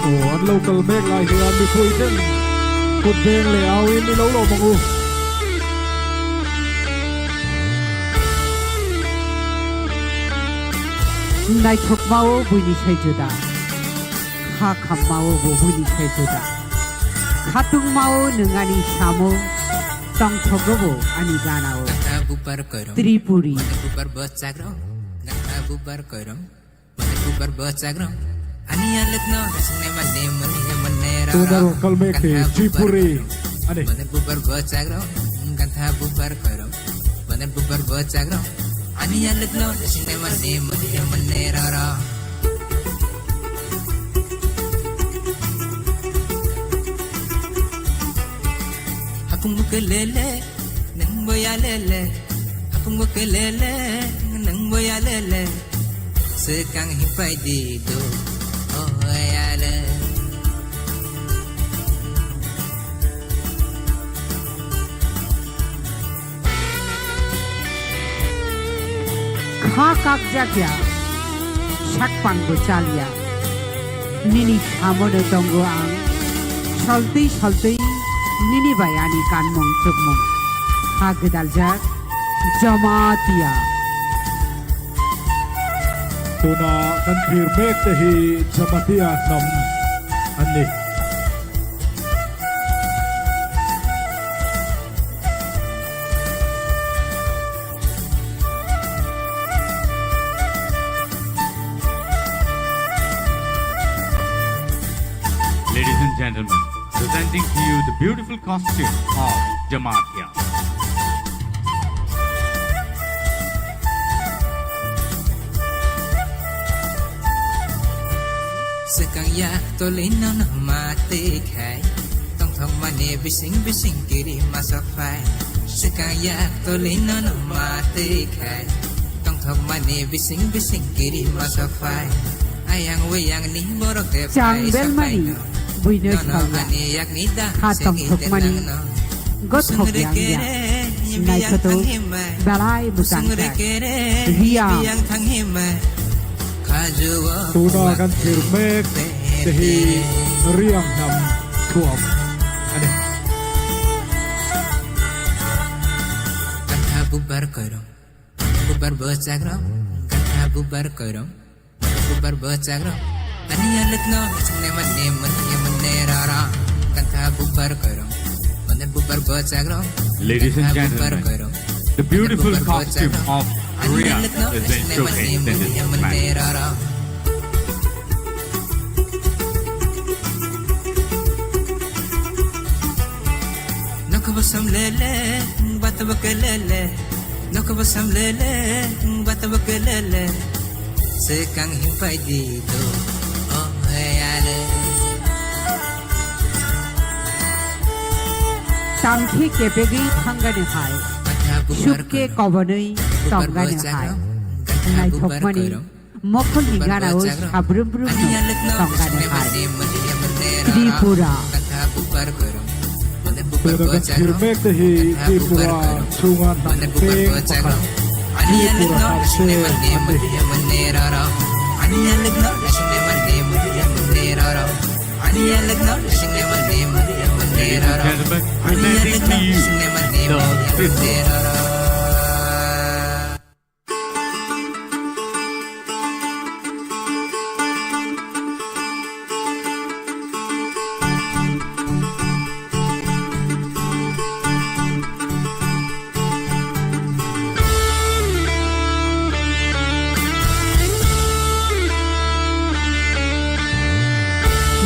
Oh, an lo kal mek lai hian mipui ten kut beng leh au in i lo lawm ang u. Naithokma o buini sai juda. Kha khamma o bo buini sai juda. Khatungma o nwng ani samo, tongthogo bo ani gana o. Tripuri. Tuna rw kal mek hi Tripuri. Ani. Hakung buke lele, nang boya lele. Hakung buke lele, nang boya lele. Sekang hipai di do, oh ya le. Kha kakjakya, sakpang bo chalya. Nini samono tongo ang, soltwi soltwi nini bai ani kanmung chukmung. Kha gwdaljak, Jamatia. Tuna kan thir mek te hi Jamatia hnam an ni. Ladies and gentlemen, presenting to you the beautiful costume of Jamatia. Yak tolino no ma twi khai, tongthokmani bising bising kiri masok phai. Swkang yak tolino no ma twi khai, tongthokmani bising bising kiri masok phai. Ayang wiyang ni borok de Chang phai belmani sapai no. Buino Nono sala. Ani yak ni da Kha segi tongthokmani. Tenang no. Gothok yang ya. Naikhoto. Belai bwsang jak. Riang. Tuna kan thirmek tehi riang nam thuam. Ani. Kantha bubar koirong. Bubar bwchakrok. Kantha bubar koirong. Bubar bwchakrok. Ani alwkno swngnai mani mani mani rara. Kantha bubar koirong. Mane bubar bwchakrok. Ladies and gentlemen, the beautiful costume of Korea is being showcased in this match. Nokbo samlele, batbo kelele. Nokbo samlele, batbo kelele. Swkang himpai di do, oh, yare. Tangkhe kebegwi thangani hai, sukhe kobonwi tongani hai. Naithokmani mokhorni gana o sabrum brum tongani hai. Tripura. Peragan khirmek tehi Tripura chunga nang peng pakhat. Tripura harse ani. Ladies and gentlemen, presenting to you the fifth.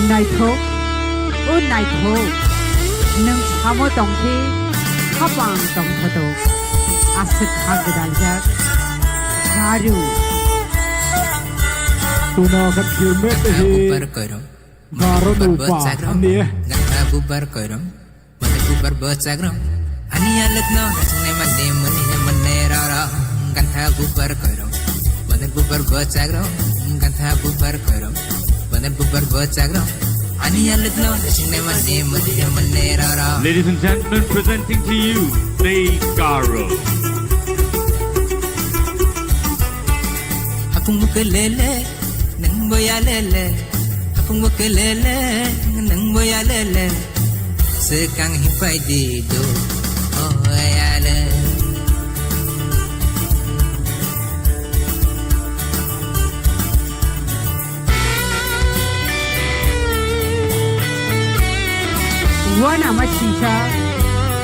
Naithok, o naithok, nwng samo tongkhe, khapang tongthotok, aswk kha gwdaljak, garu. Tuna khat khirmek tehi. Garo nupa ani. Gantha bubar koirong. Mane bubar bwchakrok. Ani alwkno swngnai mani mani mani rara. Gantha bubar koirong. Mane bubar bwchakrok. Gantha bubar koirong. Mane bubar bwchakrok. Ani alwkno swngnai mani mani mani rara. Ladies and gentlemen, presenting to you, the Garo. Hapung buke lele. Nang boya lele, apung boke lele, nang boya lele. Sekang himpai di do, oh ya le. Wana ma sisa,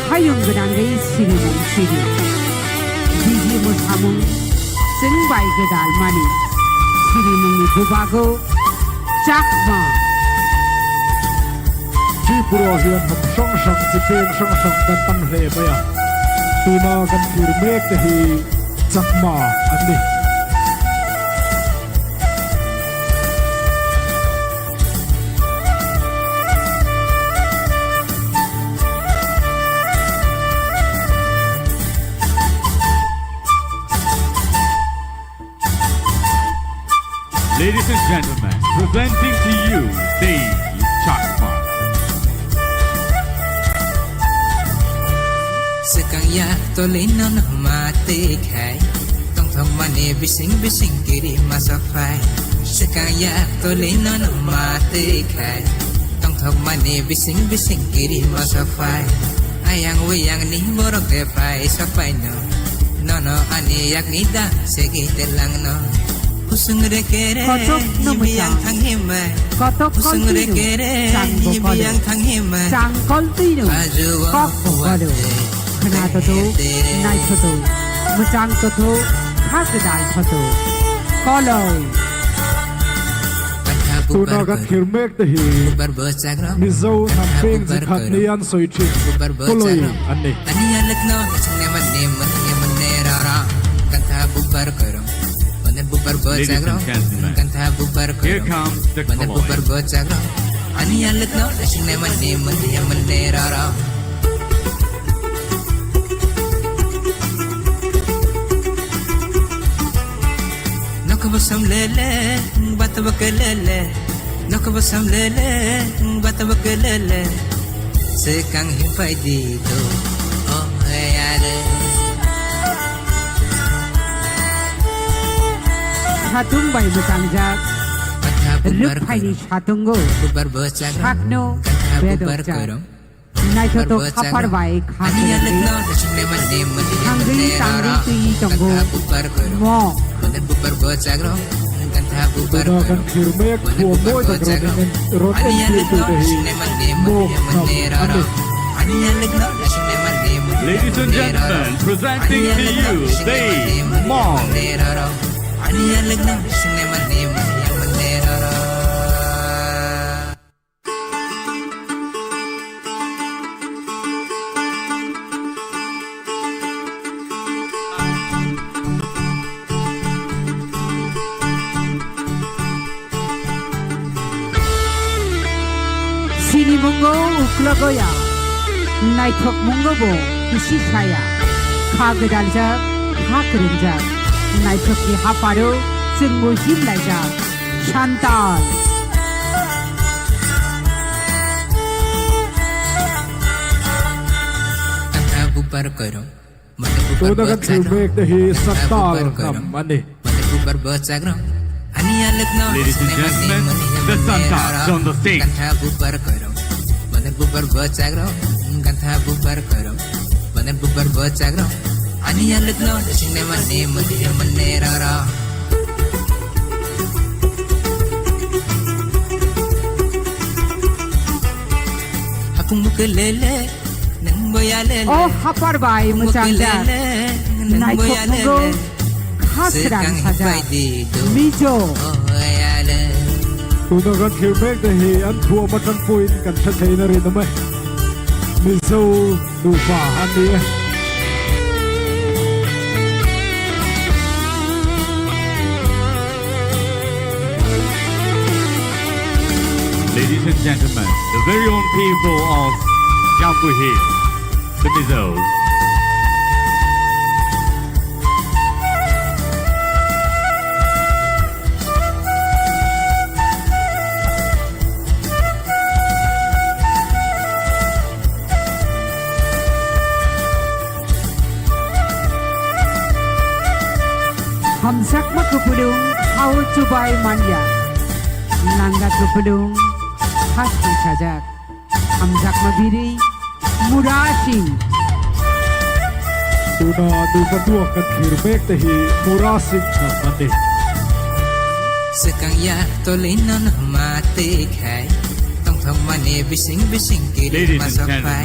hayung gwnangwi siri mung siri. Biji mwsamung, chwng bai gwdal mani, siri mungni bubago, Chakma. Tripura hian ham song song, chipeng song song kan pan hle maya. Tuna kan thir mek te hi Chakma an ni. Ladies and gentlemen, presenting to you, Dave Chakma. Swkang yak tolino no ma twi khai, tongthok mani bising bising kiri masok phai. Swkang yak tolino no ma twi khai, tongthok mani bising bising kiri masok phai. Ayang wiyang ni borok de phai sok phai no. Nono ani yakni da segi telangno. Kusung reke re, kotok no ni biyang mwchang. Thang himai. Kotok kusung koltwi no, reke re, chang ni bokolo. Biyang thang himai. Chang koltwi no, kok bokolo. Khwna toto, nai toto, mwchang toto, kha gwdal toto. Koloi. Tuna kan thir mek te hi. Mizo nampeng jikhat ni an soi thik. Koloi an ni. Ani alek no, sing ne man ne, man ne, man ne, ra, ra. Kan tha bubar koirong. Man Bubar Ladies and bwchakrok, gentlemen, gantha bubar here koirok. Comes the Bana bubar bwchakrok. Ani alwkno nasingnai mani mani mani rara. Nokbo samlele, batba kelele. Nokbo samlele, batba kelele. Sekang himpai di do, oh yare. Satung bai bwtangjak, rwkphaini satungo, sakno bedorjak. Naithotok hapar bai kha kwrwngwi, thangwi tangwi twi tongo. Mo. Bubar bwchakrok, gantha bubar koirok. Bubar bwchakrok, ani alwkno nasingnai mani mani mani rara. Ani alwkno nasingnai mani mani mani rara. Ladies and gentlemen, presenting to you the mall. Ani alwkno nasingnai mani mani mani rara. Sini mungo uklogo ya, naithok mungo bo kusi saya. Kha gwdanjak, kha kwrwngjak, naithokni haparo chwngbo himlaijak. Chantal. Gantha bubar koirok. Tuna kan thirmek te hi Chantal nam mani. Ladies and gentlemen, the Chantal on the stage. Gantha bubar koirok. Gantha bubar bwchakrok. Ani alwkno nasingnai mani mani mani rara. Hapung buke lele, nang boya lele. O hapar bai mwchang jak. Naithok mungo. Khasrang sajak. Mijo. Tuna kan thirmek te hi an thua matang puin kan sa theina ri namai. Mizo. Nupa ani. Ladies and gentlemen, the very own people of Jambu Hills, the Mizos. Hamjakma kupulung hao chubai manya. Nangga kupulung khas sajak. Hamjakma biri Murasing. Tuna nupa tuak kan thirmek te hi Murasing nam mani. Swkang ya tolino no ma twi khai. Tongthok mani bising bising kiri masok phai.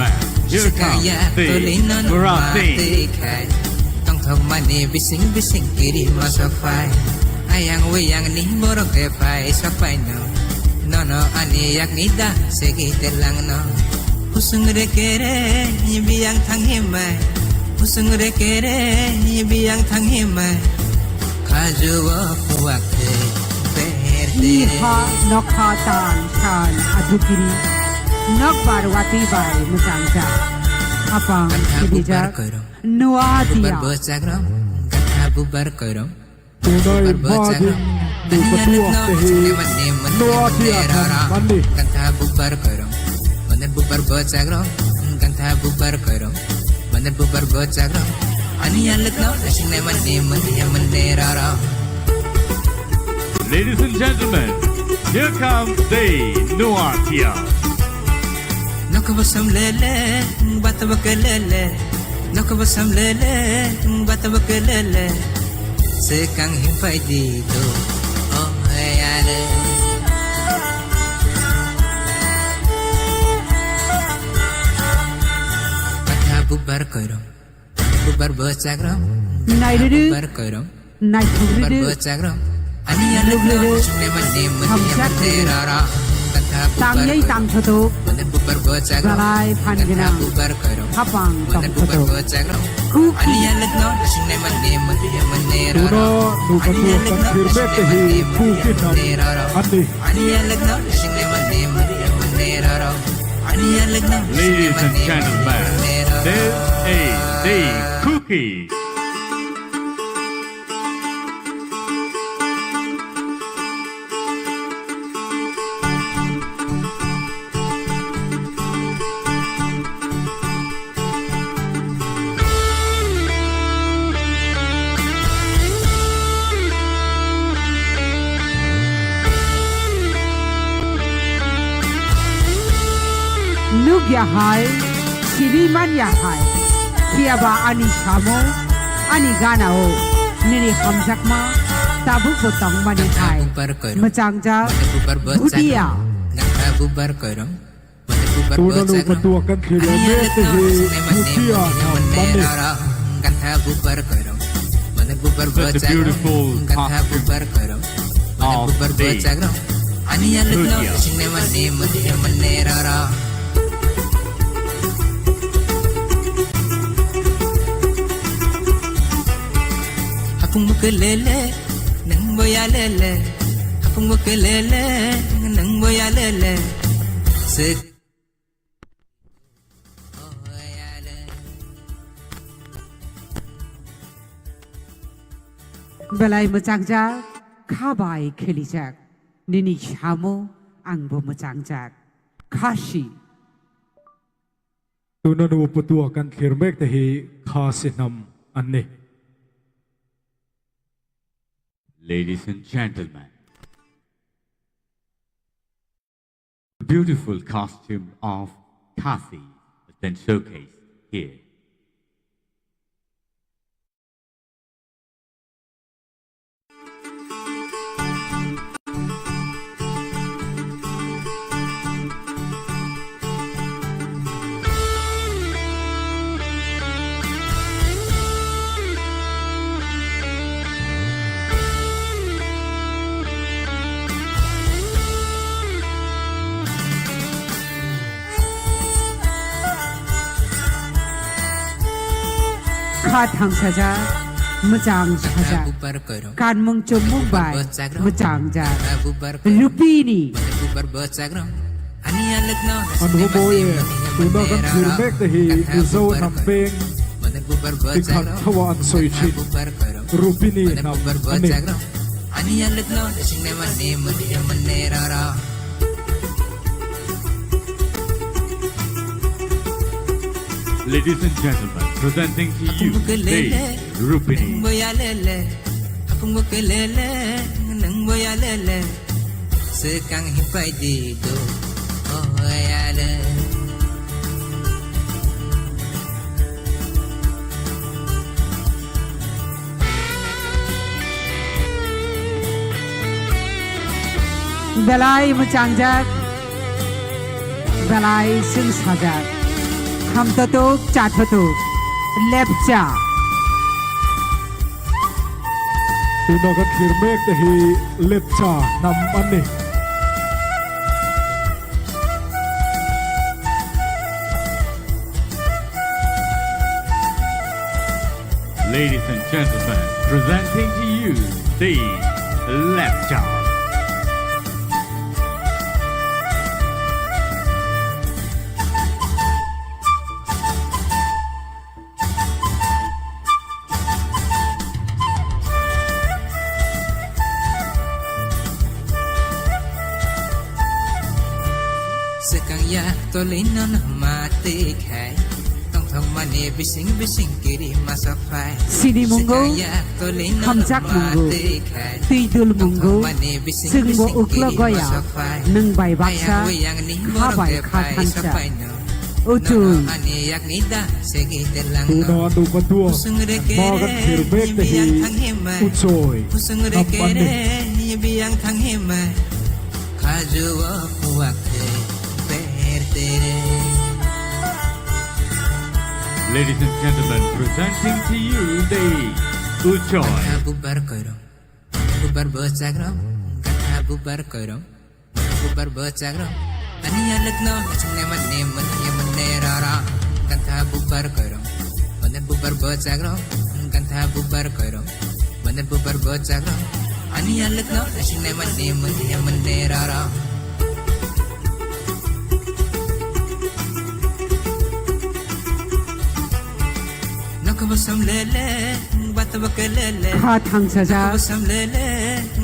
Swkang ya tolino no ma twi khai. Tongthok mani bising bising kiri masok phai. Ayang wiyang ni borok de phai sok phai no. Nono ani yakni da segi telangno. Husung re kere biyang thanghi mai. Husung re kere biyang thanghi mai. Khaju o kuwak te ber te. Iha nokha tan tan adukiri. Nokbar wati bai muchangja. Apang sibijak. Noa dia. Bubar bwchakrok, gantha bubar koirok. Tunai majin nupa tuak te hi Noa dia nam mani. Gantha bubar koirok. Madan bubar bwchakrok, gantha bubar koirok. Madan bubar bwchakrok. Ani alwkno nasingnai mani mani mani rara. Ladies and gentlemen, here comes the Noatia. Nokbo samlele, batba kelele. Nokbo samlele, batba kelele. Sekang himpai di do, oh yare. Gantha bubar koirok. Bubar bwchakrok. Nairiri. Bubar koirok. Naithok riri. Bubar bwchakrok. Ani alwkno nasingnai mani mani mani rara. Tangyai tangthotok, belai phan gwnang, hapang tongthotok. Kuki. Uno nukatua kan khirmek tehi kuki nam ani. Ladies and gentlemen, this is the Kuki. Nukya hai, sini manya hai, phiyaba ani samung, ani ganao nini hamjakma tabukbo tongmani hai. Mwchangjak Bhutia. Tuna nukatua kan khirmek tehi Bhutia nam ani. Such a beautiful costume of the Bhutia. Hapung muke lele, nang boya lele. Hapung muke lele, nang boya lele. Sek. Belai mwchangjak, kha bai khelijak. Nini samung angbo mwchangjak. Khasi. Tuna nubo putua kan khirmek tehi khasi nam ani. Ladies and gentlemen, beautiful costume of Khasi has been showcased here. Kha thangsajak, mwchang sajak. Kanmung chumung bai mwchangjak. Rupini. Anhuboye, tuna kan khirmek tehi ujau nampeng tikhan thawa ansoichi. Rupini nam ani. Ladies and gentlemen, presenting to you, the Rupini. Hapung muke lele, nang boya lele. Swkang hipai di do, oh, ya le. Belai mwchangjak, belai swngsajak. Khamthotok, chathotok, lepcha. Tuna kan khirmek tehi lepcha nam ani. Ladies and gentlemen, presenting to you the Lepcha. Swkang yak tolino no ma twi khai, tongthokmani bising bising kiri masok phai. Sini mungo, swkang yak tolino no hamjak ma mungo, twi khai, twi dul mungo, tongthokmani bising chwngbo bising uklo kiri goya, masok phai. Nwng bai baksa, ayang wiyang ni kha bai borok kha phai thansa. Sok phai no. Uchoi. Tuna nukatua, bagan khirbek tehi uchoi. Nammani. Ladies and gentlemen, presenting to you the uchoi. Bubar koirong, bubar bwchakrok, gatha bubar koirong. Bubar bwchakrok, ani alwkno naisingnaimani mwnwi mwnwi rwrw. Gantha bubar kwrwng, mwnwi bubar bwchakrok, gantha bubar kwrwng, mwnwi bubar bwchakrok, ani alwkno naisingnaimani mwnwi mwnwi rwrw. Kha thangsajak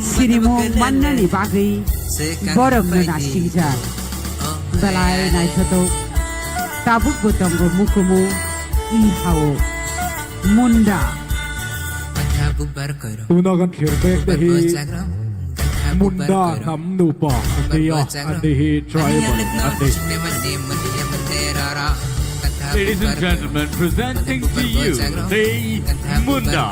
sinimung mannani bagwi borokno naisijak. Belai naithotok. Tabukbo tongo mukumu i hao. Munda. Unagan khirbek dehi. Munda nam nupa, dia anihi tribal anihi. Ladies and gentlemen, presenting to you the Munda.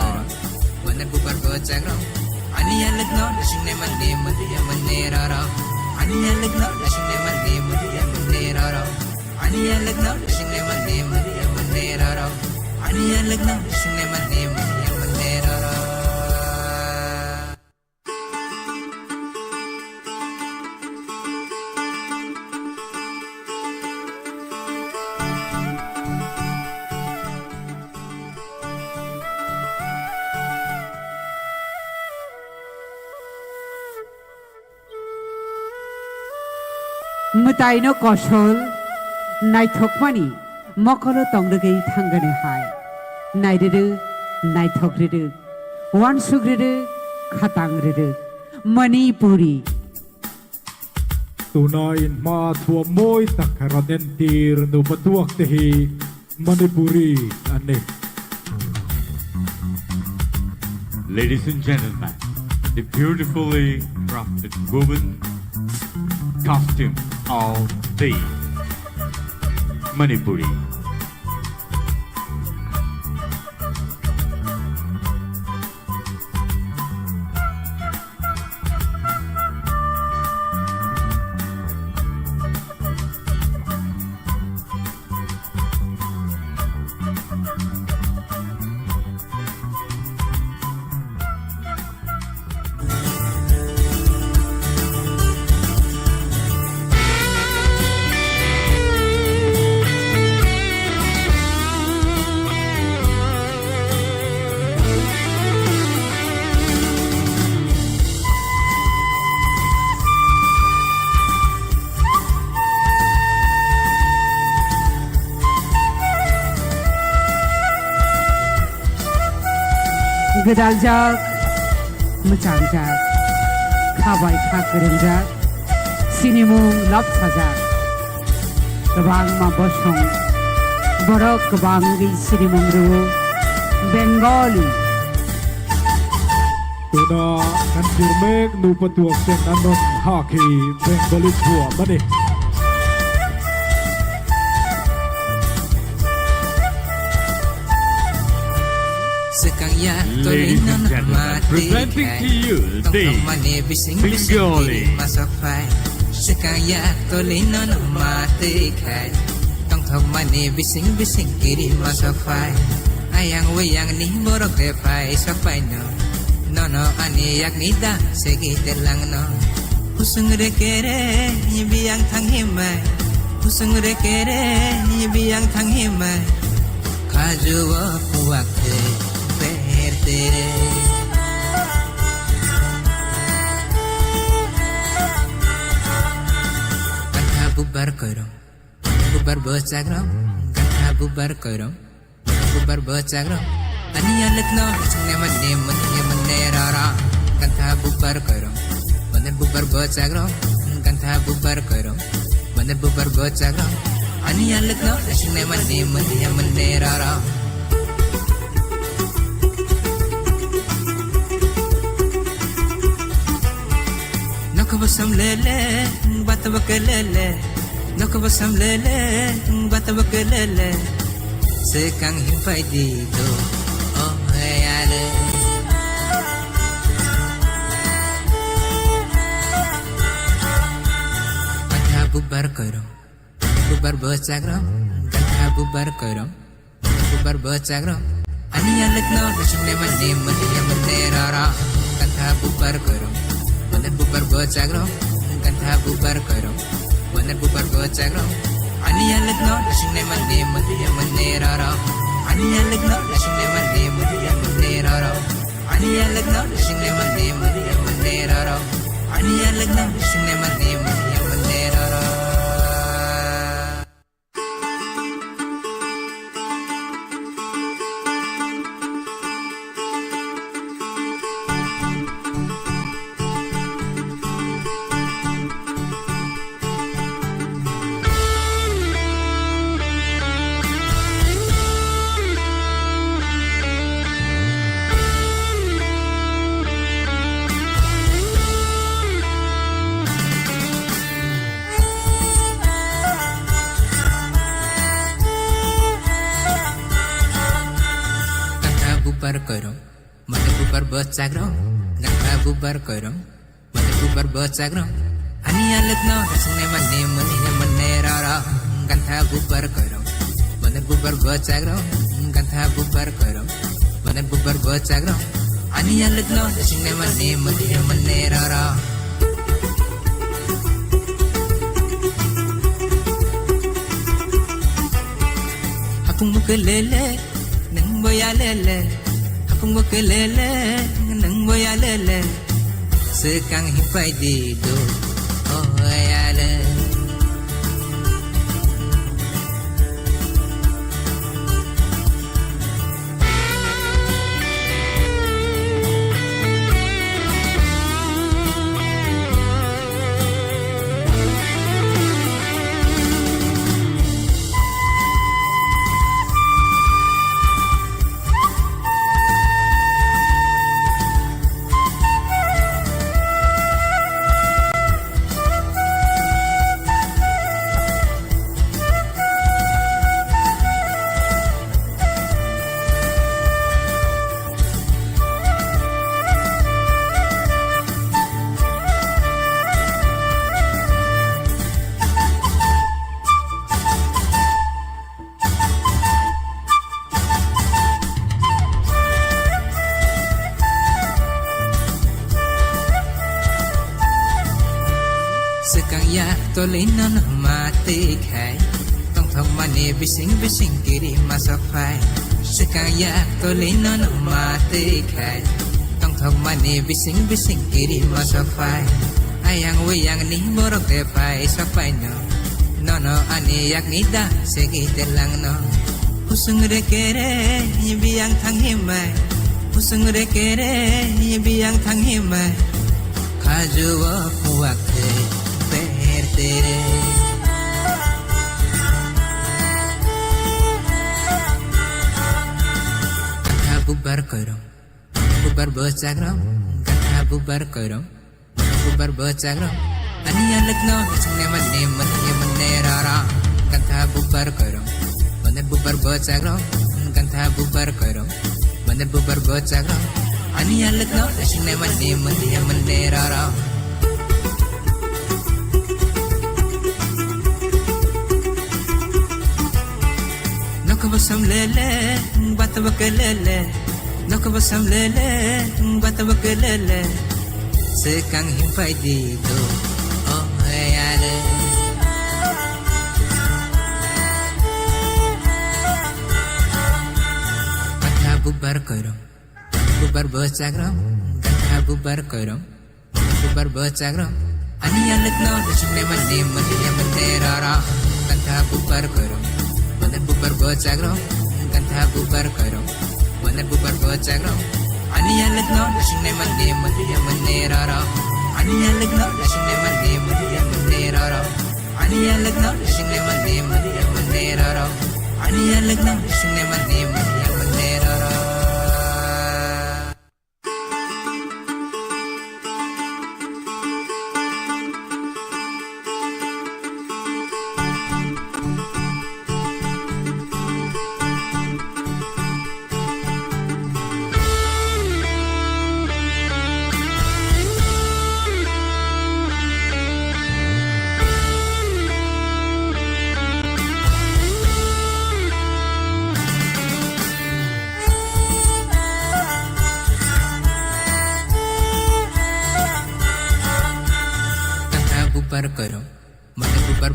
Mwtaino kosol naithokmani mokolo tongrwgwi thangani hai. Nairirwk, naithok rirwk, uansuk rirwk, khatang rirwk, Manipuri. Tunai ma thua moi takharan entir nupa tuak tehi Manipuri ani. Ladies and gentlemen, the beautifully crafted woman costume of the Manipuri. Gwdaljak, mwchangjak, kha bai kha kwrwngjak, sinimung lobsajak. Kwbangma bosong borok kwbangwi sinimung rwo Bengali. Tuna kanjurmek nupa tuak sen anon haki Bengali thua mani. Swkang ya tolino no ma twi khai. Ladies and gentlemen, presenting to you the Bengali. Tongthokmani bising bising kiri masok phai. Swkang ya tolino no ma twi khai. Tongthokmani bising bising kiri masok phai. Ayang wayang ni borok de phai sok phai no. Nono ani yakni da segi telangno. Kusung re kere ni biyang thang himai. Kusung re kere ni biyang thang himai. Kaju o puak te ber tere. Gantha bubar koirong. Bubar bwchakrok. Gantha bubar koirong. Bubar bwchakrok. Ani alwkno naisingnaimani mwnwi mwnwi rwrw. Gantha bubar koirong. Mwnwi bubar bwchakrok. Gantha bubar koirong. Mwnwi bubar bwchakrok. Ani alwkno naisingnaimani mwnwi mwnwi rwrw. Nokbo som lele, batbo kelele. Nokbo sam lele, batbo kelele. Swkang himpai di do, oh, hey, ale. Gantha bubar koirong, bubar bwchakrok, gantha bubar koirong. Bubar bwchakrok. Ani alwkno naisingnaimani mwnwi mwnwi rwrw. Gantha bubar koirong. Mwnwi bubar bwchakrok. Gantha bubar koirong, boner bubar bwchakrok. Ani alwkno nasingnai mani mani mani roro. Ani alwkno nasingnai mani mani mani roro. Ani alwkno nasingnai mani mani mani roro. Ani alwkno nasingnai mani mani mani roro. Gantha bubar koirong, boner bubar bwchakrok. Gantha bubar koirong, boner bubar bwchakrok. Ani alwkno nasingnai mani mani mani roro. Gantha bubar koirong, boner bubar bwchakrok. Gantha bubar koirong, boner bubar bwchakrok. Ani alwkno nasingnai mani mani mani roro. Hapung buke lele, nwng boya lele. Hapung buke lele, nwng boya lele. Swkang hipai di do, oh yale. Swkang yak tolino no ma twi khai, tongthok mani bising bising kiri masok phai. Swkang yak tolino no ma twi khai, tongthok mani bising bising kiri masok phai. Ayang wiyang ni borok de phai sok phai no. Nono ani yakni da segi telangno. Husung re kere biyang thang himai. Husung re kere biyang thang himai. Khaju o puak te per tere. Gantha bubar koirong, bubar bwchakrok. Gantha bubar koirong, bubar bwchakrok. Ani alwkno nasingnai mani mani mani roro. Gantha bubar koirong, boner bubar bwchakrok. Gantha bubar koirong, boner bubar bwchakrok. Ani alwkno nasingnai mani mani mani roro. Nokbo som lele, batbo ke lele. Nokbo som lele, batbo ke lele. Swkang himpai di do, oh yare. Gantha bubar koirong, bubar bwchakrok. Gantha bubar koirong, bubar bwchakrok. Ani alwkno nasingnai mani mani mani roro. Gantha bubar koirong, boner bubar bwchakrok. Gantha bubar koirong, boner bubar bwchakrok. Ani alwkno nasingnai mani mani mani roro. Ani alwkno nasingnai mani mani mani roro. Ani alwkno nasingnai mani mani mani roro. Ani alwkno nasingnai mani mani mani roro.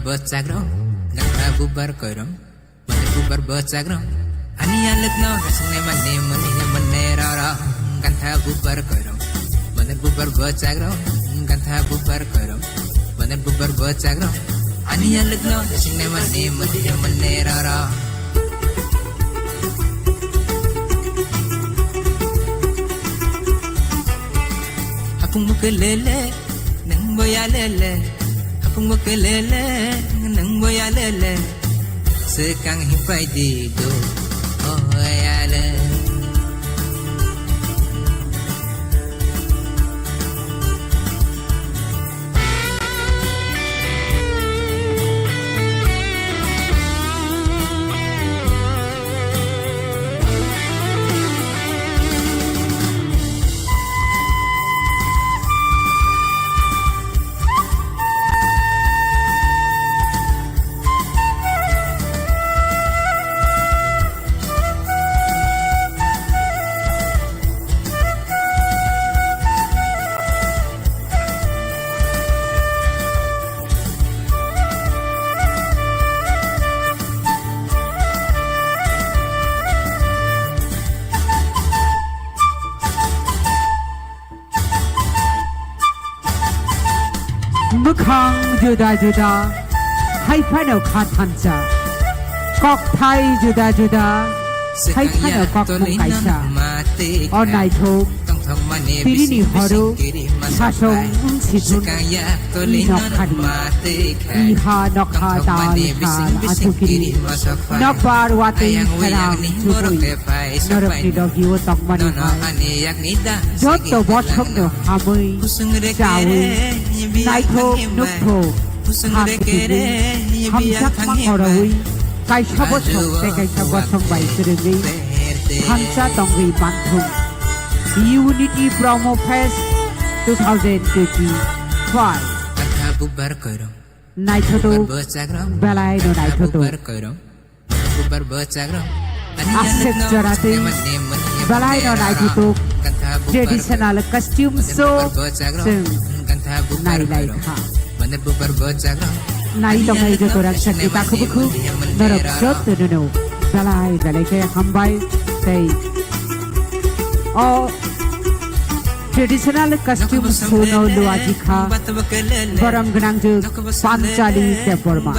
Bwchakrok, gantha bubar koirok, mother bubar bwchakrok. Ani alwkno nasingnai mani mani mani roro, gantha bubar koirok, mother bubar bwchakrok, gantha bubar koirok, mother bubar bwchakrok. Ani alwkno nasingnai mani mani mani roro. Hapung muke lele, nang boya lele. Hapung muke lele, nang boya lele. Sekang hipai di do, oh ya le. Mwkhang juda juda, hai phano kha thansa. Kokthai juda juda, hai phano kokthai kaisa. O naithok, tirini horo, sasong wng sithun, i nokhani. Iha nokha dal sal achukiri. Nokbar watwi kherang chubui. Norokni logi o tongmani hai. Joto bosongno hamwi chawi. Naithok nukthok. Hamjakma korowi. Kaisa bosong tei kaisa bosong bai kwrwngwi. Thansa tongwi manthung. Unity Promo Fest two thousand twenty-five. Naithotok, belai no naithotok. Aswk joratwi belai no naithotok traditional costume show chwng nailai kha. Nai tongthai joto rang sakni takhubukhuk norok joto nono belai belai khe hambai tei o traditional costume show no luaji kha borom gwnang jwk Panchali Debbarma.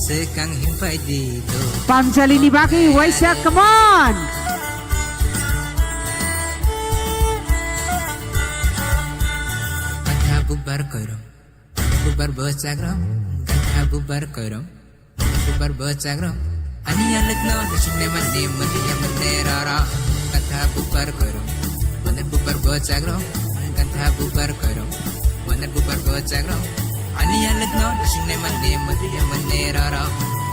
Sekang himpai di do. Panchali ni bagwi waisa, come on. Gantha bubar koirong, bubar bwchakrong, gantha bubar koirong, bubar bwchakrong. Ani alwkno nasingnai mani mani mani roro. Gantha bubar koirong, mother bubar bwchakrong, gantha bubar koirong, mother bubar bwchakrong. Ani alwkno nasingnai mani mani mani roro.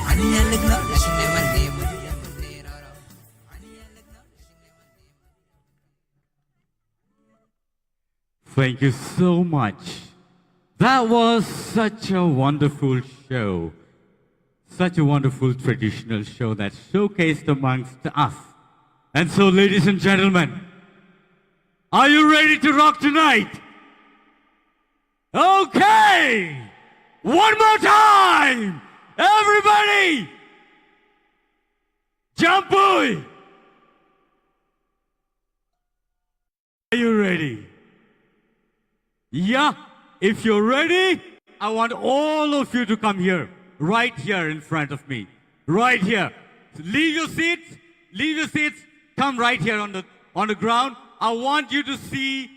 Ani alwkno nasingnai mani mani mani roro. Ani alwkno nasingnai mani. Thank you so much. That was such a wonderful show, such a wonderful traditional show that showcased amongst us. And so, ladies and gentlemen, are you ready to rock tonight? Okay! One more time! Everybody! Jump, boy! Are you ready? Yeah, if you're ready, I want all of you to come here, right here in front of me, right here. Leave your seats, leave your seats, come right here on the, on the ground. I want you to see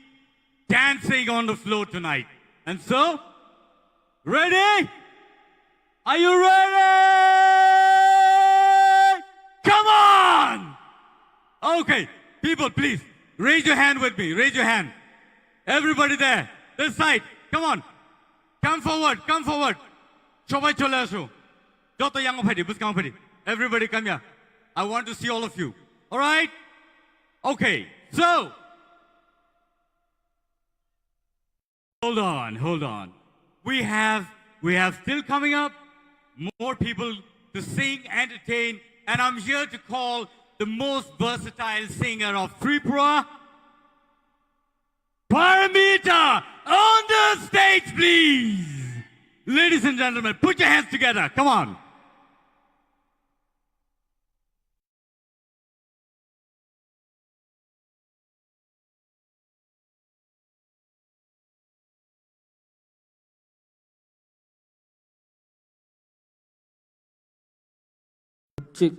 dancing on the floor tonight. And so, ready? Are you ready? Come on! Okay, people, please, raise your hand with me, raise your hand. Everybody there, this side, come on. Come forward, come forward. Sobai chole aso. Joto yango phaidi, bwskango phaidi. Everybody come here. I want to see all of you. All right? Okay, so, hold on, hold on. We have, we have still coming up more people to sing, entertain, and I'm here to call the most versatile singer of Tripura, Paramita, on the stage, please. Ladies and gentlemen, put your hands together. Come on. Chik.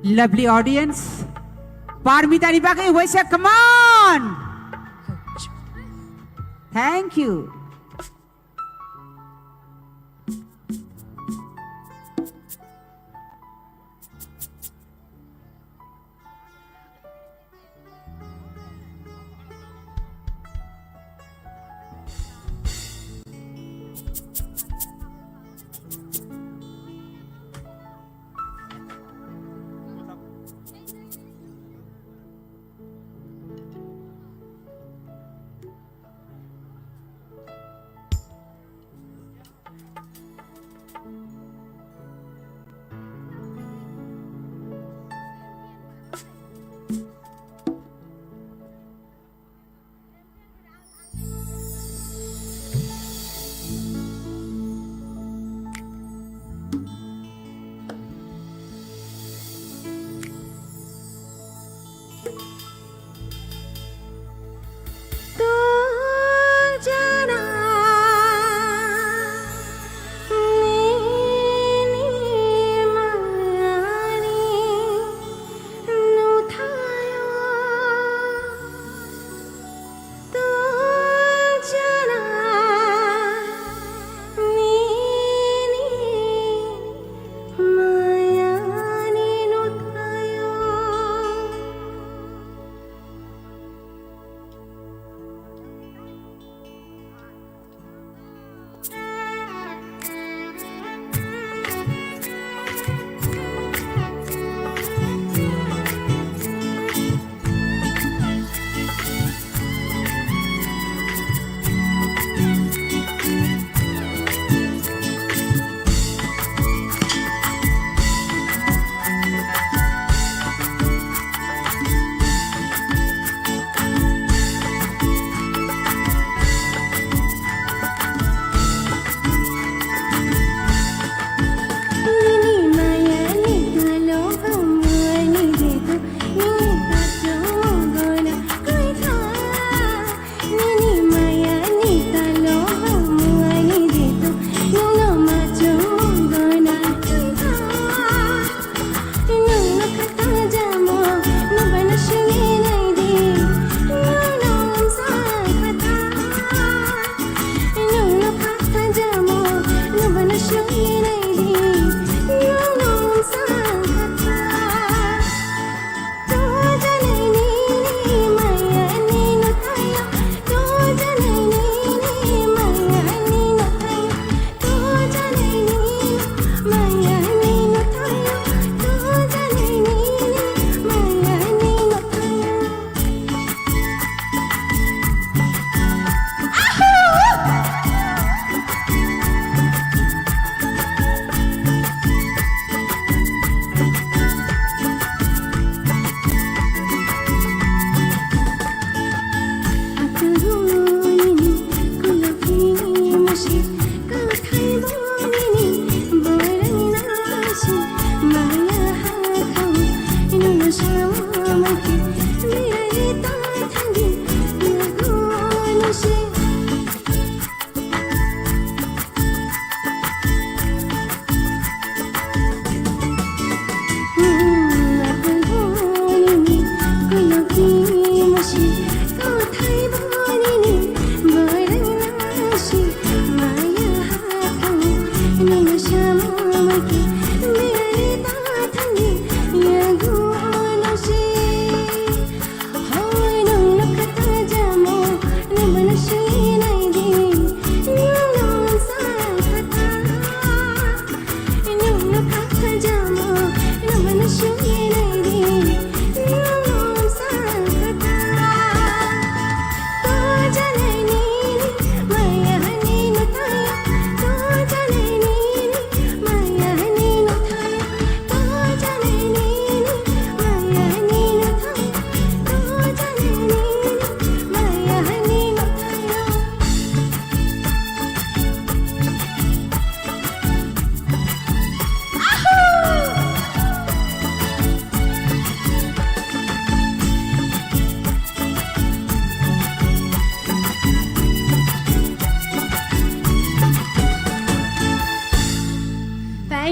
Lovely audience, Parmita ni bagwi waisa, come on. Thank you.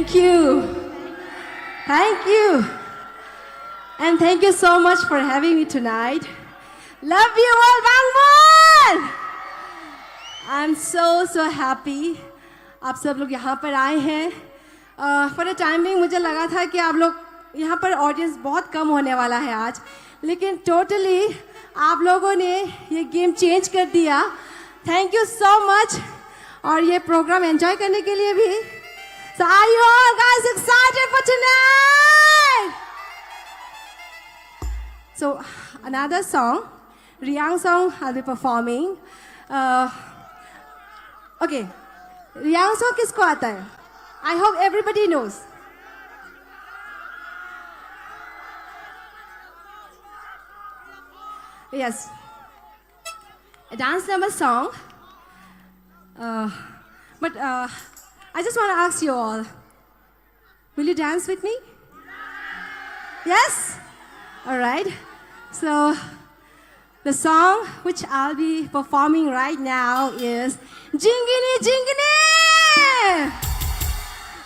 Thank you. Thank you. And thank you so much for having me tonight. Love you all, Bangmon! I'm so, so happy आप सब लोग यहाँ पर आए हैं। For a time being मुझे लगा था कि आप लोग यहाँ पर ऑडियंस बहुत कम होने वाला है आज, लेकिन टोटली आप लोगों ने ये गेम चेंज कर दिया। Thank you so much. और ये प्रोग्राम एंजॉय करने के लिए भी। So are you all guys excited for tonight? So another song, Riang song I'll be performing. Uh, okay, Riang song किसको आता है? I hope everybody knows. Yes. A dance number song. Uh, but uh, I just want to ask you all, will you dance with me? Yes? All right. So, the song which I'll be performing right now is Jingini Jingini!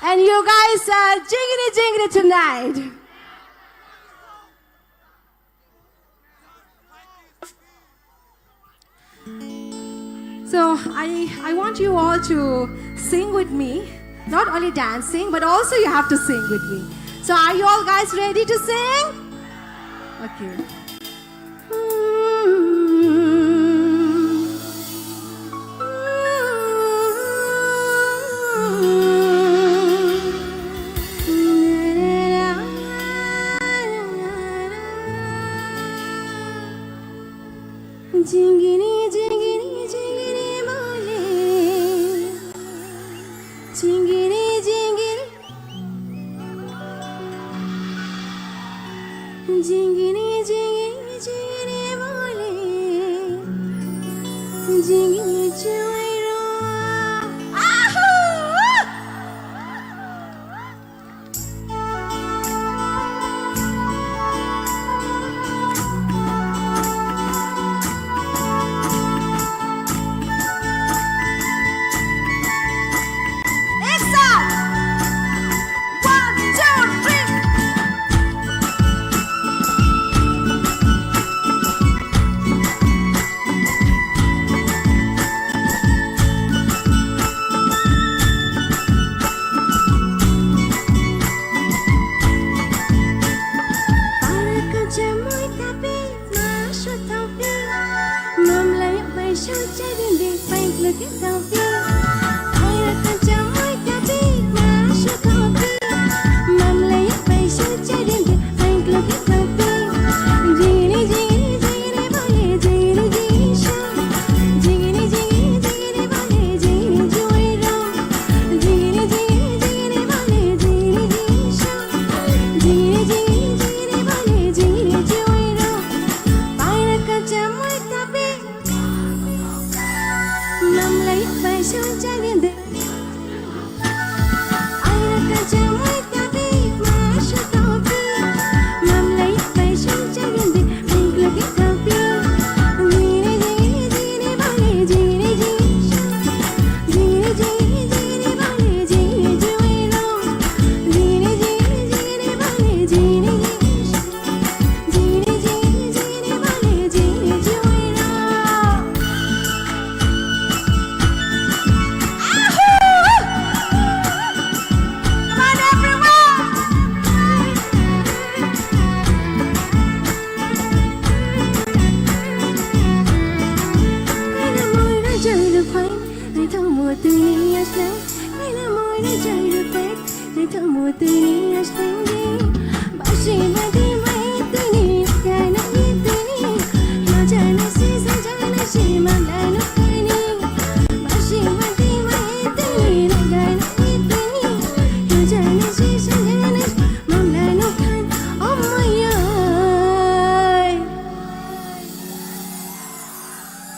And you guys are Jingini Jingini tonight. So I, I want you all to sing with me. Not only dancing, but also you have to sing with me. So are you all guys ready to sing? Okay. Jingini, jingini, jingini bole. Jingini, jingini. Jingini, jingini, jingini bole. Jingini chawai ro. Ahoo! एक साथ। One, two, three.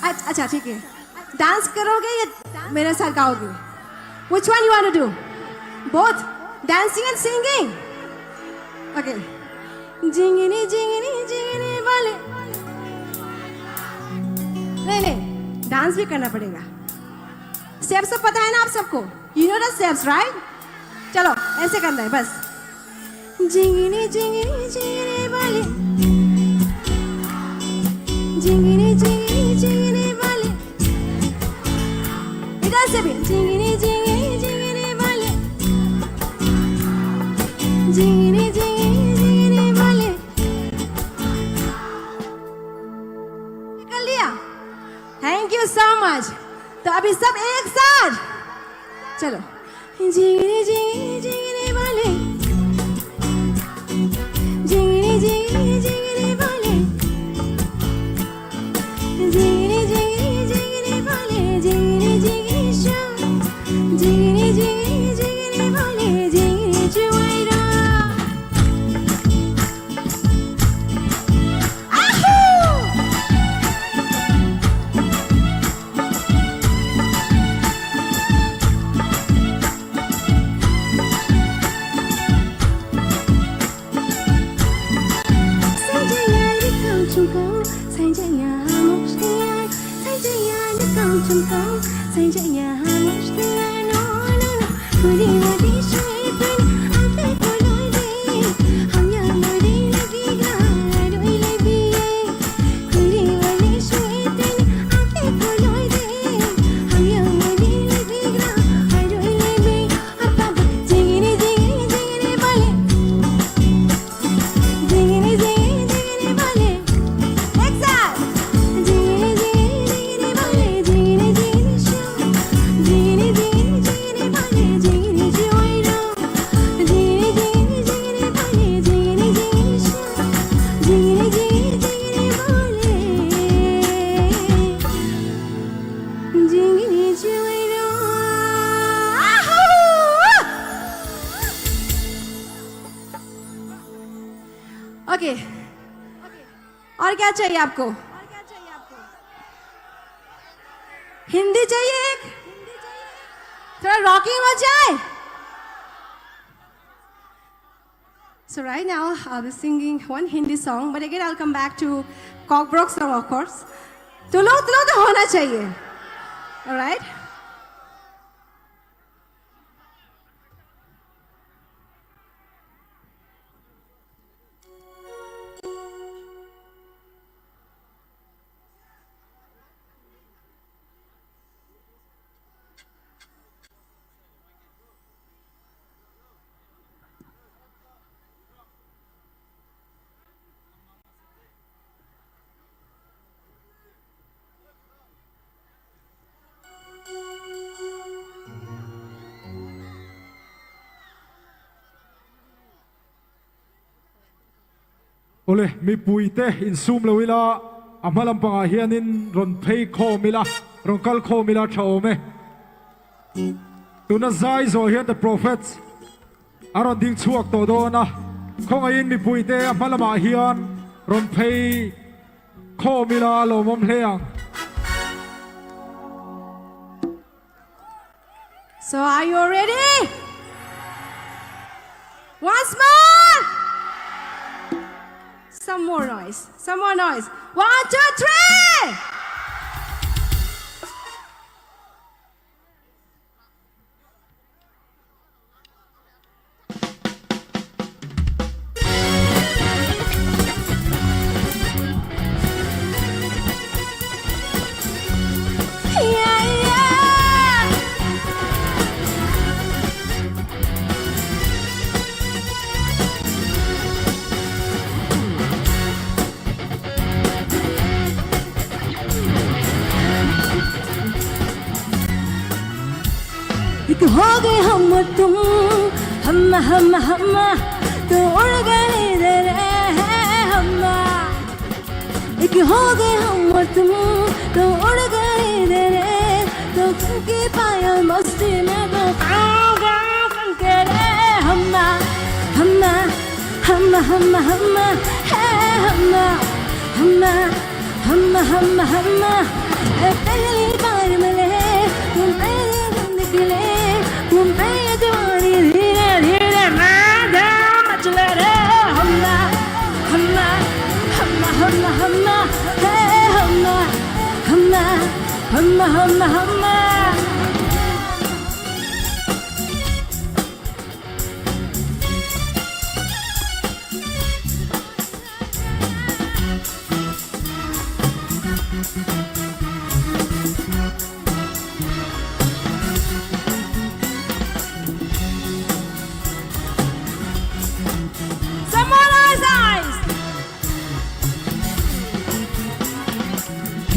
अच्छा, अच्छा, ठीक है। डांस करोगे या मेरे साथ गाओगे? Which one you want to do? Both? Dancing and singing? Okay. Jingini, jingini, jingini bole. नहीं, नहीं, डांस भी करना पड़ेगा। स्टेप्स तो पता है ना आप सबको? You know the steps, right? Chalo, aise karna hai, bas. Jingini, jingini, jingini bale. Jingini, jingini, jingini bale. Idhar se bhi. Jingini, jingini, jingini bale. Jingini, jingini, jingini bale. Nikal liya? Thank you so much. To abhi sab ek saath. Chalo. Jingini, jingini, jingini bale. Jingini, jingini, jingini bale. Jingini, jingini, jingini bale. Jingini, jingini sha. Jingini, jingini, jingini bale. Jingini juaira. Okay, और क्या चाहिए आपको? हिंदी चाहिए एक? थोड़ा रॉकिंग हो जाए। So right now, I'll be singing one Hindi song, but again, I'll come back to Cockbroke song, of course. तुलो तुलो तो होना चाहिए। All right? Ole, mipui te insum lo ila, a hma lampang ah hian in rawn phei khawm ila, rawn kal khawm ila ṭha awm e. Tuna zai zawh hian the prophets a rawn ding chhuak tawh dawn a, khawngaihin mipui te a hma lamah hian rawn phei khawm ila lawmawm hle ang. So are you ready? Once more. Some more noise. Some more noise. One, two, three. एक हो गए हम और तुम, हम्मा, हम्मा, हम्मा, तो उड़ गए दे रे, हम्मा। एक हो गए हम और तुम, तो उड़ गए दे रे, तो तुमकी पायल मस्ती में तो गाँव गाँव फंके रे, हम्मा, हम्मा, हम्मा, हम्मा, हम्मा, हे हम्मा, हम्मा। हम्मा, हम्मा, हम्मा, हम्मा, ए, पहली बार मिले, तुम मेरे दिल निकले, तुम पे ये दीवानी धीरे, धीरे राजा मचले रे। हम्मा, हम्मा, हम्मा, हम्मा, हम्मा, हे हम्मा, हम्मा, हम्मा, हम्मा, हम्मा।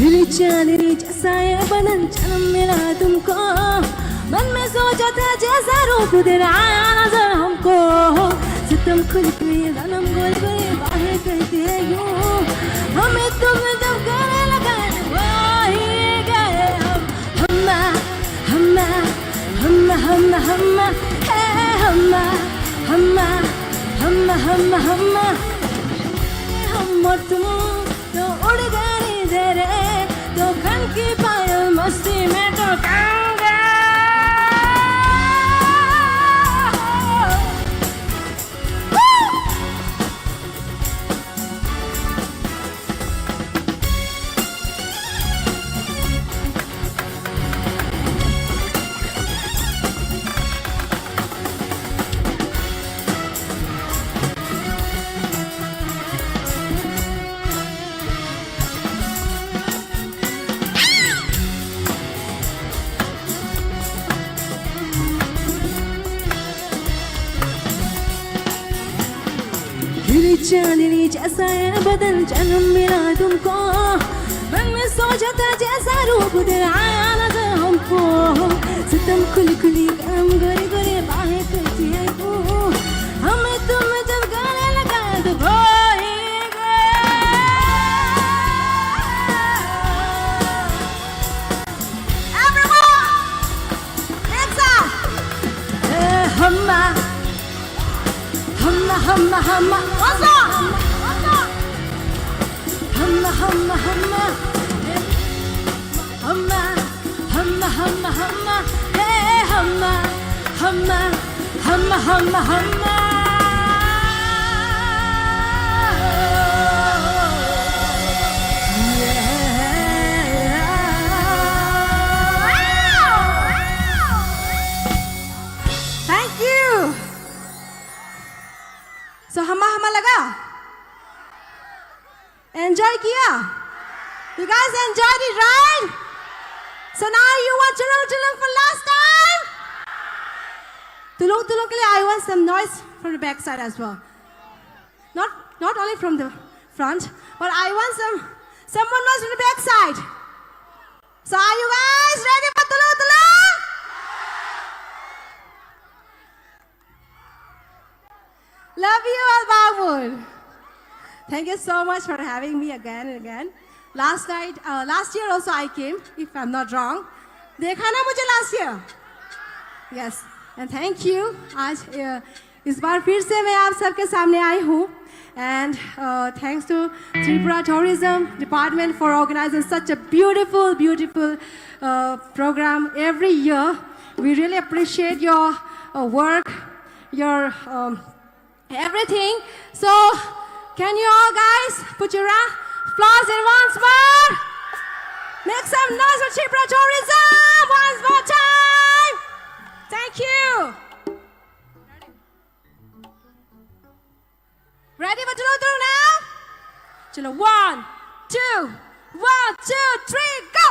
Chali chali chasaya badan janam mila tumko. मन में सोचा था जैसा रूप तेरा आया नजर हमको। सितम खुल के सनम गोरी गोरी बाहें करती है यूं। हमें तुम जब गले लगा तो खो ही गए हम। हम्मा, हम्मा, हम्मा, हम्मा, हम्मा, हे हम्मा, हम्मा, हम्मा, हम्मा, हम्मा। हम और तुम तो उड़ गए रे रे, तो खन की पायल मस्ती में तो गाऊंगा। खिली चांदनी जैसा है बदन जन्म मिला तुमको। मन में सोचा था जैसा रूप तेरा आया नजर हमको। सितम खुली खुली करम गोरी गोरी बाहें करती है तू। हमें तुम जब गले लगा तो खो ही गए। Everyone! Hands up! Eh, Humma, Humma, Humma, Humma. What's up? What's up? Humma, Humma, Humma. Humma, Humma, Humma, Humma. Hey, Humma, Humma, Humma, Humma, Humma. Thank you. So, हम्मा हम्मा लगा? Enjoy किया? You guys enjoyed it, right? So now you want चुलुंग चुलुंग for last time? चुलुंग चुलुंग के लिए I want some noise from the back side as well. Not, not only from the front, but I want some, someone noise from the back side. So are you guys ready for चुलुंग चुलुंग? Love you all, Bangmul. Thank you so much for having me again and again. Last night, uh, last year also I came, if I'm not wrong. देखा ना मुझे last year? Yes, and thank you. आज, uh, इस बार फिर से मैं आप सबके सामने आई हूँ. And, uh, thanks to Tripura Tourism Department for organizing such a beautiful, beautiful, uh, program every year. We really appreciate your, uh, work, your, um, everything. So, can you all guys put your ra-, applause in once more? Make some noise for Tripura Tourism once more time. Thank you. Ready for चुलुंग चुलुंग now? चलो, one, two, one, two, three, go!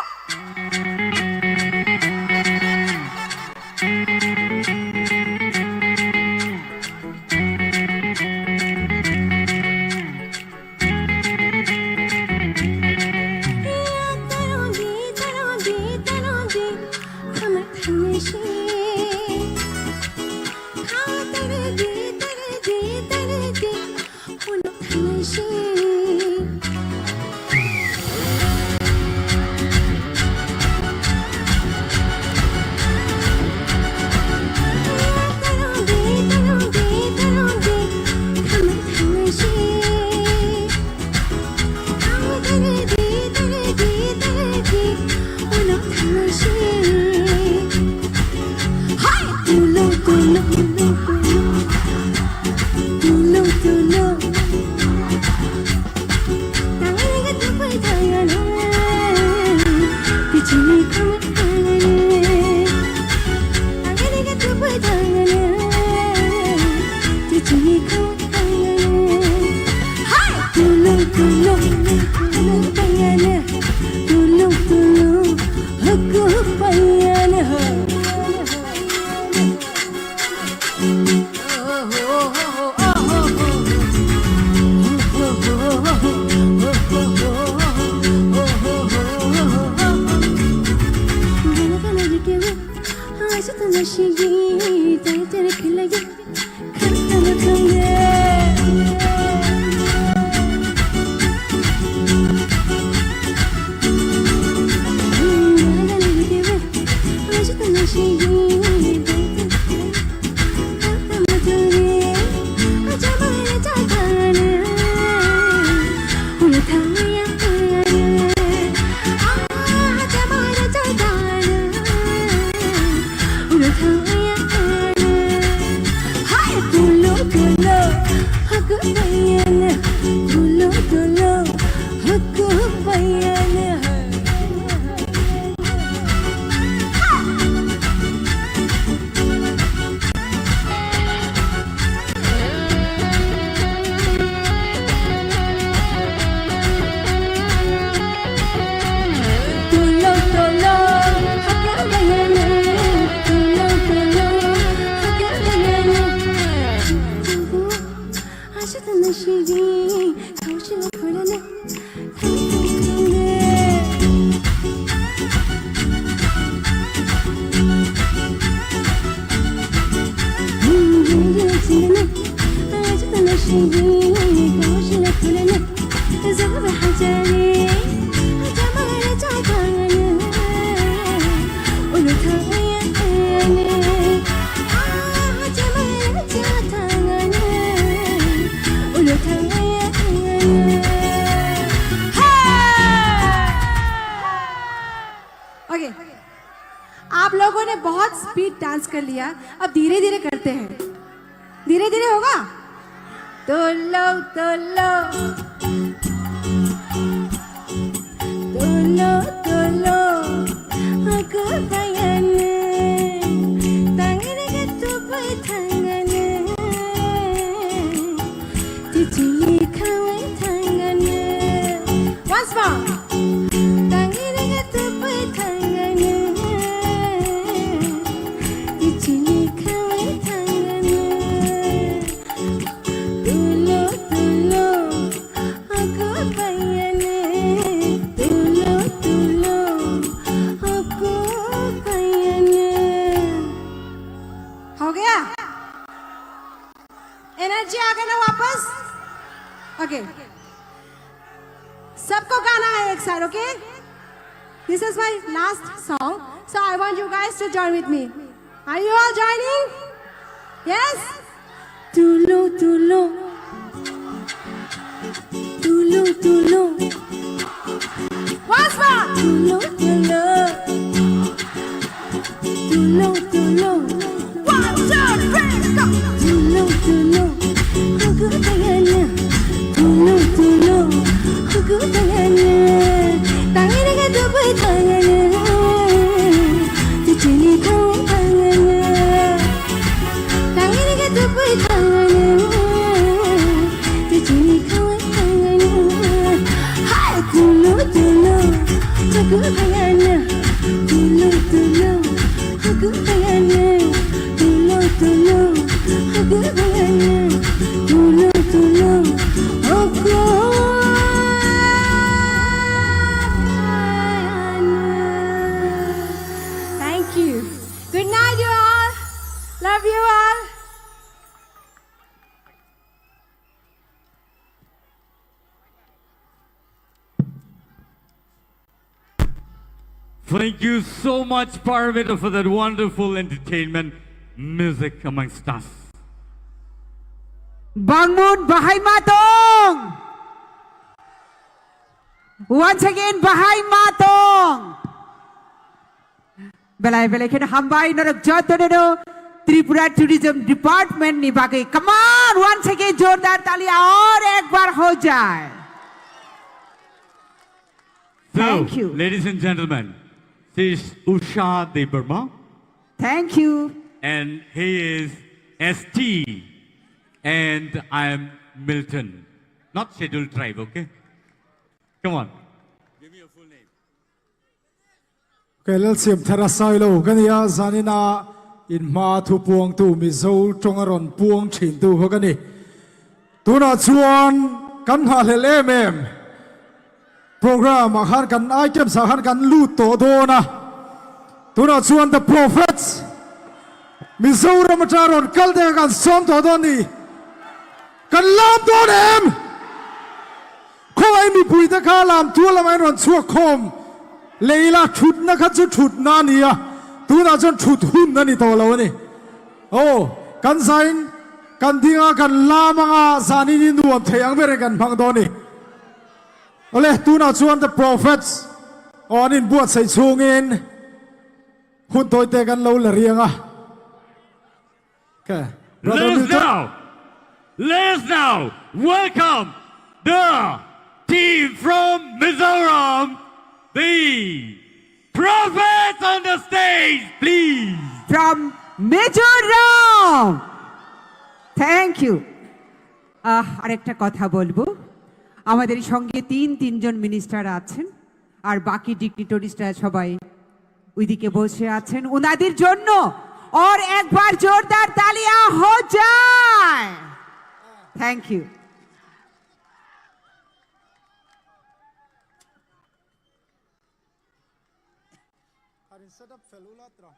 Okay, आप लोगों ने बहुत speed dance कर लिया, अब धीरे धीरे करते हैं। धीरे धीरे होगा। Tolo, tolo. Tolo, tolo. Aku bayana. Tangani gatu bai tangana. Tichili khawai tangana. Once more. Tangani gatu bai tangana. Tichili khawai tangana. Tulo, tulo, aku bayana. Tulo, tulo, aku bayana. हो गया? एनर्जी आ गया ना वापस? ओके, सबको गाना है एक साथ, okay? This is my last song, so I want you guys to join with me. Are you all joining? Yes? Tulo, tulo. Tulo, tulo. Once more. Tulo, tulo. Tulo, tulo. One, two, three, go. Tulo, tulo. Aku bayana. Tulo, tulo. Aku bayana. Tangani gatu bai tangana. Tichili khawai tangana. Tangani gatu bai tangana. Tichili khawai tangana. Hai, tulo, tulo. Aku bayana. Tulo, tulo. Aku bayana. Tulo, tulo. Aku bayana. Tulo, tulo. Aku bayana. Thank you. Good night, you all. Love you all. Thank you so much, Parmita, for that wonderful entertainment, music amongst us. Bangmun bahai ma tong. Once again, bahai ma tong. Belai belai kheno hambai norok jotono no Tripura Tourism Department ni bagwi. Come on, once again, jordar tali aur ek bar ho jaye. So, thank you, ladies and gentlemen, this is Usha Debbarma. Thank you. And he is S T. And I am Milton. Not scheduled tribe, okay? Come on. Give me your full name. Ke lal sim thara sai lo kani ya zanina in ma thu puang tu Mizo tonga ron puang thin tu ho kani. Tuna chuan kan ha hlel em em. Program a khan kan item sa khan kan lut to dona. Tuna chuan The Prophets. Mizoram ata ron kal de kan som to doni. Kan lam donem. Khowai mipui ta kha lam tu lam ai ron chua khom. Leila thut na kha chu thut na ni ya. Tu na chun thut hun na ni to lo ni. Oh, kan zain, kan dinga, kan lama nga zani ni nuam thei ang bere kan phang doni. Ole, tu na chuan the prophets. O, anin buat sai chungin. Hun toi te kan lo la rianga. Okay. Brother Let us Milton. Now, let us now welcome the team from Mizoram, the Prophets on the stage, please. From Mizoram. Thank you. আহ, আরেকটা কথা বলবো। আমাদের সঙ্গে তিন তিনজন মিনিস্টার আছেন, আর বাকি ডিগনিটারিজরা সবাই ওইদিকে বসে আছেন। ওনাদের জন্য আর একবার জোরদার তালি আহ যায়। Thank you. Karin setup felula tra.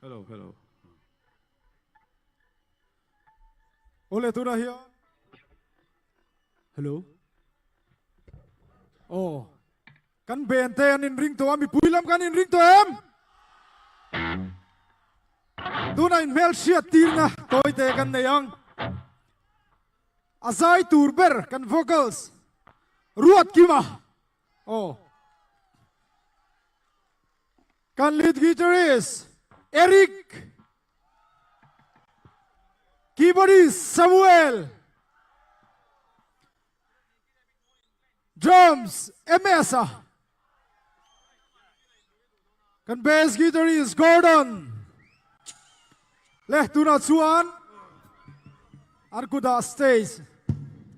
Hello, hello. Ole, tuna hiya? Hello. Oh. Kan bente an in ring to, ami puilam kan in ring to em. Tuna in mel sia tirna toi te kan neyang. Azai turber kan vocals. Ruat kima. Oh. Kan lead guitarist Eric. Keyboardist Samuel. Drums, Emesa. Kan bass guitarist Gordon. Leh tuna chuan an kuda stage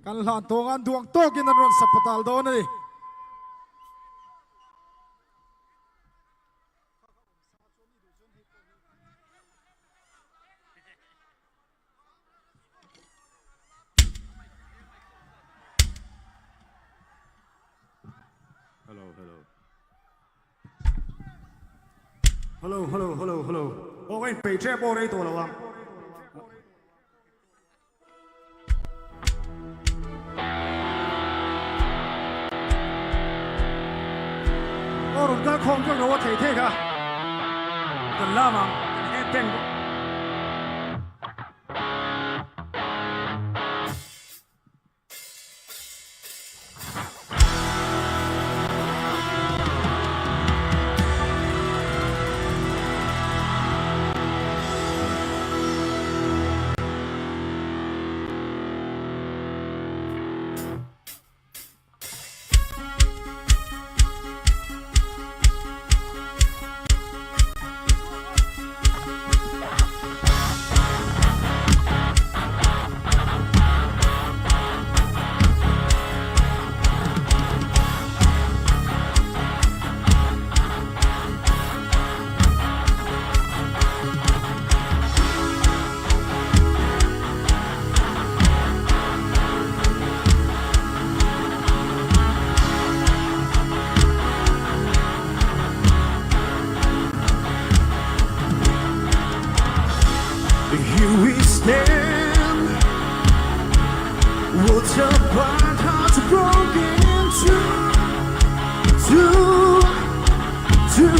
kan hlan tawng an duang tawkin an rawn sapatal dawn a ni. Hello, hello. Hello, hello, hello, hello. Bo kain pei che bo rei to la wang. Orun ka khom jang ro thei thei ka. Kan lamang, kan he teng. Here we stand. What a part, hearts broken in two, two, two.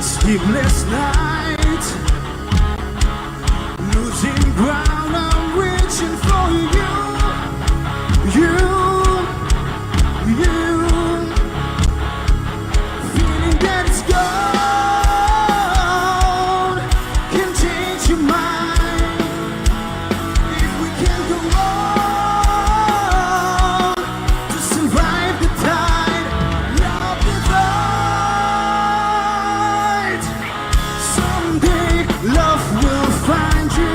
Sleepless nights, losing ground, I'm reaching for you, you, you. Feeling that it's gone can change your mind. If we can go on to survive the tide, love the tide. Someday love will find you.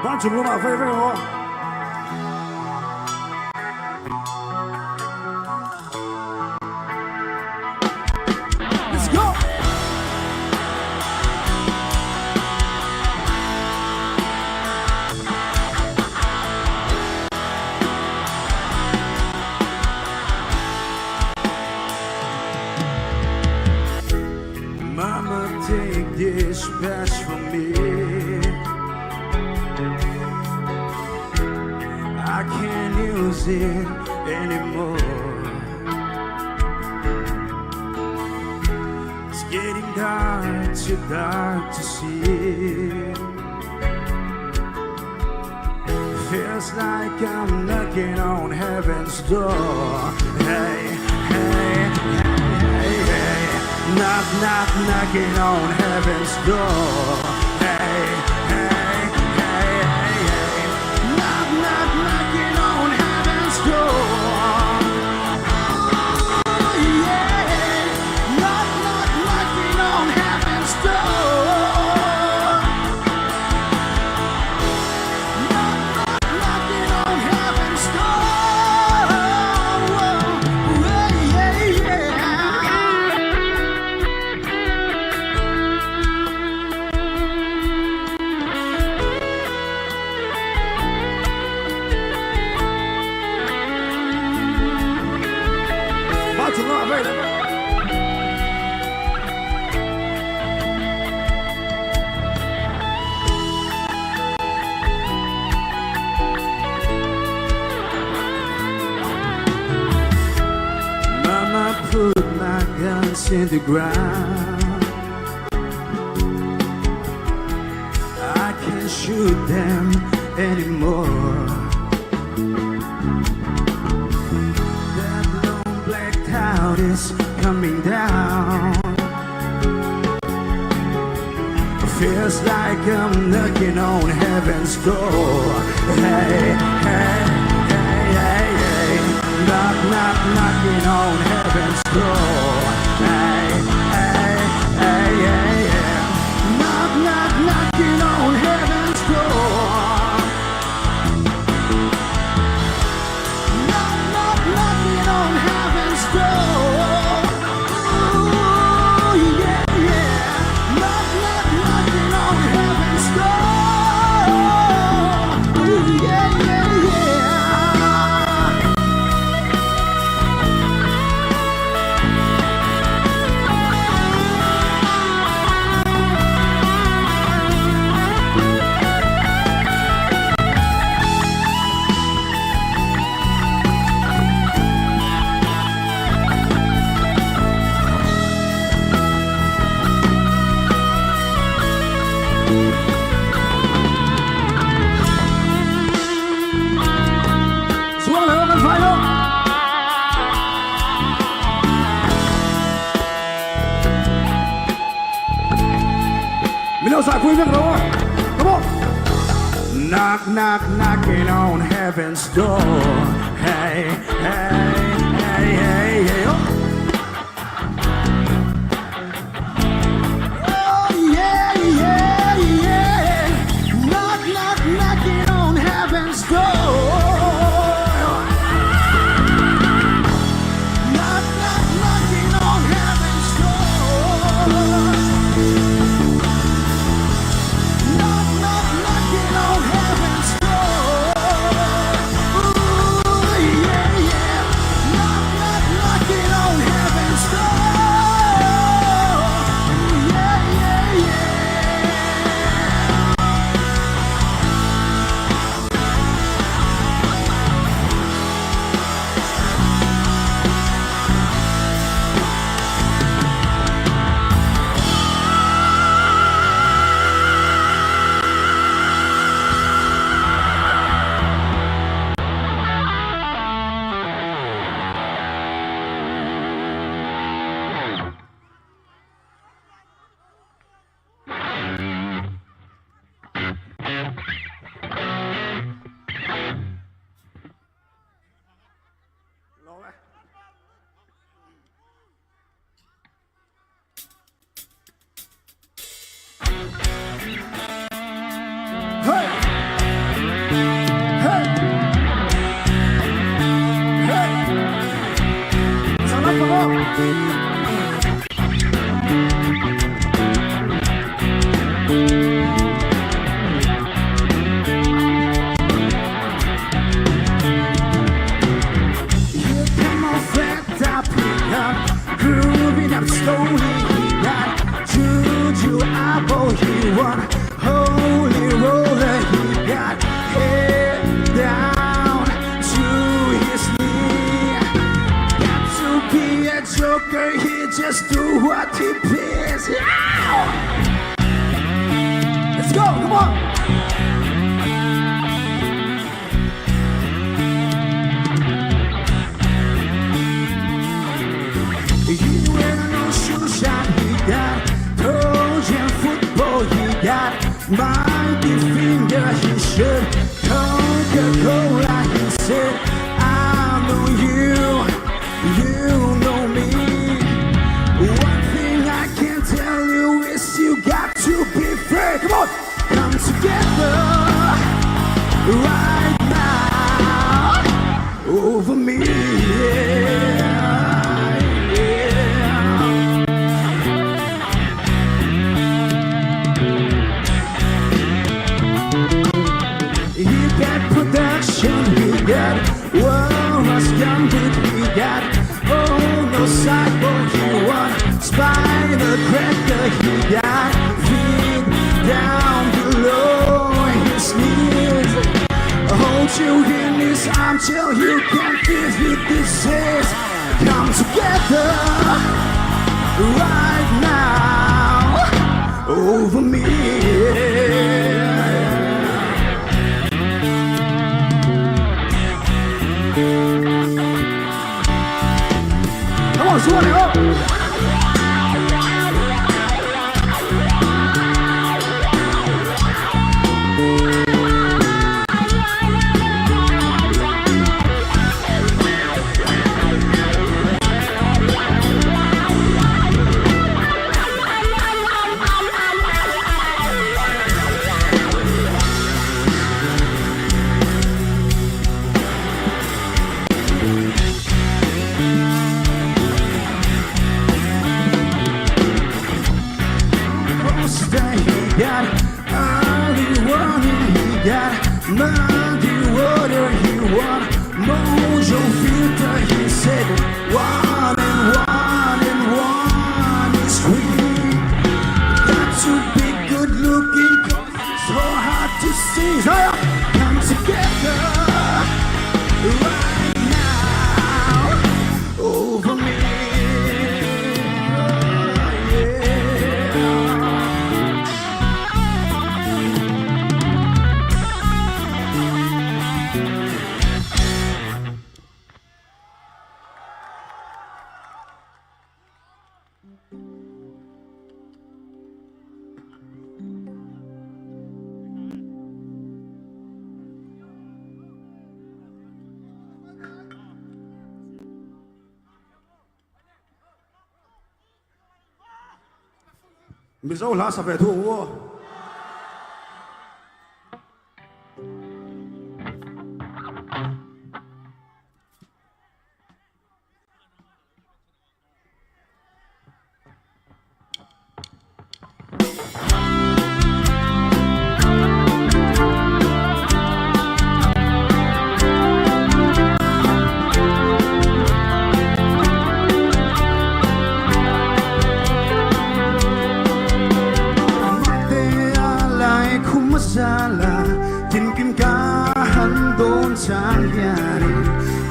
Bang chumluma, fai, fai, o. Let's go! Mama, take this badge from me. I can't use it anymore. It's getting dark, too dark to see. Feels like I'm knocking on heaven's door. Hey, hey, hey, hey, hey. Knock, knock, knocking on heaven's door. Hey, hey, hey, hey, hey. Knock, knock, knocking on heaven's door. Oh, yeah. Knock, knock, knocking on heaven's door. Knock, knock, knocking on heaven's door. Oh, yeah, yeah. Mama put my guns in the ground. I can't shoot them anymore. That long black cloud is coming down. Feels like I'm knocking on heaven's door. Hey, hey, hey, hey, hey. Knock, knock, knocking on heaven's door. Hey, hey, hey, hey, hey. Knock, knock, knocking on heaven's door. Knock, knock, knocking on heaven's door. Ooh, yeah, yeah. Knock, knock, knocking on heaven's door. Ooh, yeah, yeah, yeah. Mino sa kui bek rawa. Come on. Knock, knock, knocking on heaven's door. Hey, hey, hey, hey, hey, oh. Oh, yeah, yeah, yeah. Knock, knock, knocking on heaven's door. Knock, knock, knocking on heaven's door. Knock, knock, knocking on heaven's door. Ooh, yeah, yeah. to what he pays. Yeah! Let's go, come on! He wear no shoes and he got Trojan football, he got mighty finger, he said Coca-Cola, he said I know you, you know me. One thing I can tell you is you got to be free. Come on! Come together right now over me. Yeah, yeah. He got production, he got World was gambit, he got Oh no, cyborg, he won. Spider cracker, he got feet down below his knees. Hold you in his arm till you can feel his disease. Come together right now over me. Come on, suban, oh. Stay, he got all he wanted, he got money, water, he won. Mojo filter, he said, one and one and one is three. Got to be good looking, 'cause it's so hard to see. So come together right now over me. Yeah. Mizo la sape thu wo. Mate alai khum masala, kin kin kahan don chang yari,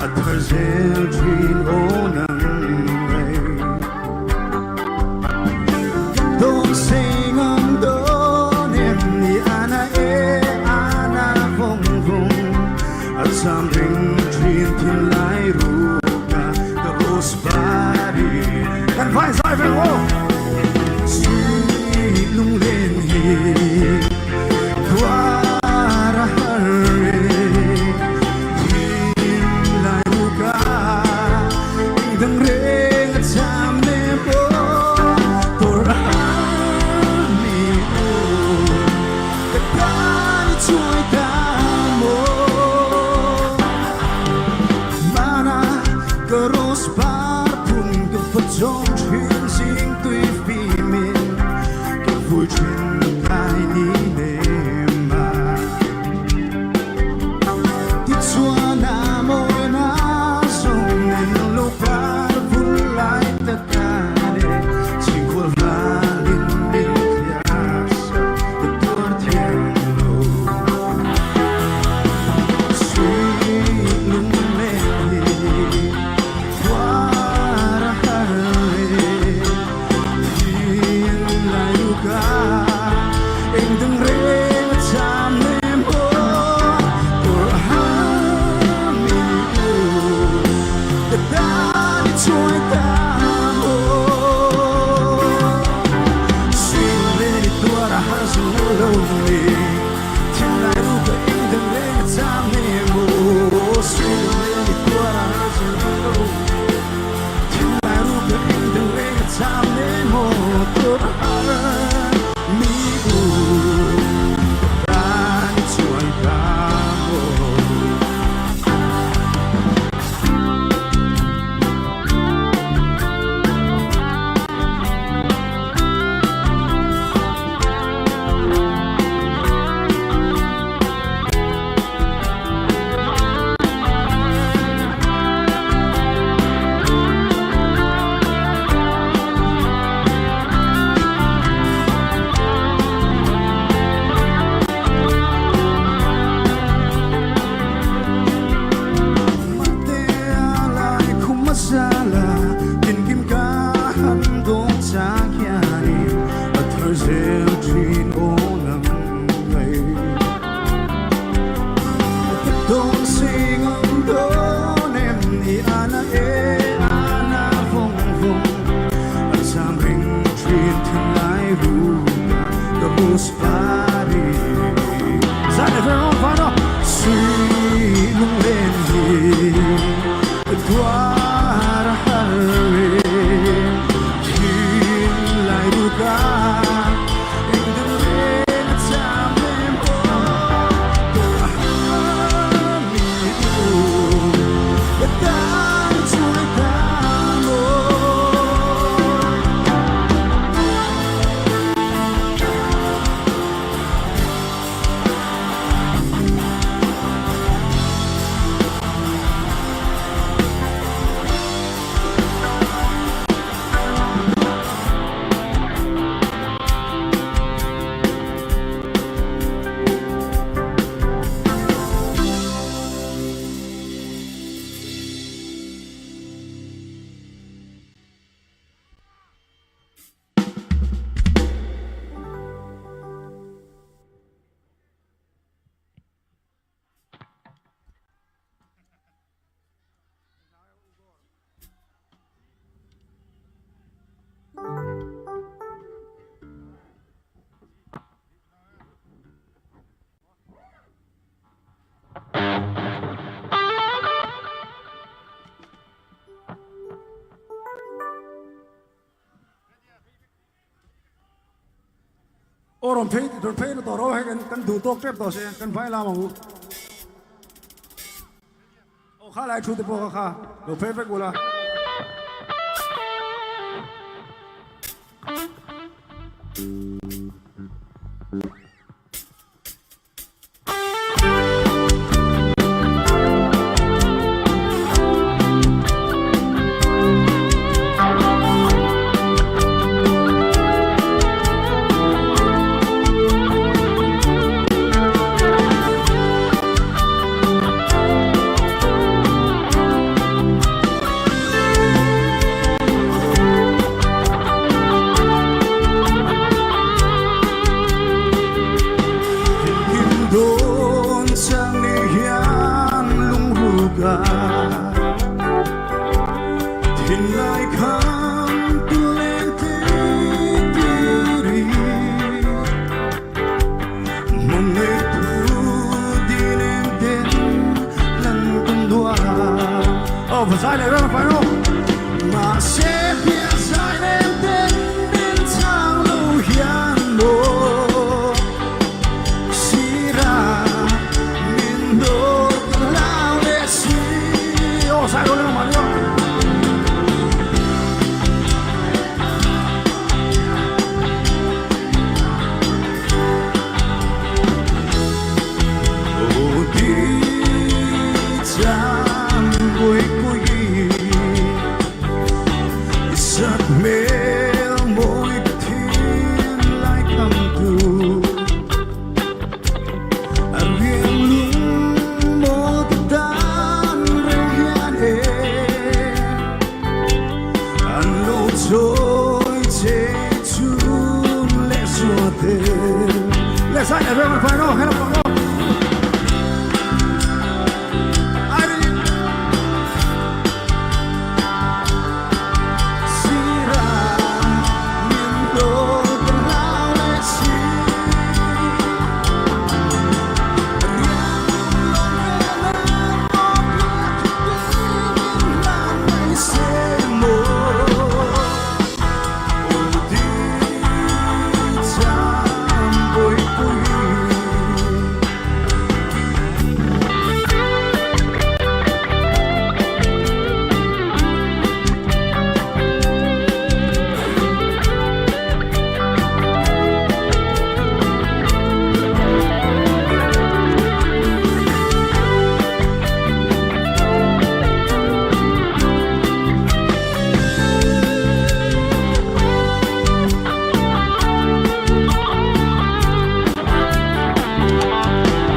a thar zel trin onang rei. Don seng ang don em ni ana e ana vong vong. Acham ring trin thin lai ruka ka rosebud. Kan vai zai ven o. Sui lung len hi. Dwara hare, him lai ruka, ingdang reng acham ne bo, tor ani o, katani choi tamo. Mana ka rosebud pun ka pachong chin sing tui pimin, ka vui chin kai ni ne ma. Ti chuan a mawina zawng nen lo par vul lai tak a le, chingkhur valin min thliasa ka tuar thiam lo. O romphei, romphei no toro hai kan, kan du tok tep do se, kan bai lama u. O kha lai thu te po kha, romphei pe gula. Don chang ni hian lung ruga. Thinai kham tu leng te tiri. Mong e tu di leng den lang tung dua. Oh, bazai le rang pai no. Ma se pia zai leng den den chang lu hian mo. Sira min do lau le si. Oh, sai ro le ma ro. Let's sign everyone, fine, oh, hello, oh.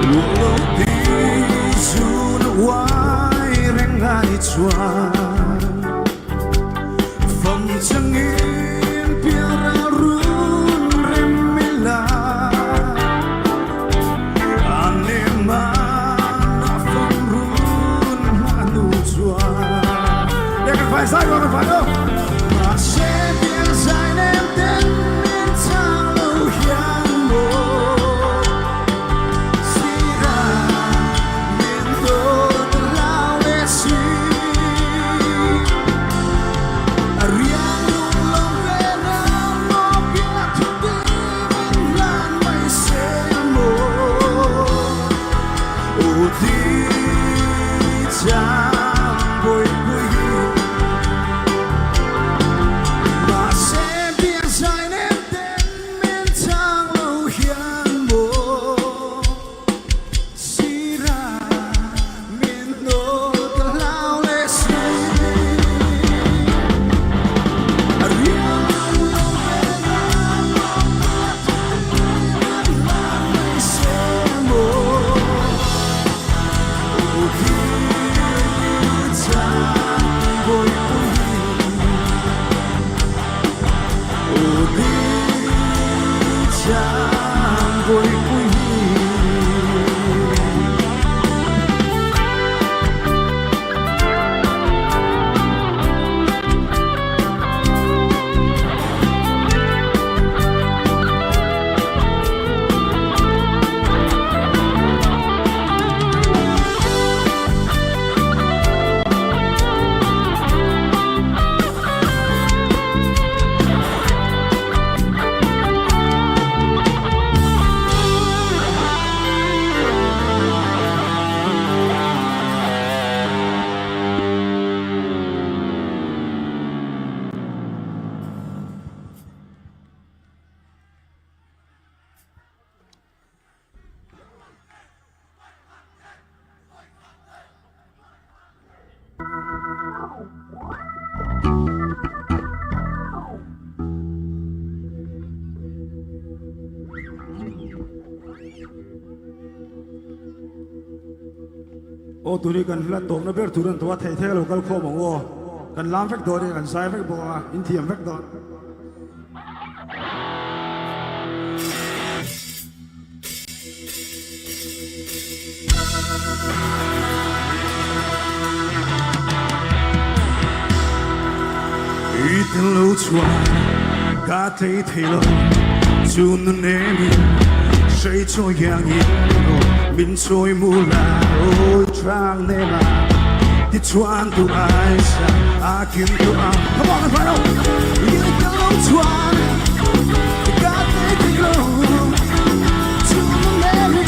Lunglo di sun wai reng ai chuan. Fam changin piara run rem mila. Ane mana fam run manu chuan. Lekker fijn zijn, wat een fijn ook. Maar ze wil zijn en ten min talo hian mo. Si O tuni kan hla tokna ber turan to thai thai lokal kho bang o. Kan lam fek dori kan sai fek bo a, in thiam fek dor. Iten lo chuan ka tei thei lo. Chu nu ne min sei chaw yang yin lo. Min chawi mu la oi chang ne ma. Ti chuan tu ai sa a kim tu a. Come on, everybody. Iten lo chuan ka tei thei lo. Chu nu ne min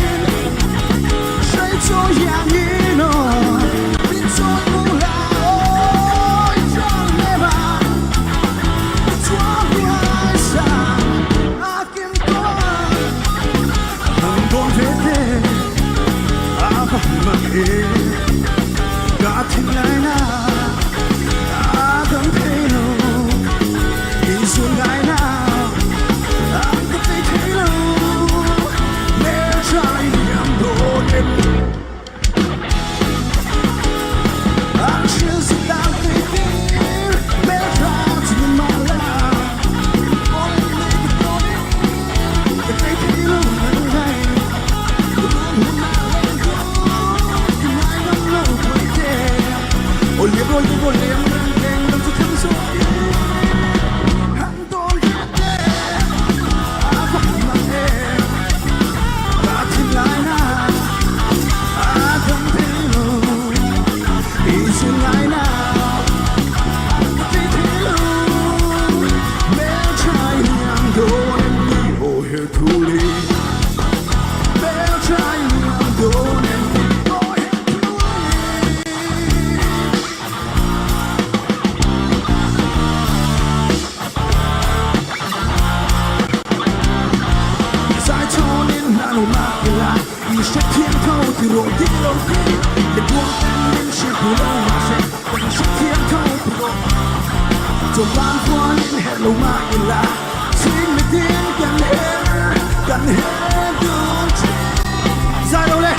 Zai lo le.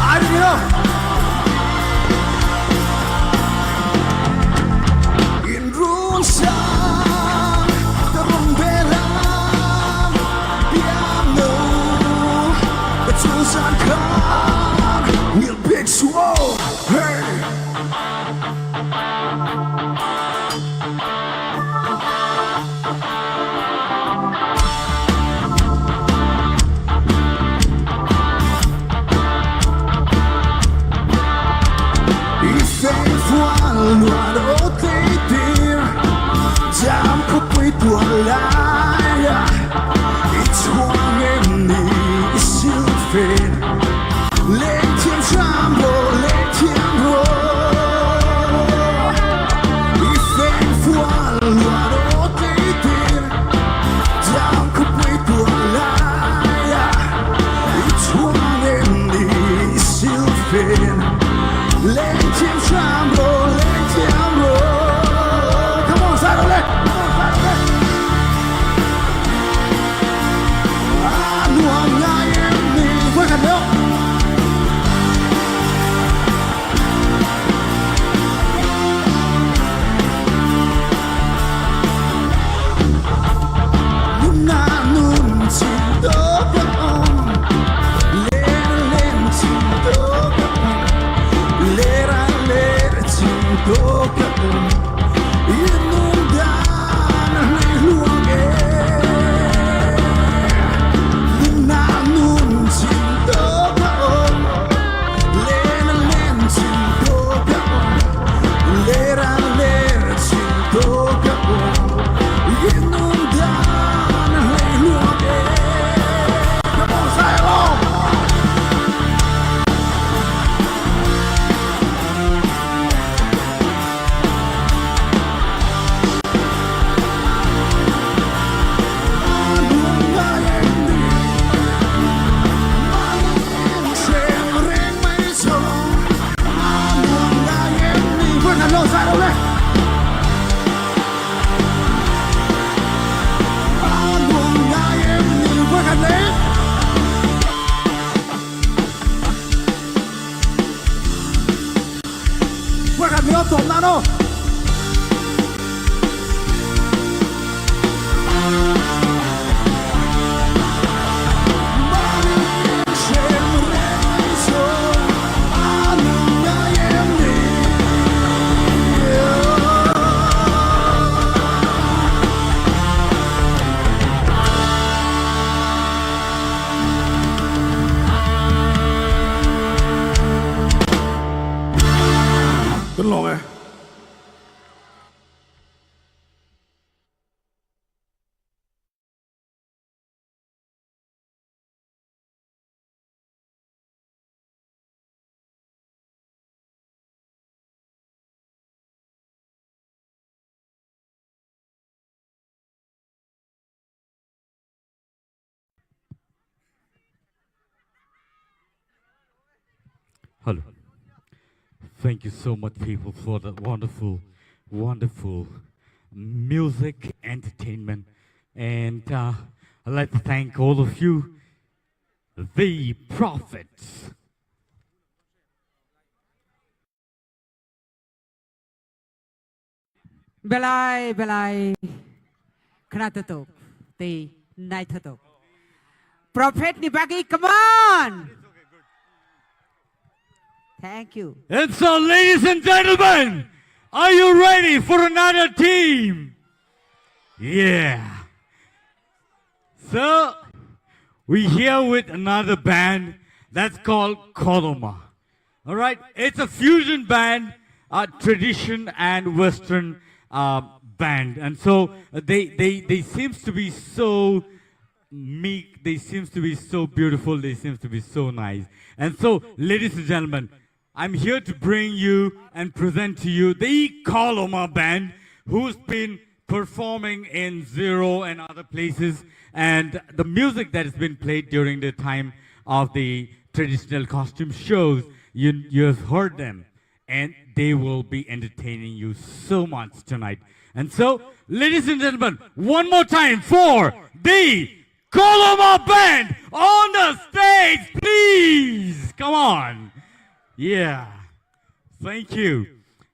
Ai, you know. In run sang, the run belam, piano, the tools are gone. We'll be slow. Hey. Tunlonge. Hello. Thank you so much, people, for the wonderful, wonderful music entertainment. And uh, I'd like to thank all of you, the prophets. Belai, belai. Khna tutuk. Tei nai tutuk. Prophet ni bagi, come on. Thank you. And so, ladies and gentlemen, are you ready for another team? Yeah. So, we here with another band that's called Koloma. All right, it's a fusion band, uh, tradition and Western uh, band, and so uh, they they they seems to be so meek. They seems to be so beautiful. They seems to be so nice. And so, ladies and gentlemen, I'm here to bring you and present to you the Koloma band, who's been performing in Zero and other places, and the music that has been played during the time of the traditional costume shows. You, you have heard them, and they will be entertaining you so much tonight. And so, ladies and gentlemen, one more time for the Koloma Band on the stage, please. Come on. Yeah. Thank you.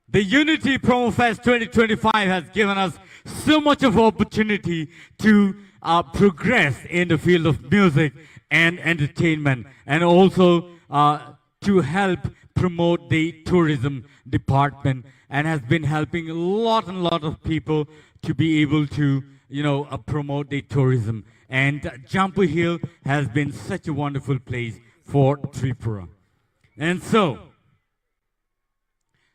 The Unity Promo Fest twenty twenty-five has given us so much of opportunity to uh, progress in the field of music and entertainment, and also uh, to help promote the tourism department, and has been helping a lot and lot of people to be able to, you know, uh, promote the tourism. And Jampu Hill has been such a wonderful place for Tripura. And so,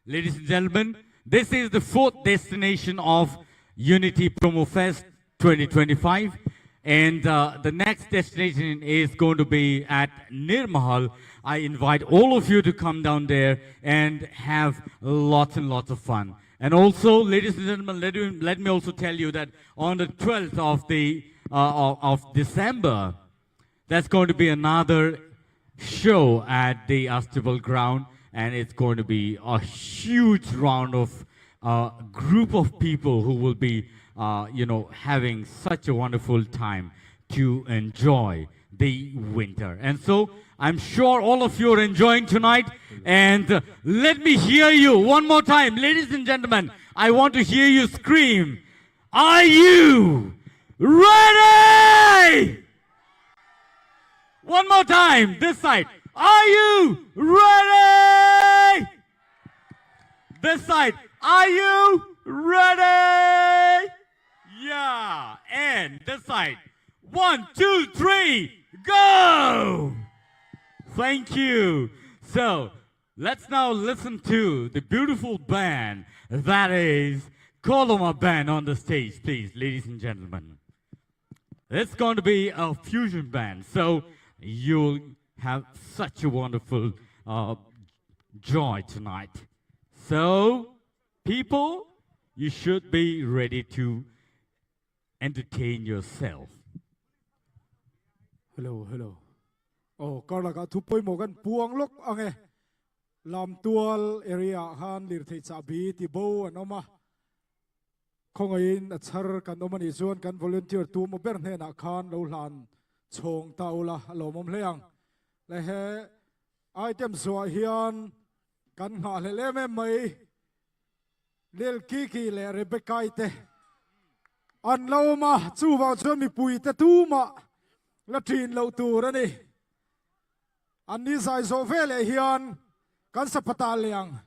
ladies and gentlemen, this is the fourth destination of Unity Promo Fest twenty twenty-five. And uh, the next destination is going to be at Nirmahal. I invite all of you to come down there and have lots and lots of fun. And also, ladies and gentlemen, let, me- let me also tell you that on the twelfth of the uh, of, of December, that's going to be another show at the Astebal ground, and it's going to be a huge round of uh, group of people who will be, uh, you know, having such a wonderful time to enjoy the winter. And so I'm sure all of you are enjoying tonight. And uh, let me hear you one more time, ladies and gentlemen. I want to hear you scream, "Are you ready?" One more time, this side. Are you ready? This side. Are you ready? Yeah. And this side. One, two, three, go! Thank you. So, let's now listen to the beautiful band that is Koloma Band on the stage, please, ladies and gentlemen. It's going to be a fusion band, so you'll have such a wonderful uh, joy tonight. So, people, you should be ready to entertain yourself. Hello, hello. Oh, karlaka thu poimo kan puang lok ange. Lamtual area han lirthei chabi ti bo an oma. Khongaiin a chhar kan awm a nih chuan kan volunteer tum a ber hnenah khan lo hlan chhawng ta ula a lawmawm hle ang. Le he item zawhah hian kan nghah hlel em em mai. Lil Kiki leh Rebecca-i te an lo awm a, chuvang chuan mipuite tumah la ṭin loh tur a ni. An ni zai zawh veleh hian kan sapa ta leh ang.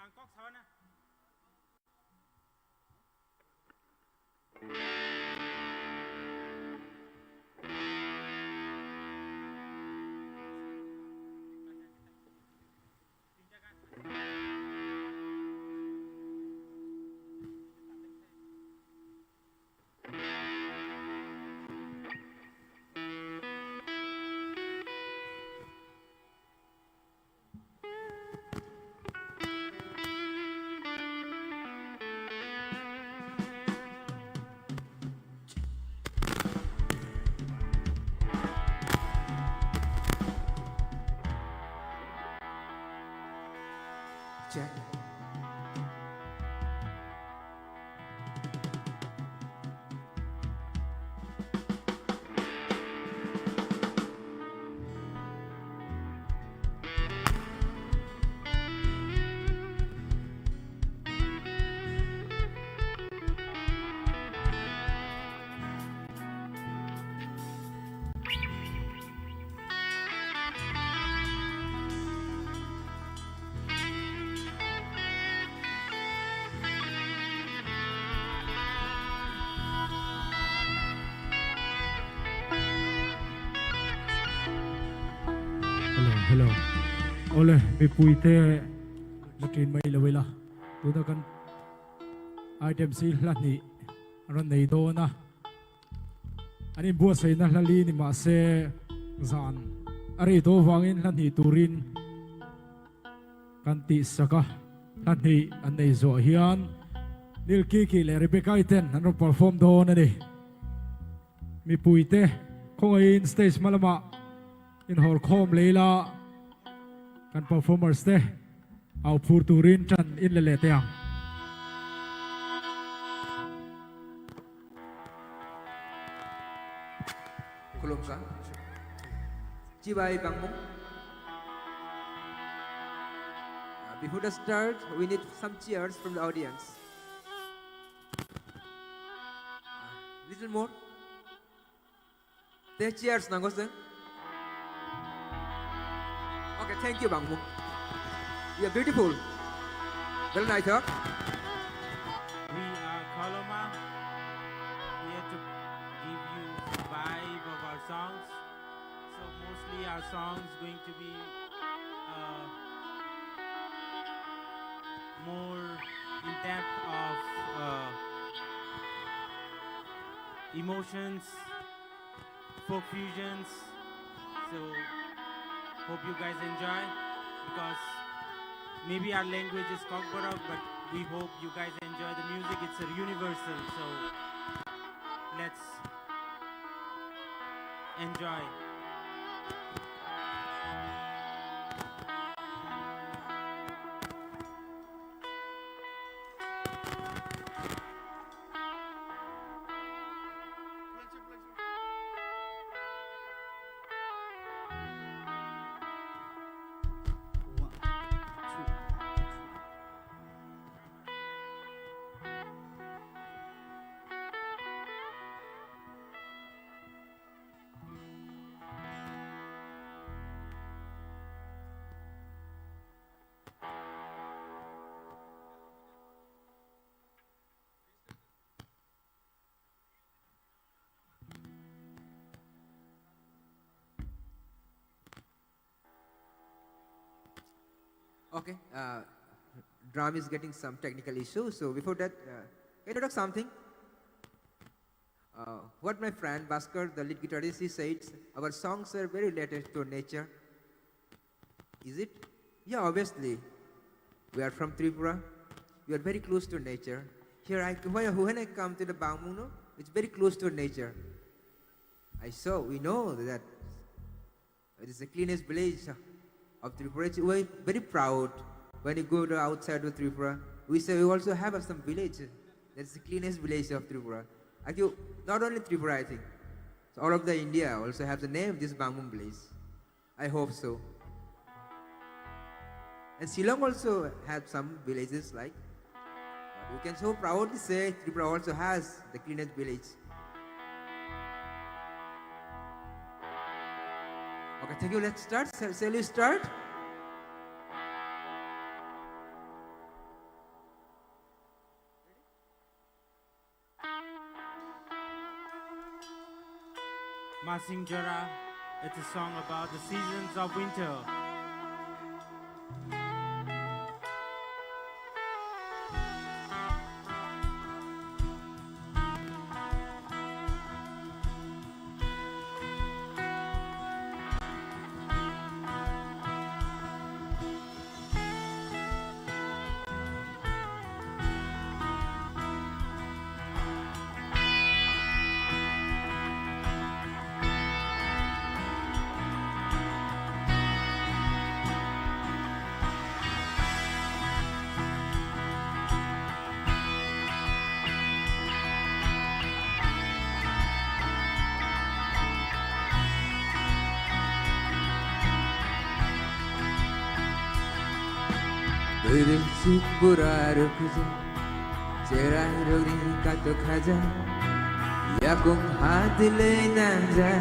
Ang kok sawana. Check. Hello, hello. Ole, mipui te latrine mai lawila. Tuna kan item si hla hnih ron nei do na. Ani buatsaina hla li ni ma se zan. Ari do vangin hla hnih turin kan ti saka hla hnih an nei zo hian Nil Kiki le Rebecca Iten an ro perform do na ni. Mipui te khawngaihin stage malama in hor khawm leila kan performers te. Au phur turin tan in le le te ang. Khulumkha. Chibai bangmung. Uh, before the start, we need some cheers from the audience. Uh, little more. Te cheers nango se. Okay, thank you, bangmung. You are beautiful. Very nice, sir. We are Kholoma. We have to give you vibe of our songs. So mostly our songs going to be, uh, more in depth of, uh, emotions, folk fusions. So hope you guys enjoy, because maybe our language is Kokborok, but we hope you guys enjoy the music. It's a universal, so let's enjoy. Okay, uh, drum is getting some technical issue. So before that, uh, can I talk something? Uh, what my friend Bhaskar, the lead guitarist, he said, our songs are very related to nature. Is it? Yeah, obviously. We are from Tripura. We are very close to nature. Here, I, when, when I come to the Bangmung, no, it's very close to nature. I saw, we know that it is the cleanest village of Tripura. It's, we're very proud. When you go to outside of Tripura, we say we also have some village. That's the cleanest village of Tripura. Actually, not only Tripura, I think. So all of the India also have the name this Bangbung village. I hope so. And Shillong also have some villages like. But we can so proudly say Tripura also has the cleanest village. Okay, thank you. Let's start. Shall, shall we start? Masing Jora, it's a song about the seasons of winter. Bwrwi suk bura rwkhuja, cherai rokni katok khaja, yakung ha dilwi nangja,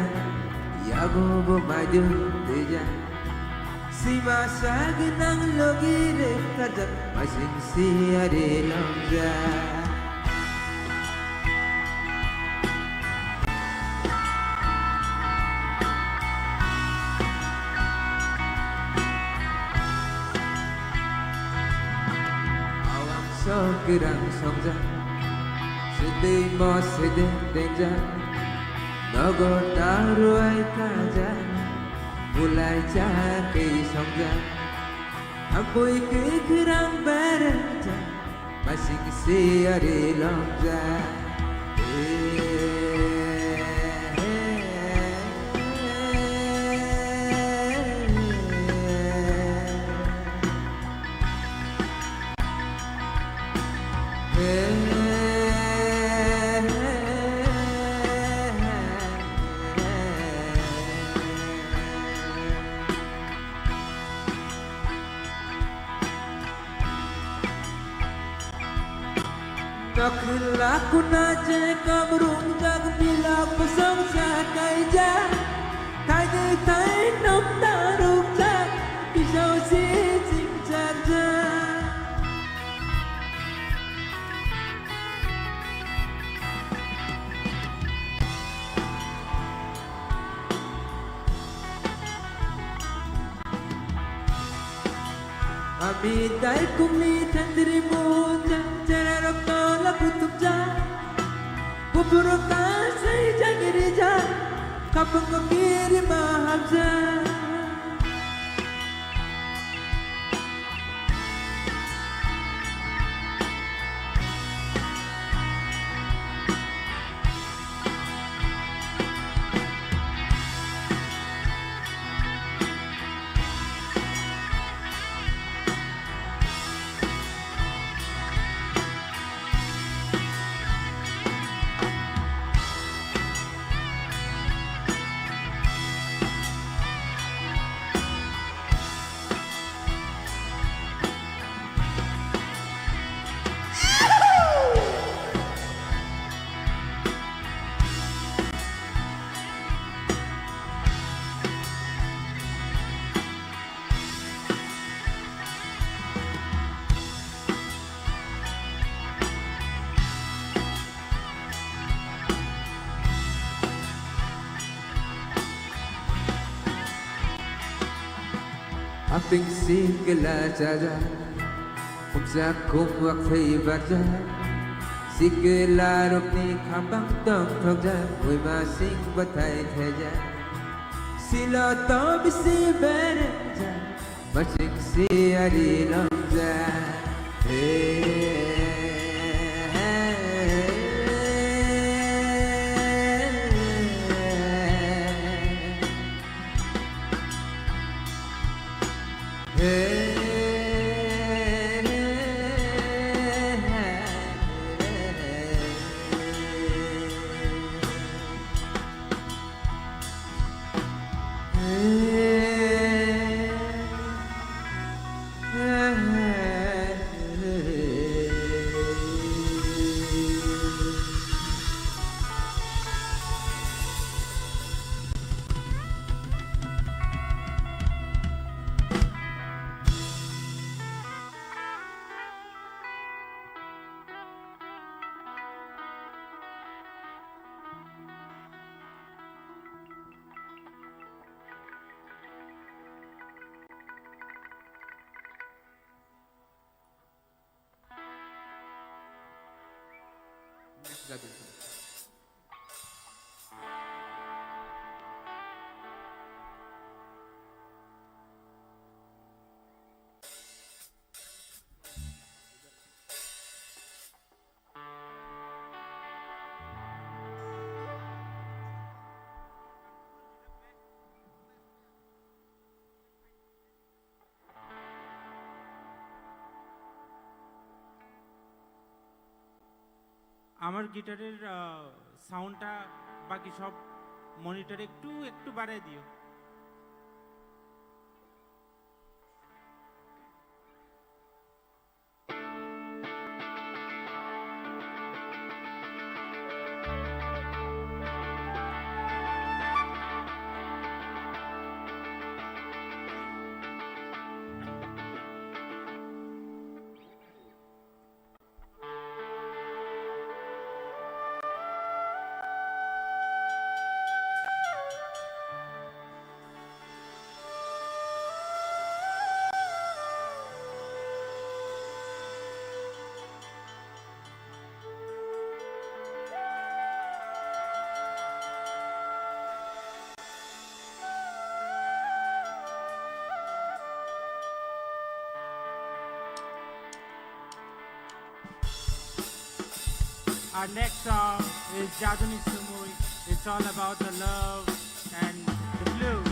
yago bo maidu twijak. Sima sagwi nang logi rwkajak, masing siyari lomjak. Awang sok kwrang songjak, swtwi mo swdeng dengjak, nogo ta ruai kajak, bulai cha kei songjak, ambui kwkhwrang bereng jak, masing siyari lomjak. Nokhwla kuna je kam rungjak, bilak bosong sa kaijak, thaini thai nom da rukjak, bisao si chingchak jak. Ami dai kumi chandri muja, chera rok tola kutubja, buburu kasai jagirija, kapung kiri mahabja. Aping singla chaja, kumsa kumwak thei barja, sikla rokni khapang tong thokja, muima sing bathai theja, silo to bisi berja. Masing siyari lomjak. Hey, hey, hey, hey. Jadu. আমার গিটারের, আহ, সাউন্ডটা বাকি সব মনিটরে একটু, একটু বাড়ায় দিও। Our next song is Jaduni Sumui. It's all about the love and the blue.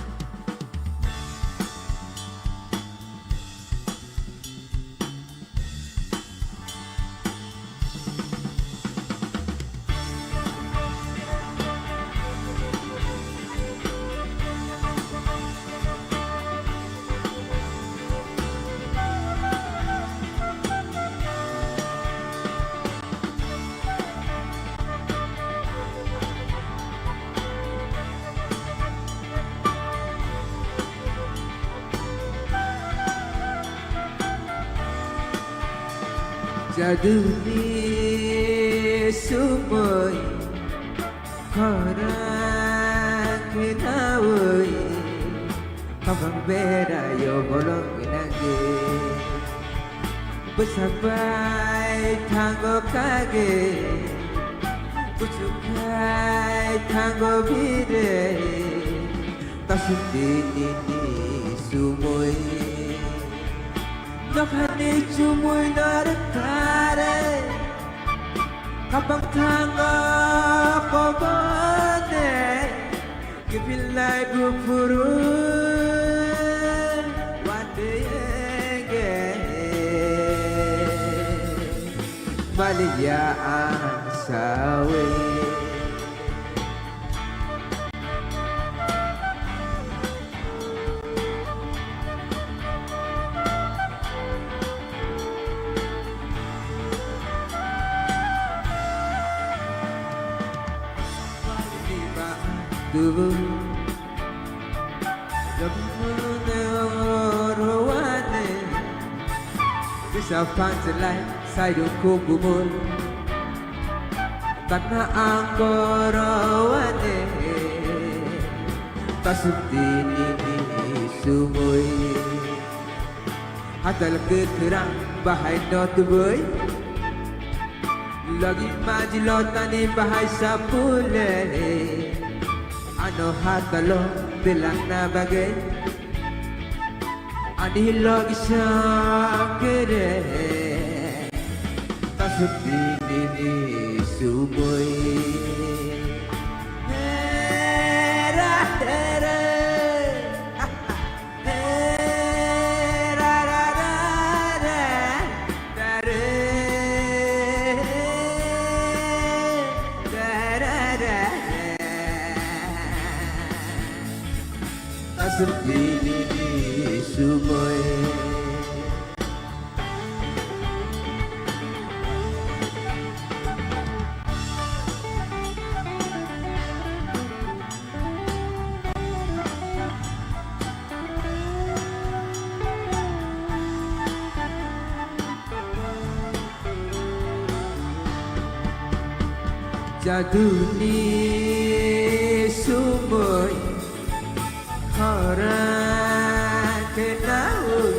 Jaduni sumui khorang khnaui, khapang berayo bolong nangge. Bwsak bai thango kage, buchuk khai thango bire. Tasuk dini ni sumui, nokhani chumui norok thare, khapang thango kobone, kiphilai buphuru wadege, maliya ang sawi. Dubu Lobune orowane, bisa panselai sairung kubumul. Tatna ang korowane, tasuk dini ni sumui. Hatal kwthwrang bahai no tubui, logi maji lotani bahai sapule. Ano hatalo belakna bagwi ani logi sakere. Tasuk dini ni sumui. Hera, hera. Asuk dini ni sumoi. Jaduni sumoi khorang khe naui,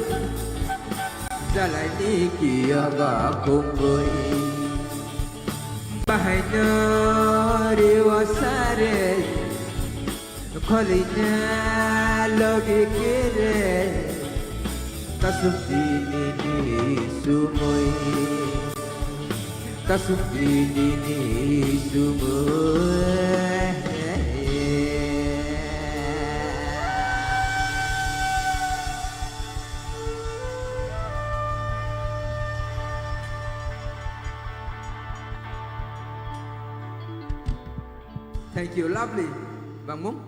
jalai ni kiyaga khumui. Haino riwa sare, kholina logi kere, tasuk dini ni sumoi, tasuk dini ni sumoi. Thank you, lovely. Bangmung.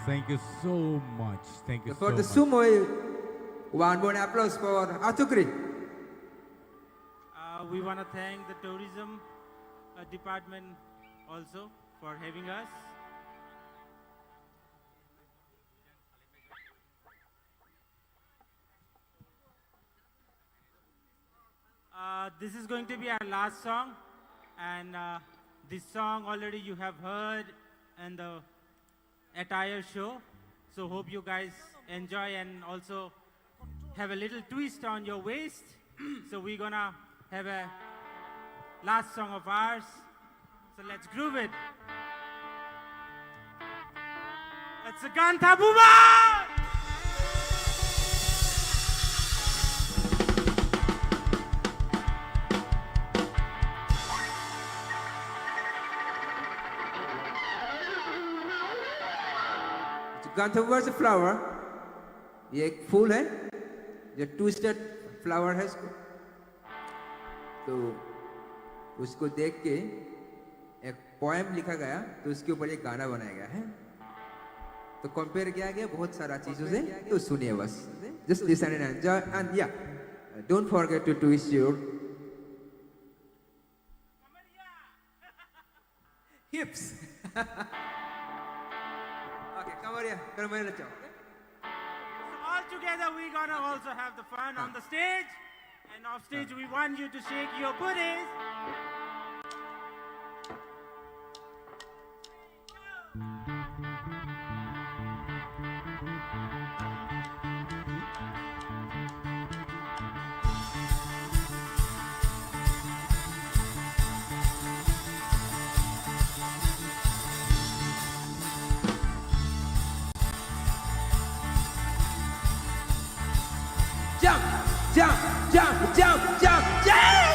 Thank you so much. Thank you For so the much. Sumoi, one more applause for Atukri. Uh, we wanna thank the tourism, uh, department also for having us. Uh, this is going to be our last song, and, uh, this song already you have heard in the attire show. So hope you guys enjoy and also have a little twist on your waist. So we're gonna have a last song of ours. So let's groove it. It's a Gantha Bubar! Gantha Bubar is a flower. ये एक फूल है जो twisted flower है इसको। तो उसको देख के एक पोएम लिखा गया, तो उसके ऊपर एक गाना बनाया गया है। तो कंपेयर किया गया बहुत सारा चीजों से, तो सुनिए बस। Just listen and enjoy and yeah, don't forget to twist your hips. Okay, come on, yeah, come on, let's go. So all together, we gonna also have the fun on the stage, and off stage, we want you to shake your booties. Jump, jump, jump, jump, jump, jump!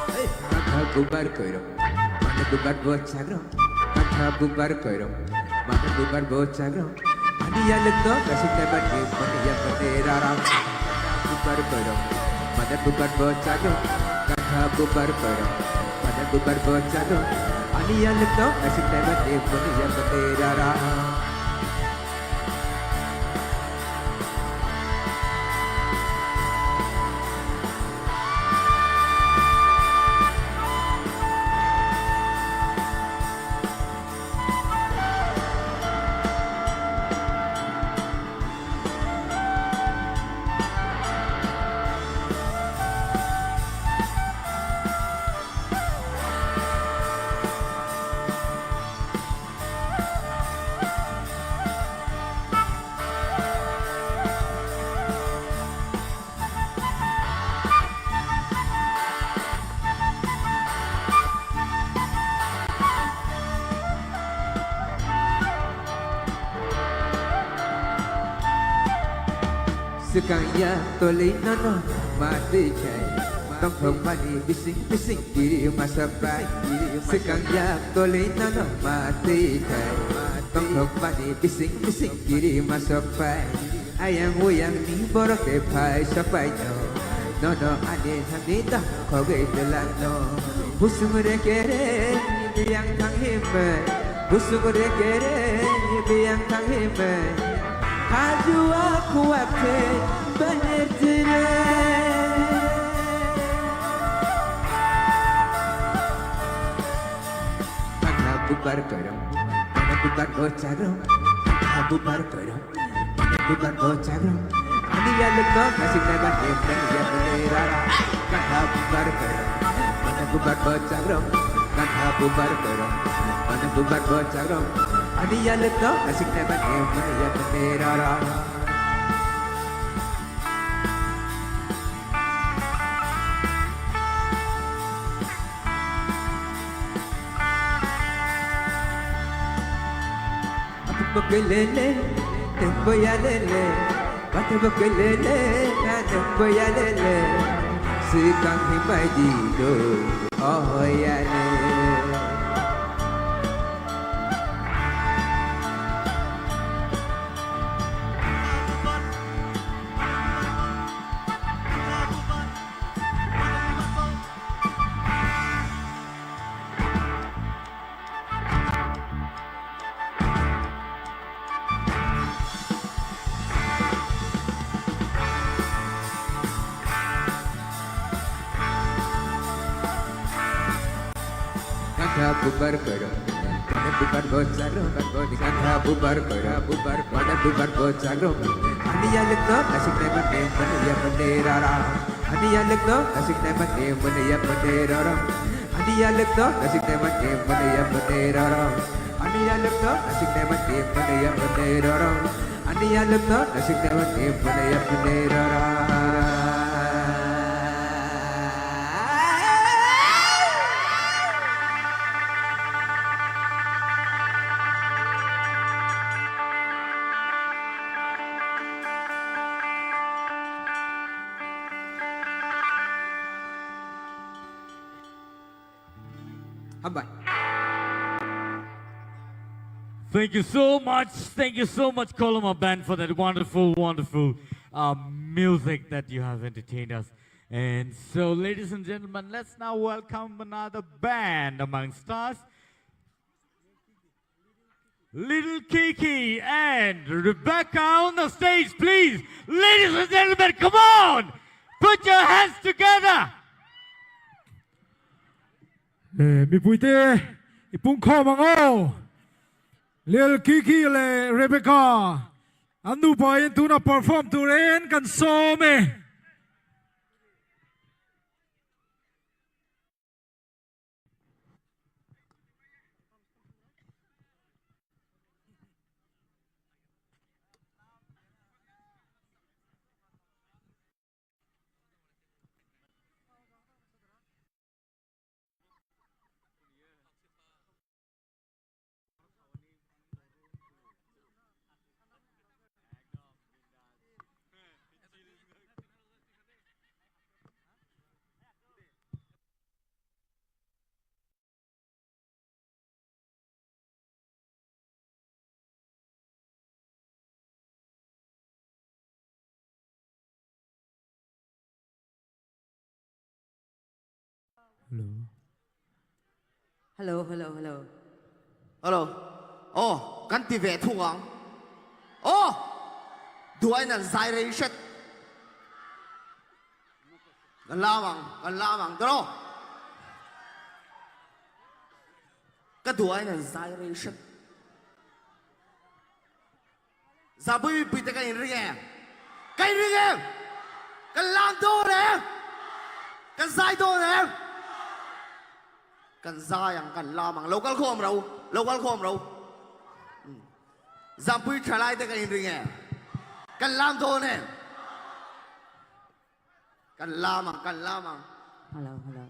Hey, bubar koiro. Mane bubar bo chagro, kantha bubar koiro. Mane bubar bo chagro. Ani ya lekto, kasik tebat ni, mane ya mane rara. Bubar koiro. Mane bubar bo chagro, kantha bubar koiro. Mane bubar bo chagro. Ani ya lekto, kasik tebat ni, mane ya mane rara. Swkang ya tolwi nono ma twi khai, tongthokmani bising bising kiri masa pai. Swkang ya tolwi nono ma twi khai, tongthokmani bising bising kiri masa pai. Ayang uyang ni borok de phai sapai no. Nono ani thani da khogoi belak no. Busung re kere biyang thang himai. Busung re kere biyang thang himai. Haju aku ate baner tire. Mana bubar koiro, mana bubar bocharo, mana bubar koiro. Bubar bo chagrang, ani yaluk no nasik nai ba hem nai ya mane rara. Kata bubar kerang, mana bubar bo chagrang, kata bubar kerang, mana bubar bo chagrang, ani yaluk no nasik nai ba hem nai ya mane rara. Apupakelele, tempoyalele, batabakelele, na tempoyalele, sikang himai dido, oh yale. Kata bubar koro, mana bubar bo chagro, bubar bo di kata bubar koro, bubar, mana bubar bo chagro. Ani yaluk no nasik nai mane, mane ya mane rara. Ani yaluk no nasik nai mane, mane ya mane rara. Ani yaluk no nasik nai mane, mane ya mane rara. Ani yaluk no nasik nai mane, mane ya mane rara. Ani yaluk no nasik nai mane, mane ya mane rara. Hambai. Thank you so much. Thank you so much, Koloma Band, for that wonderful, wonderful uh, music that you have entertained us. And so, ladies and gentlemen, let's now welcome another band amongst us. Little Kiki and Rebecca on the stage, please. Ladies and gentlemen, come on! Put your hands together! Eh, mipuite, ipung kho mango. Lil Kiki le Rebecca. Anu pa in tuna perform to ren kan so me. Hello. Hello, hello, hello. Hello. Oh, kan ti ve thung ang. Oh! Duai nan zai rei shet. Kan lamang, kan lamang, dro. Ka duai nan zai rei shet. Zabui pui te ka in ring e. Ka in ring e. Ka lam do ne. Ka zai do ne. Kan zai ang, kan lam ang. Local khom rau. Local khom rau. Hmm. Zampui thalai te ka in ring e. Kan lam do ne. Kan lamang, kan lamang. Hello, hello.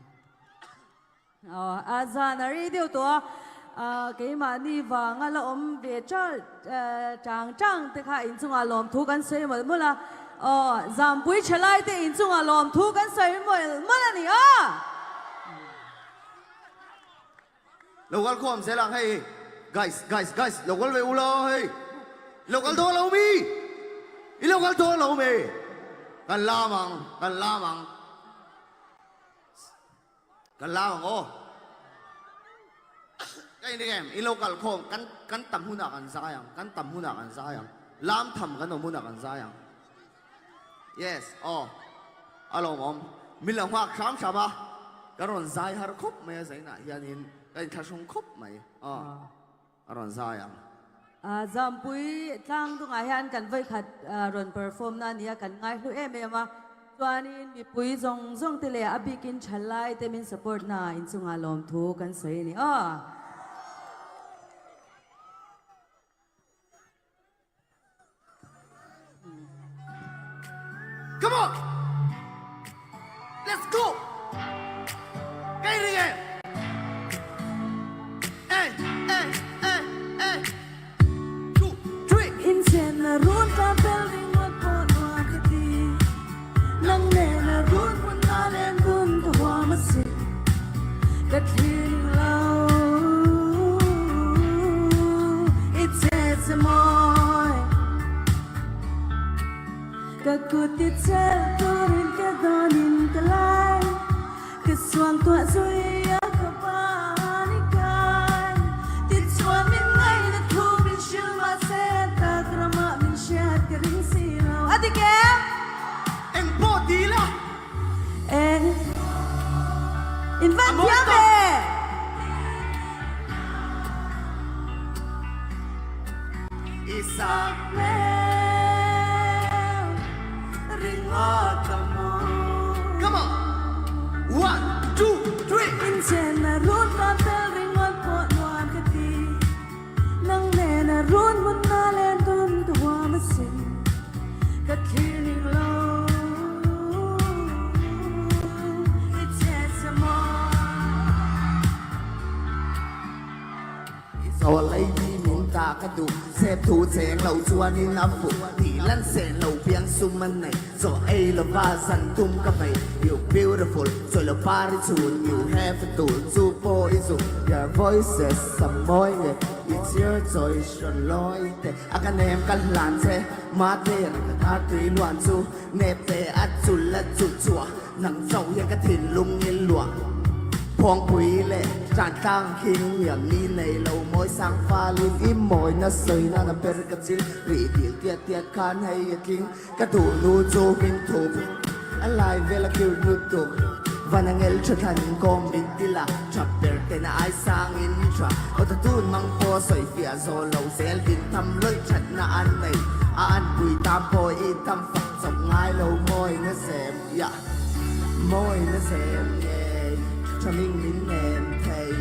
Oh, a zan a ri diu to. Ah, keima ni vang a la om ve chal, eh, chang chang te kha in chunga lawm thu kan sei mol mula. Oh, zampui chalai te in chunga lawm thu kan sei mol mula ni a. Local khom selang hei. Guys, guys, guys, local ve ula hei. Local do lo mi. I local do lo mi. Kan lamang, kan lamang. Kan lamang oh. Kan ini game, i local khom kan, kan tam huna kan zayang, kan tam huna kan zayang. Lam tham kan huna kan zayang. Yes, oh. Alom om. Milang hak sam sama. Karon zai har khop mai zai na. Yanin kan thasung khop mai. Oh. Ah. Aron zayang. Ah, Jampui tlang dunga hian kan voi khat, ah, rawn perform na nia kan ngai hlu em em a. Chuanin mipui zong zong te le a bikin thalai te min support na in chunga lawm thu kan sawi a ni aw. Come on! Let's go! Kei ring e! Hey, hey, hey, hey! Two, three! Inchen na run ka bel ring wat po nuam kati. Nang ne na run mun na len dun ka hua masin. Ka thlir lo. It's, it's a moi. Ka kut i chel turin ka donin ka lai. Ka suang tuah zui a ka pani kai. Ti chuan min ngai na thu min shil ma se ta ka rama min shiat ka ring si lo. Adi ke? Eng po ti la. Eng. In van thiam e. Isabel, ringot ka mo. Come on. One, two, three. Inchen na run ma tel ringot po nuam kati. Nang ne na run mun na len dun ka hua masin. Ka thlir ning lo. It's, it's a mo. Zawlei di min ta ka duh, sep thu cheng lo chuanin a fuh. Ti lan sen lo piang sum an nei, zaw ei lo va zan tum ka vei. You beautiful, chawi lo pari chun, you have a tool, chu pawh i zu. Your voice is a moi nge, it's your choice, hran loi te. A ka nem ka hlan che, ma te ra ka tar tui luan chu. Nep te a chul a chu chua, nang chau hian ka thinlung in luah. Phawngpui leh ṭan tlang khing hian mi nei lo mawi sang falin i mawina sawina na ber ka chil. Ri dil tiat tiat khan hei a tling, ka duh nu chu min thup. A lai vel a kir lutuk, van a ngel ṭha thlanin kawm min tila. Ṭha ber te na ai sangin ṭha, aw ta tun mang pawh sawi fiah zawh lo zel din tham lawih ṭhatna an nei. A an pui tam pawh i tam fak chawp ngai lo mawi nasem, ya. Mawi nasem nge, ṭha ming min nem thei.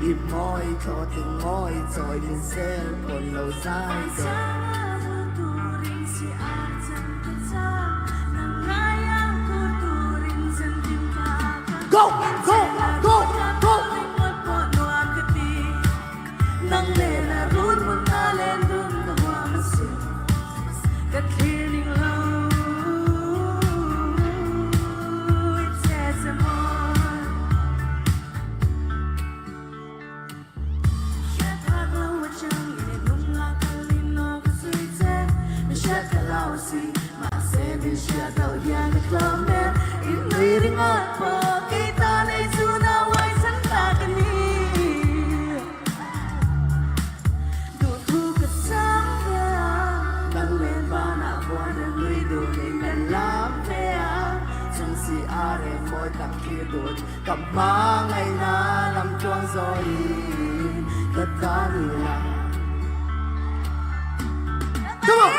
I mawi thlawtling mawi chawi min sel pawn lo zai dawn. Go! Go! Go! Go! Nang le na run mun na len dun ka hua masin. Ka thlir ning lo, it's, it's a moi. Hriat phak lo a chang i nung a kal in no ka sui che. Mi hriat ka lo si, mahse min hriat lo hian a tlawm em. In nui ringawt pawh kei ta nei chu na uai san ta ka ni. Duh thu ka sang ve a, nang len vana huan a nui dun in kan lam ve a. Chung si a rem mawi tak thlir dun. Ka hmangaihna lam tluang zawin ka tan ila. Come on!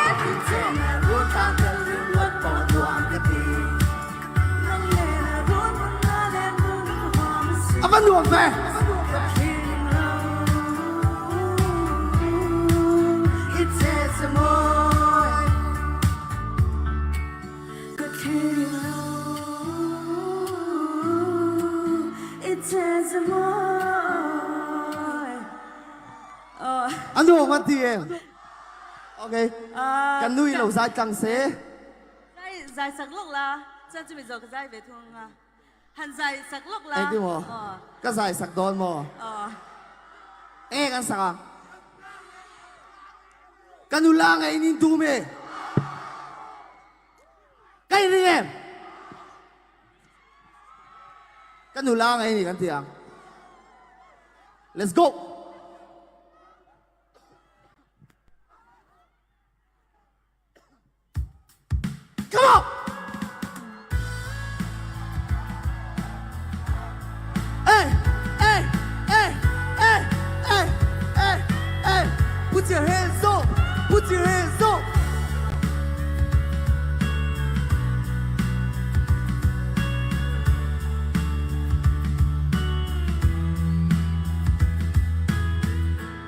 Chen a rul tlang tel rim luat pawh nuam ka ti. Nang le na rul mun na le mun ka hua masin. A va nuam ve! Ka thlir ning lo. It's, it's a moi. Ka thlir ning lo, it's a moi. Oh. Anu, what the end? Okay. Ah, kan nui lo ka- zai tlang se. Zai, zai sak lok la. Chan chumi zok zai ve thung nga. Han zai sak lok la. Eh, di mo. Oh. Ka zai sak don mo. Oh. Eh, kan sak a. Ka nu la ngai nin tu me. Kai ring em? Ka nu la ngai ni kan ti ang. Let's go. Come on. Hey, hey, hey. Put your hands up. Put your hands up.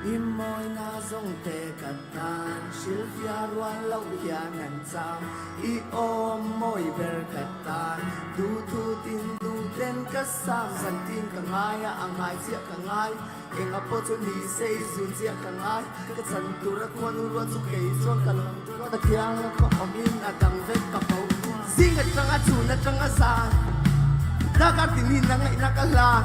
I moina zong te ka tan, silfia ruan lo hian an cham. I om moi ber ka tan, du thu tin du ten ka sam, zan tin ka ngai a, a ngai chiah ka ngai. Eng a po chu ni sei zun chiah ka ngai, ka chan tur a khuan u ruat chu kei chuan ka lam tur a thiang ka awm in a dang vek ka bo. Zing aṭanga chhun aṭanga zan, dakar tini na ngaihna ka hlan.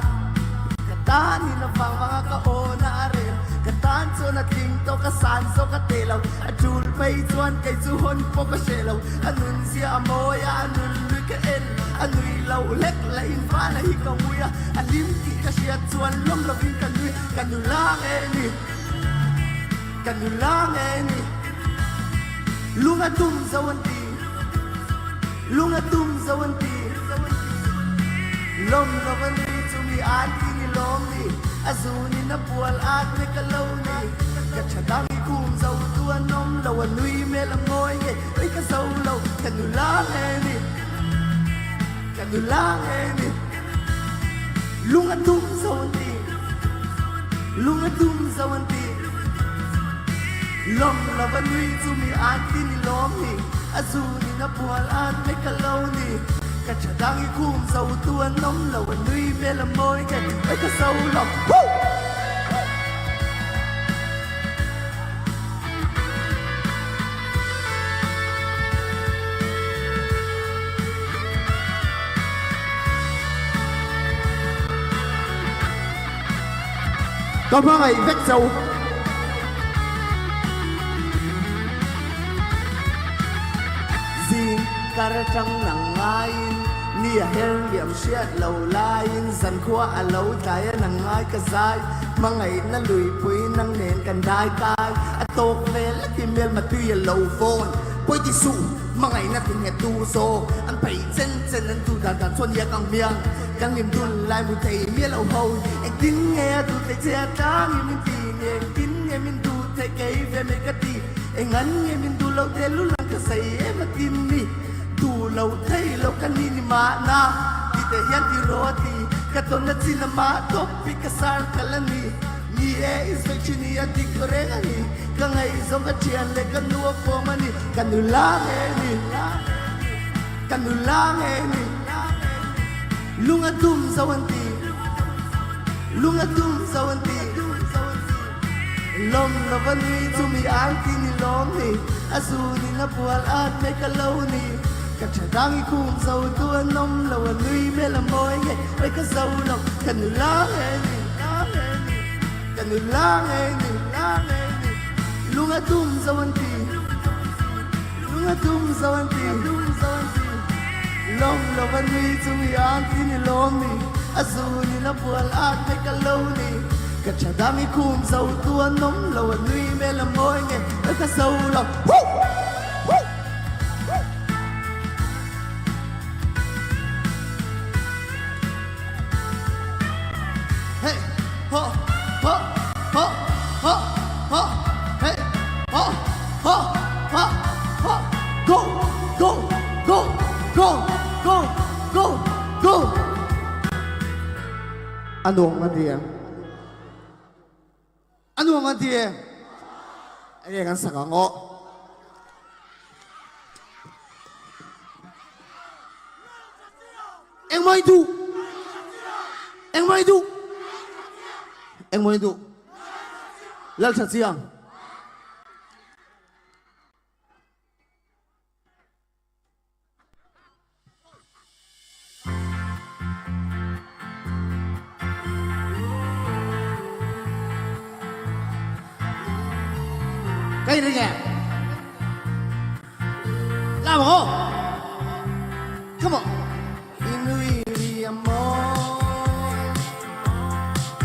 Ka tan in a vang vang a ka awn a a rel, ka tan chuan a tling tawk a, san zawk a teh lo. A tul phei chuan kei chu hawn pawh ka hreh lo. A nun zia a mawi a, a nun lui ka en, a nui lo hlek la in vana hi ka ngui a. A lim tih ka hriat chuan lawm lovin ka nui, ka nula nge ni. Ka nula nge ni. Lung a tum zo an ti. Lung a tum zo an ti. Lawm lova nui chu mi an ti ni lawm ni. A zu ni na pual at me ka lo ni. Ka ṭha dang i khum zo tu an awm lo, a nui mel a mawi nge. Oi ka zo lo, ka nula nge ni. Ka nula nge ni. Lung a tum zo an ti. Lung a tum zo an ti. Lawm lova nui chu mi an ti ni lawm ni. A zu ni na pual an me ka lo ni. Ka ṭha dang i khum zo tu an awm lo, a nui mel a mawi nge. Oi ka zo lo. Woo! Ka hmangaih vek chau. Zingkar aṭang nang ngaiin, ni a her liam hriat lo laiin, zankhua a lo tlai a nang ngai ka zai. Hmangaihna luipui nang nen kan dai kai. A tawk vel a ti hmelma tui a lo vawn. Pawi ti suh, hmangaihna ti nge tu zawk. An phei chen chen an tu dan dan chuan yak ang miang. Kan lim dul lai mu thei mi a lo ho. Engtin nge a duh thei che a tlang i min ti nge. Engtin nge min duh thei kei ve mai ka ti. Engan nge min duh lo te lu lang ka sei em a tin ni. Duh lo thei lo ka ni ni ma na. Ti te hian ti rawh a ti. Ka tawn na chin a ma tawp pi ka sar ka la ni. Ni e is vek chi ni a dik reng a ni. Ka ngaih zawng ka ṭhian leh ka nu a fawm a ni. Ka nula nge ni. Ka nula nge ni. Lung a tum zo an ti. Lung a tum zo an ti. Lawm lova nui chu mi an ti ni lawm ni. A zu ni na pual at mai ka lo ni. Ka ṭha dang i khum zo tu an awm lo, a nui mel a mawi nge. Oi ka zo lo, ka nula nge ni. Ka nula nge ni. Lung a tum zo an ti. Lung a tum zo an ti. Lawm lova nui chu mi an ti ni lawm ni. A zu ni na pual at mai ka lo ni. Ka ṭha dang i khum zo tu an awm lo, a nui mel a mawi nge. Oi ka zo lo. Woo! Woo! Woo! Hey, ho, ho, ho, ho, ho, hey, ho, ho, ho, ho, go, go, go, go, go, go, go. Ano, ano, ano. Ano ang anti e? Ere kan saka ngo. Eng mai du. Eng mai du. Eng mai du. Lal sa siang. Kai ringe. Lama ho. Come on. Inui ri amo.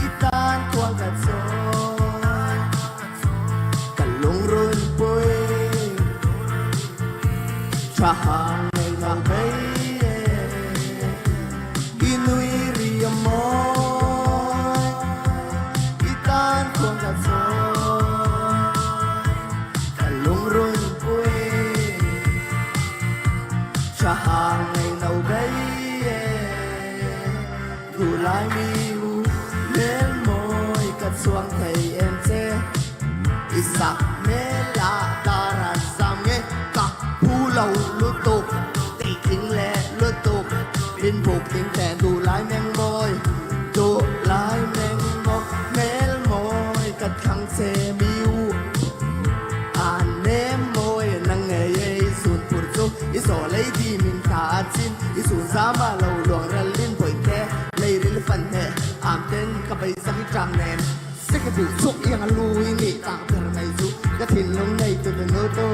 Itan kuang ka choi. Ka lungrun pui. Chahang nei nang bei e. Inui ri amo. Itan kuang ka choi. Ka Lungrun pui, chahang ngai nau bai e. Dulai mi u mel moi ka chuang thei em che. Isak mela taran sam nge ka phu lo lutuk. Tei ting le lutuk. Bin buk ting te dulai meng moi. Dulai meng mok mel moi ka thang che mi u. Ane moi nang nge ye sun pur chu. Iso lei di min ta chin. Isu zama lo luang ral lin boi te. Lei ril fan he. Am ten ka bai sak i tang nen. Seke tu chuk yang a lui ni tang ter mai chu. Ka thin lung nei tu tu nu tu.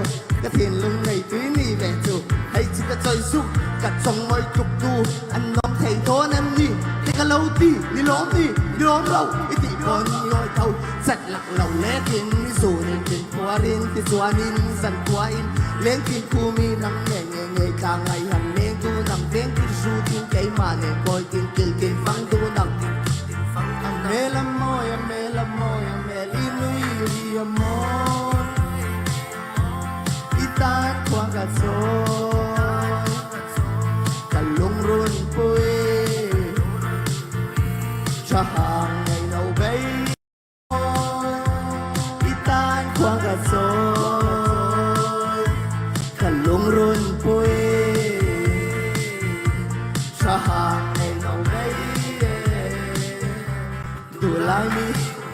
Ka thin lung nei tu ni ve chu. Hei chi ka choi su. Ka chong moi tuk tu. An nong thei tho nem ni. Ti ka lo ti. Ni lom ni. Ni lom lo. I ti kon ni oi thau. Sat lak lo le tin ni su rin tin. Puarin ti chuanin san puain. Leng tin ku mi nang nge nge nge ta ngai han leng tu nang teng tin su tin kei ma ne koi tin kil tin fang tu nang. Ang mel a moi, ang mel a moi, ang mel i nui ri a moi. I tan kuang ka choi. Ka lung run pui. Chahang ngai nau bei. I tan kuang ka choi. Ka lung run pui. Chahang ngai nau bei. Dulai mi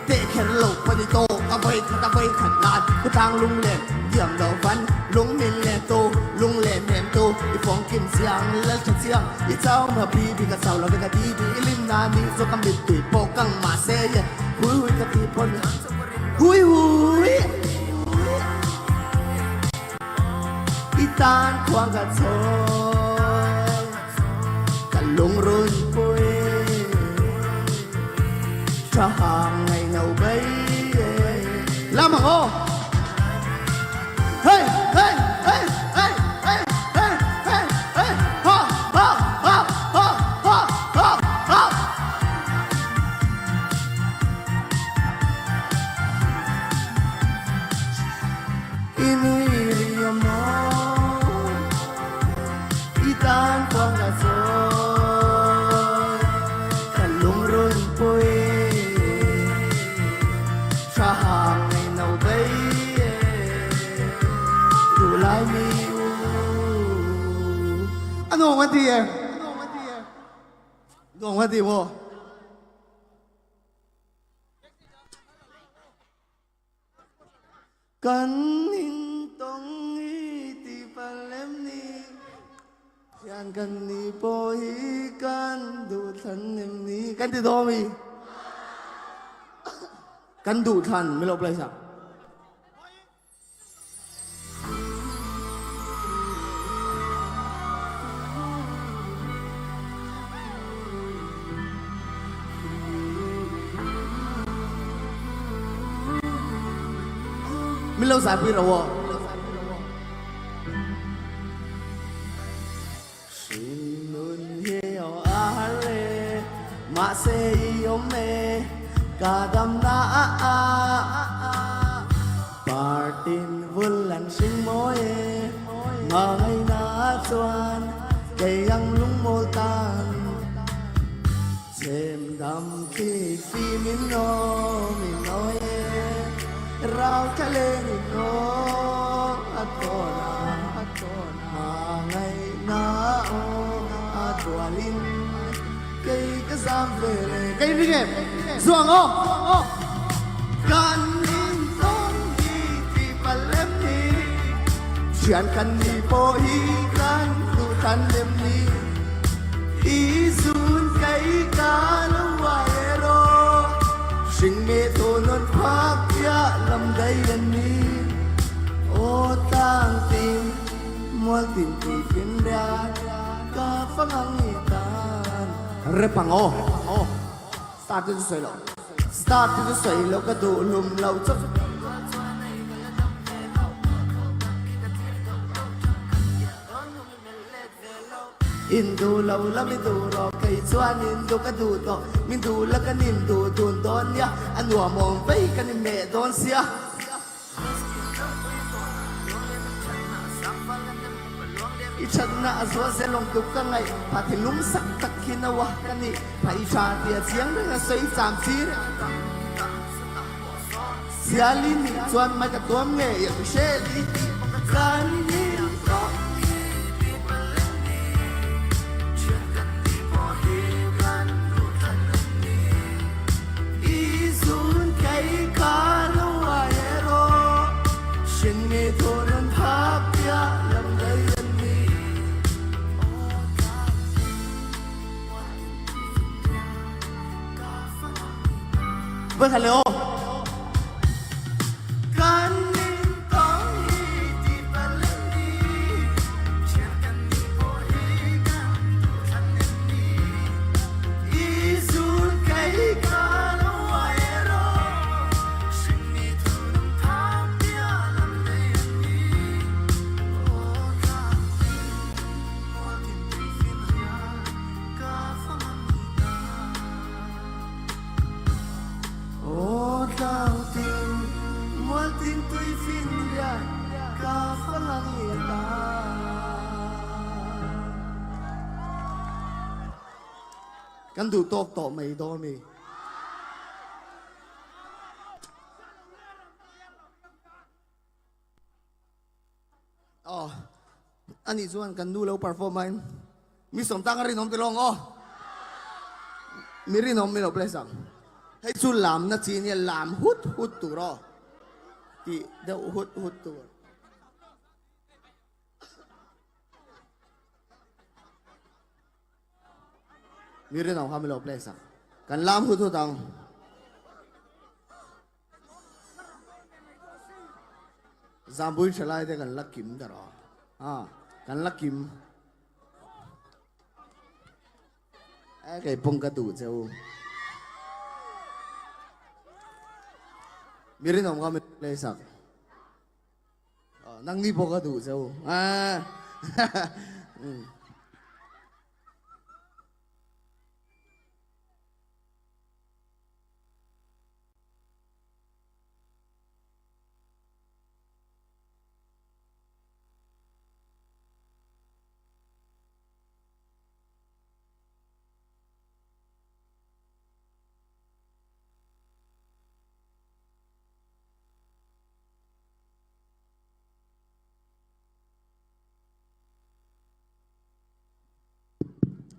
te kher lo pani to ka bai khat ka bai khat na ku tang lung le diam lo van lung min le to lung le mem to i phong kim siang lal cha siang i chau ma bi bi ka chau lo ka di bi i lim na ni so kam bit ti po kang ma se ye hui hui ka ti pon hui hui i tan kuang ka choi. Ka lung run pui. Chahang ngai nau bai. Lama ngo. Hey, hey, hey, hey, hey, hey, hey, hey, hey. Ha, ha, ha, ha, ha, ha, ha. Inui riamo itan kuang ka choi ka lung run pui sahang nei nau dei e dulai mi u. Ano ngati e. Ano ngati e. Dong ngati mo. Kan ning tong hi ti palem ni. Yan kan ni po hi kan du than nem ni. Kan ti do mi. Kan du than mi lo plai sa. Milo sapi rawo. Sinun he o ahale, ma se i o me, kadam na a a. Partin vulan sing moe, mangai na chuan, kei ang lungmol tan. Chem dam ki fi min no, min no e, rau ka le min no, a kona, a kona. Mangai na o, a tualin. Kei ka zam ve le. Kei ring e. Zuang o. Kan ning tong hi ti palem ni. Chian kan ni po hi kan du kan lem ni. I zun kai ka lo wa e ro. Sing me to non phak ya lam dai an ni. O tang ting. Mual tin ti pin ria ka pangang i tan. Repang o. Start tu soi lo. Start tu soi lo ka du lum lo chok. Indu lo la mi du ro kai chuan indu ka du do. Min du la ka nin du dun don ya. Anua mong bai ka ni me don sia. I chatna a zuah zel long tuk ka ngai, pha thilum sak tak khi na wah ka ni, pha i tha tia chiang reng a soi cham chi re. Siali ni chuan mai ka tuam nge ya ku she li ti ka ni ni. I zun kai ka lo wa ye ro. Shin mi thun an phak pia lam dai an ni. Bwkha le o. O tlau tin, mual tin tui fin ria ka falang i ta. Kan duh tawk tawh mai daw mi. Oh, ani chuan kan nu lo perform mai. Mi som tang ri nom te long o. Mi ri nom mi lo play sang. Hei chu lam na chi ni lam hut hut tu ro. Ti de hut hut tu. Mi ri nom kha mi lo play sang. Kan lam hut hut ang. Zambui thalai te kan la kim da ro. Ah, kan la kim. Eh, kai pung ka du cheu. Mi ri nom ka mi play sak. Oh, nang ni bo ka du cheu. Ah. Hmm.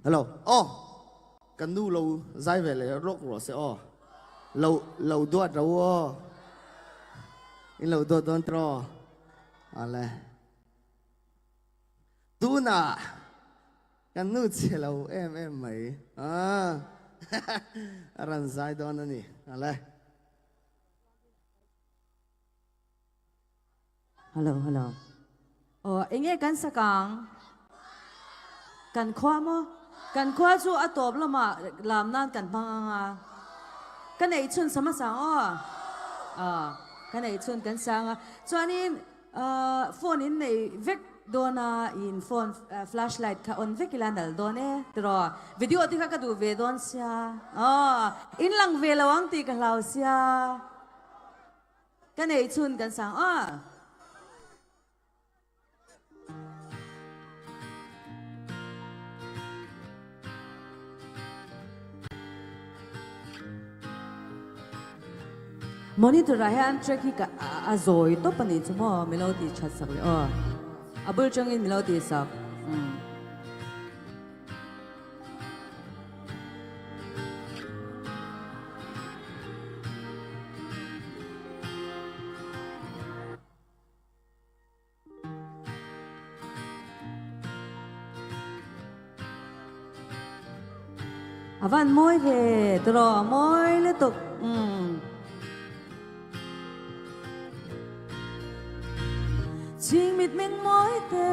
Hello. Oh. Kan nu lo zai ve le rok ro se o. Lo, lo duat ro o. In lo duat don tro. Ale. Tuna. Kan nu che lo em em mai. Ah. Aran zai don ani. Ale. Hello, hello. Oh, enge kan sakang? Kan khwa mo? Kan khwa chu a tawp lama lam nan kan hmang anga. Ka nei chhun sama sang aw. Ah, ka nei chhun kan sang a. Chuanin, ah, phone in nei vek dona in phone, ah, flashlight kha on vek ila nal don e. Tro, video ti kha ka du ve don sia. Ah, in lang ve lo ang ti ka hlau sia. Ka nei chhun kan sang aw. Monitor ah hian track hi ka, a, a zawi tawp a nih chu maw, melody chhat sak leh aw. A bul ṭawngin melody sak. Hmm. A van mawi ve tawh, a mawi lutuk. Hmm. Chhing mit meng mawi te,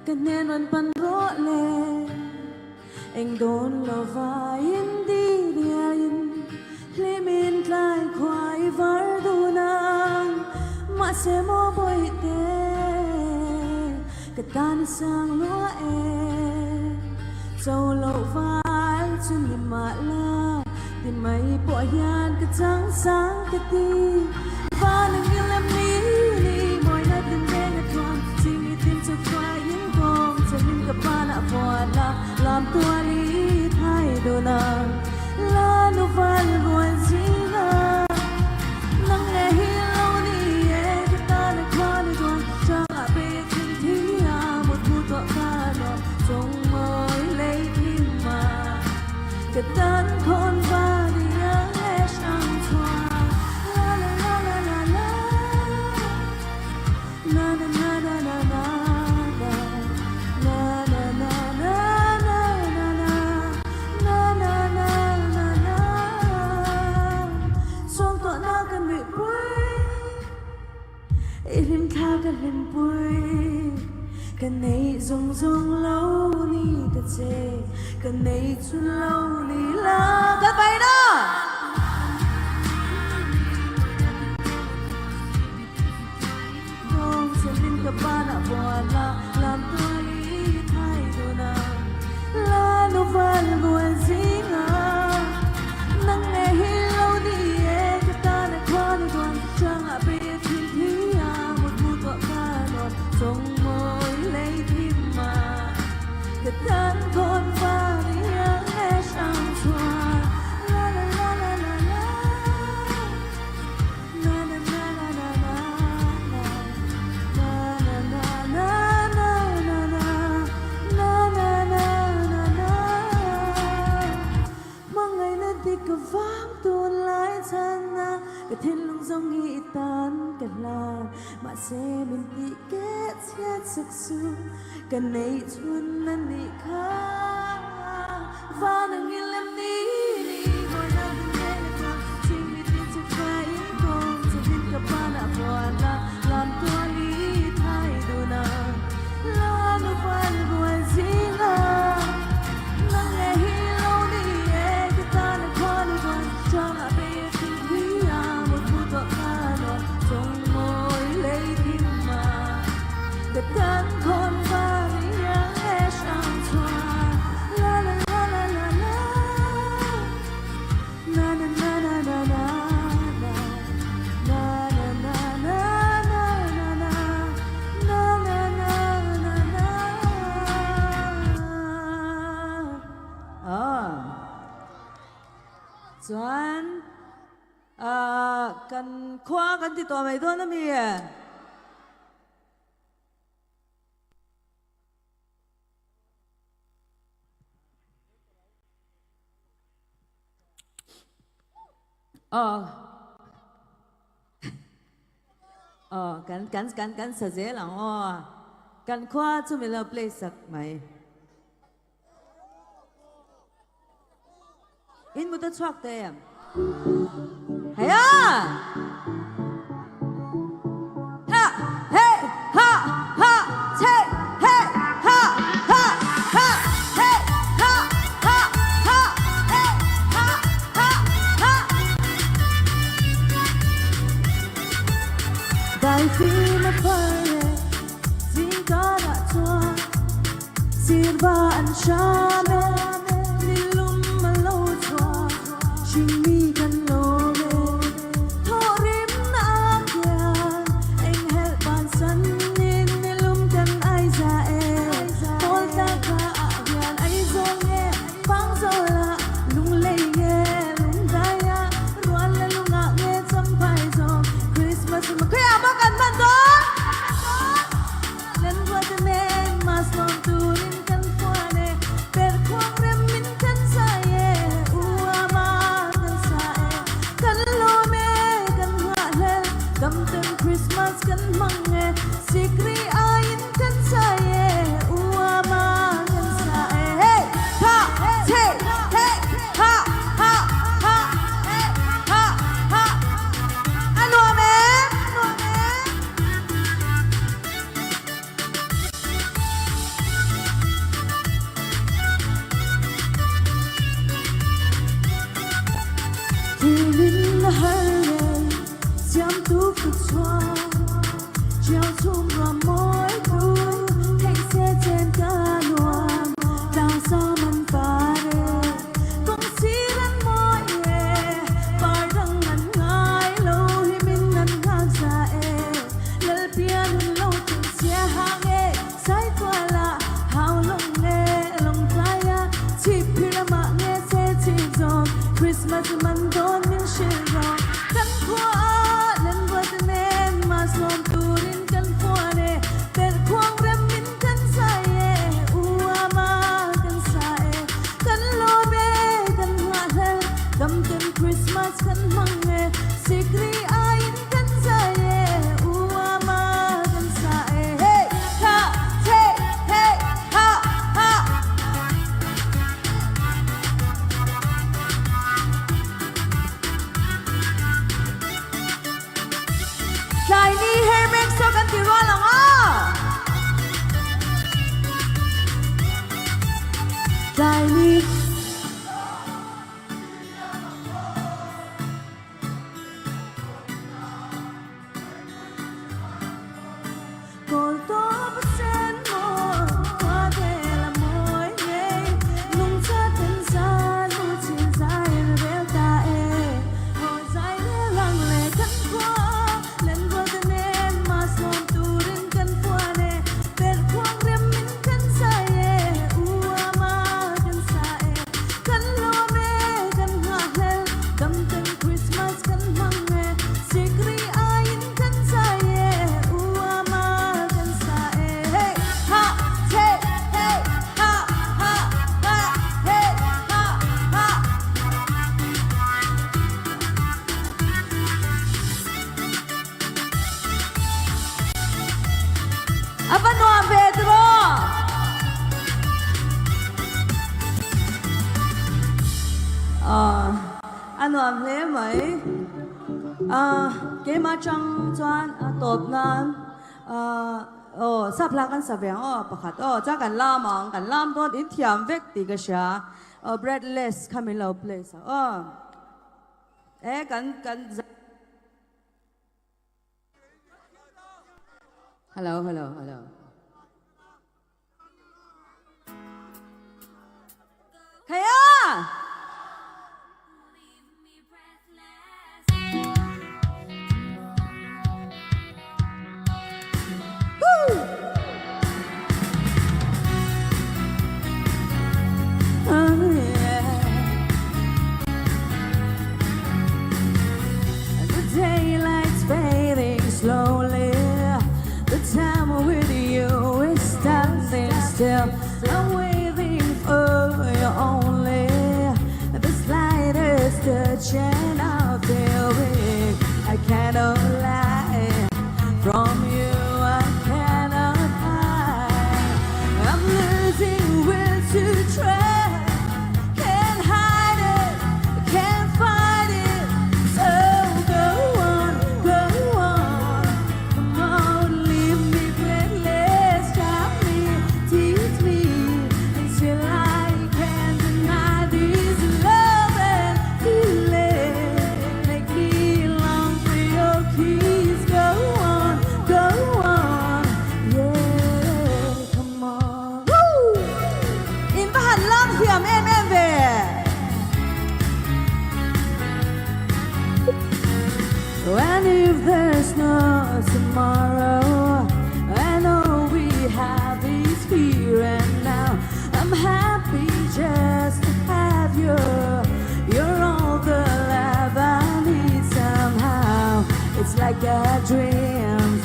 ka hnen rawn pan rawh le. Eng dawn lova in diriain, hlimin tlai khua i var dun ang. Mahse maw bawihte, ka tan i sang lua e. Cho lo val chu ni mah la, ti mai pawh hian ka chang sang ka ti. Van angin lam ni ni, mawina tin veng a thuam, ching i tin chu khua I hlim thla ka hlimpui, ka neih zong zong lo ni ka che, ka neih chun lo ni la ka bai na. Kong chen din ka ban ah buan la, lam tuai thai duna. Lanu val buan zinga. Nang e hi lo ni e, ka ta na khua na guan chang a pe thil hi a, mut mut wa ka no, chong moi lei thim ma. Ka tan kon va ni a e shang chua. La la la la la la. Mangaina dik ka vam tun lai chana, ka thinlung zong hi i tan ka hlan, ma se min ti ke chiat sak su. Ka neih chun na ni kha. Van ang ilem ni ni, hoi na din ne na kha. Ching mi tin chuk ka in kong, chuk din ka ban ah buan la, lam tua li thai duna. Lanu val buan zinga. Nang e hi lo ni e, ka ta na khua ni buan, chang a pe thil hi a, mut mut wa ka no, chong moi lei thim ma. Ka tan khon va ri yang e shang chua. La la la la la la. Na na na na na na na. Na na na na na na na. Na na na na na na. Ah. Chuan, ah, kan khua kan ti tawh mai dawn a mi? Oh. Oh, kan, kan, kan, kan sa zel ang, oh. Kan khua chu mi lo play sak mai. In mu ta chuak te em. Haya! Ha! Hey! Ha! Ha! Che! Hey! Ha! Ha! Ha! Hey! Ha! Ha! Ha! Hey! Ha! Ha! Ha! Dai fi na pare, zing ka da chua. Sirba an sha me, nilum ma lo chua, shing mi kan lo me. Thorim na kya, eng hel pan san nin nilum kan ai za e. Tol ta ka a hian ai zo nge, pang zo la, lung lei nge, lung dai a, ruan la lung a nge, cham pai zo. Christmas ma kya ma kan man zo. Len ruat nen mas lom turin kan fuan e, per khuang rem min kan sa e, u ama kan sa e, kan lom e, kan ngah hlel, dam ten Christmas kan hmang e, sikri aiin kan sa e, u ama kan sa e. Hey! Ha! Che! Hey! Ha! Ha! Ha! Hey! Ha! Ha! A nuam e! A nuam e! Thilin na har le, siam tu ka chua, chiao chum ra moi tu, Aba nuam Pedro. Ah, anuam hle mai. Ah, keima chang chuan a tawp nan. Ah, oh, sapla kan sa veng, oh, pakhat, oh, cha kan lam ang, kan lam dawn in thiam vek tih ka hria. Oh, breathless kha min lo place, oh. Eh, kan, kan za- Hello, hello, hello. Kaya! Woo! Oh, yeah. The daylight's fading slowly. The time with you is standing still. I'm waiting for you only. The slightest touch and I feel weak. I cannot lie. From you I cannot hide. I'm losing will to try. Can't hide it, can't fight it. So go on, go on. Come on, leave me breathless. Stop me, tease me until I can't deny this love and feeling. Make me long for your kiss. Go on, go on. Yeah, come on. Woo! In bahan lam hiam em em ve. And if there's no tomorrow, I know we have is here and now. I'm happy just to have you. You're all the love I need somehow. It's like a dream,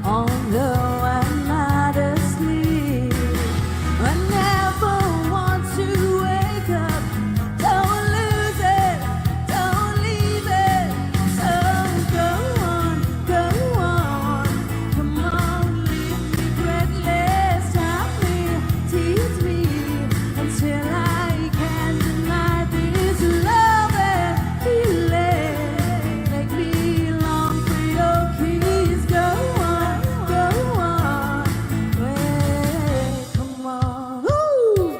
although I'm not asleep. I never want to wake up. Don't lose it, don't leave it. So go on, go on. Come on, leave me breathless. Stop me, tease me until I can't deny this love and feeling. Make me long for your kiss. Go on, go on. Wait, come on. Woo!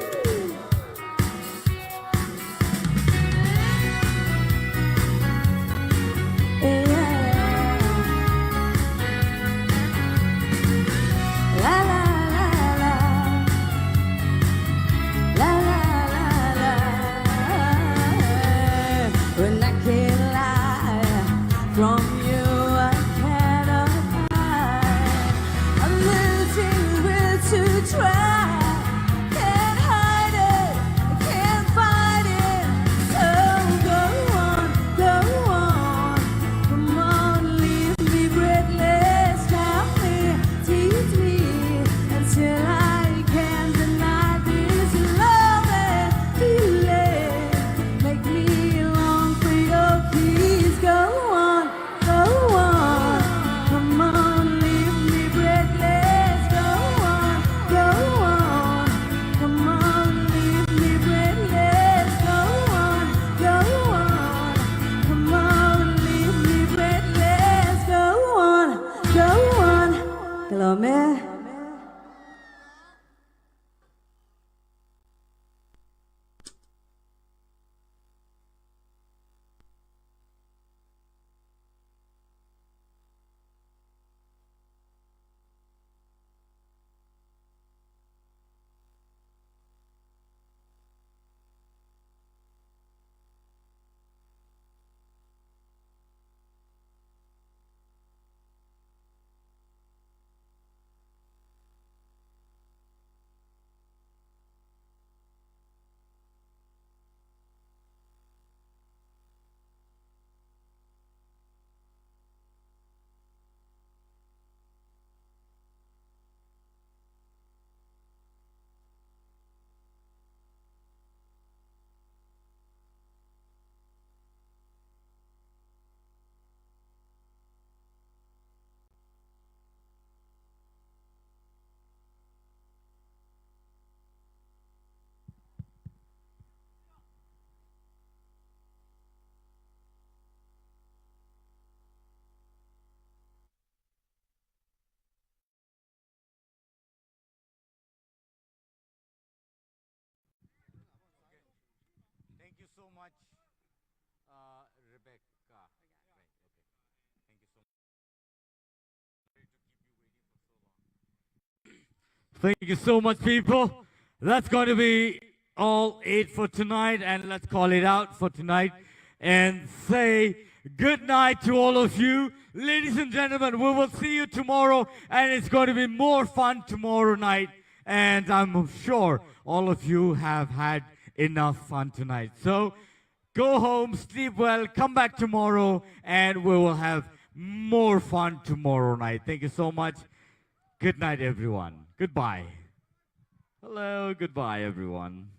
When I can't lie, from you I cannot hide. I'm losing will to try. Can't hide it, can't fight it. So go on, go on. Come on, leave me breathless. Stop me, tease me until I can't deny this love and feeling. Make me long for your kiss. Go on, go on. Come on, leave me breathless. Go on, go on. Come on, leave me breathless. Go on, go on. Come on, leave me breathless. Go on, go on. Kalome. Thank you so much, uh, Rebecca. Right, okay. Thank you so much. Sorry to keep you waiting for so long. Thank you so much, people. That's going to be all it for tonight, and let's call it out for tonight and say good night to all of you. Ladies and gentlemen, we will see you tomorrow, and it's going to be more fun tomorrow night. And I'm sure all of you have had enough fun tonight. So go home, sleep well, come back tomorrow, and we will have more fun tomorrow night. Thank you so much. Good night, everyone. Goodbye. Hello, goodbye, everyone.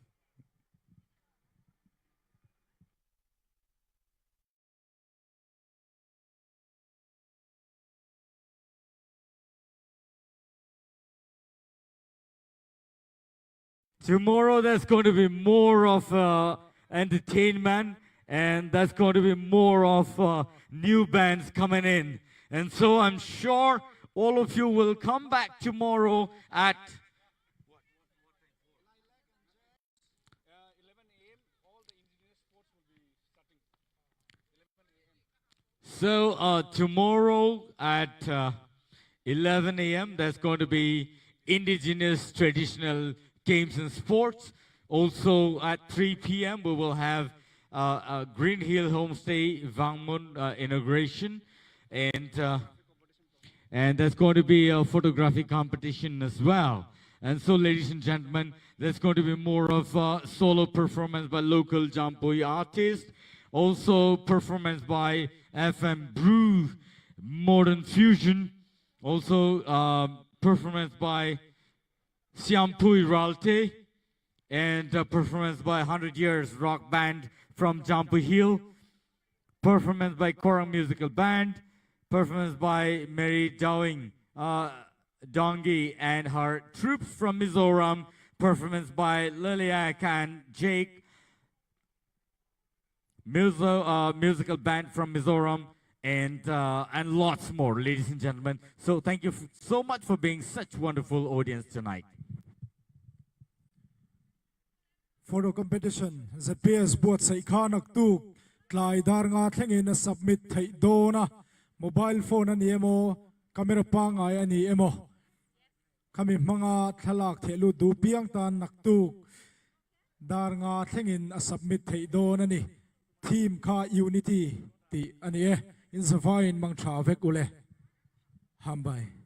Tomorrow, there's going to be more of uh, entertainment, and that's going to be more of uh, new bands coming in. And so I'm sure all of you will come back tomorrow at So uh, tomorrow at uh, eleven a m, there's going to be indigenous traditional games and sports. Also at three p m, we will have uh, a Green Hill Homestay Vangmun uh, inauguration. And uh, and there's going to be a photography competition as well. And so, ladies and gentlemen, there's going to be more of a solo performance by local Jampui artists, also performance by F M Brew, Modern Fusion, also um, performance by Siampui Ralte, and a performance by Hundred Years Rock Band from Jampui Hill, performance by Korang Musical Band, performance by Mary Dawing uh, Dongi and her troops from Mizoram, performance by Lilia Khan Jake, Mizo, uh, musical band from Mizoram, and uh, and lots more, ladies and gentlemen. So thank you f- so much for being such wonderful audience tonight. Photo competition, Z P S buat sai kha naktuk, tlai dar nga thlengin a submit thei dona, mobile phone ani emo, camera pangai ani emo. Kami hmanga thalak thelu du piang tan naktuk, dar nga thlengin a submit thei dona ni. Theme kha unity ti ani e, in savain mang tha vek ule. Hambai.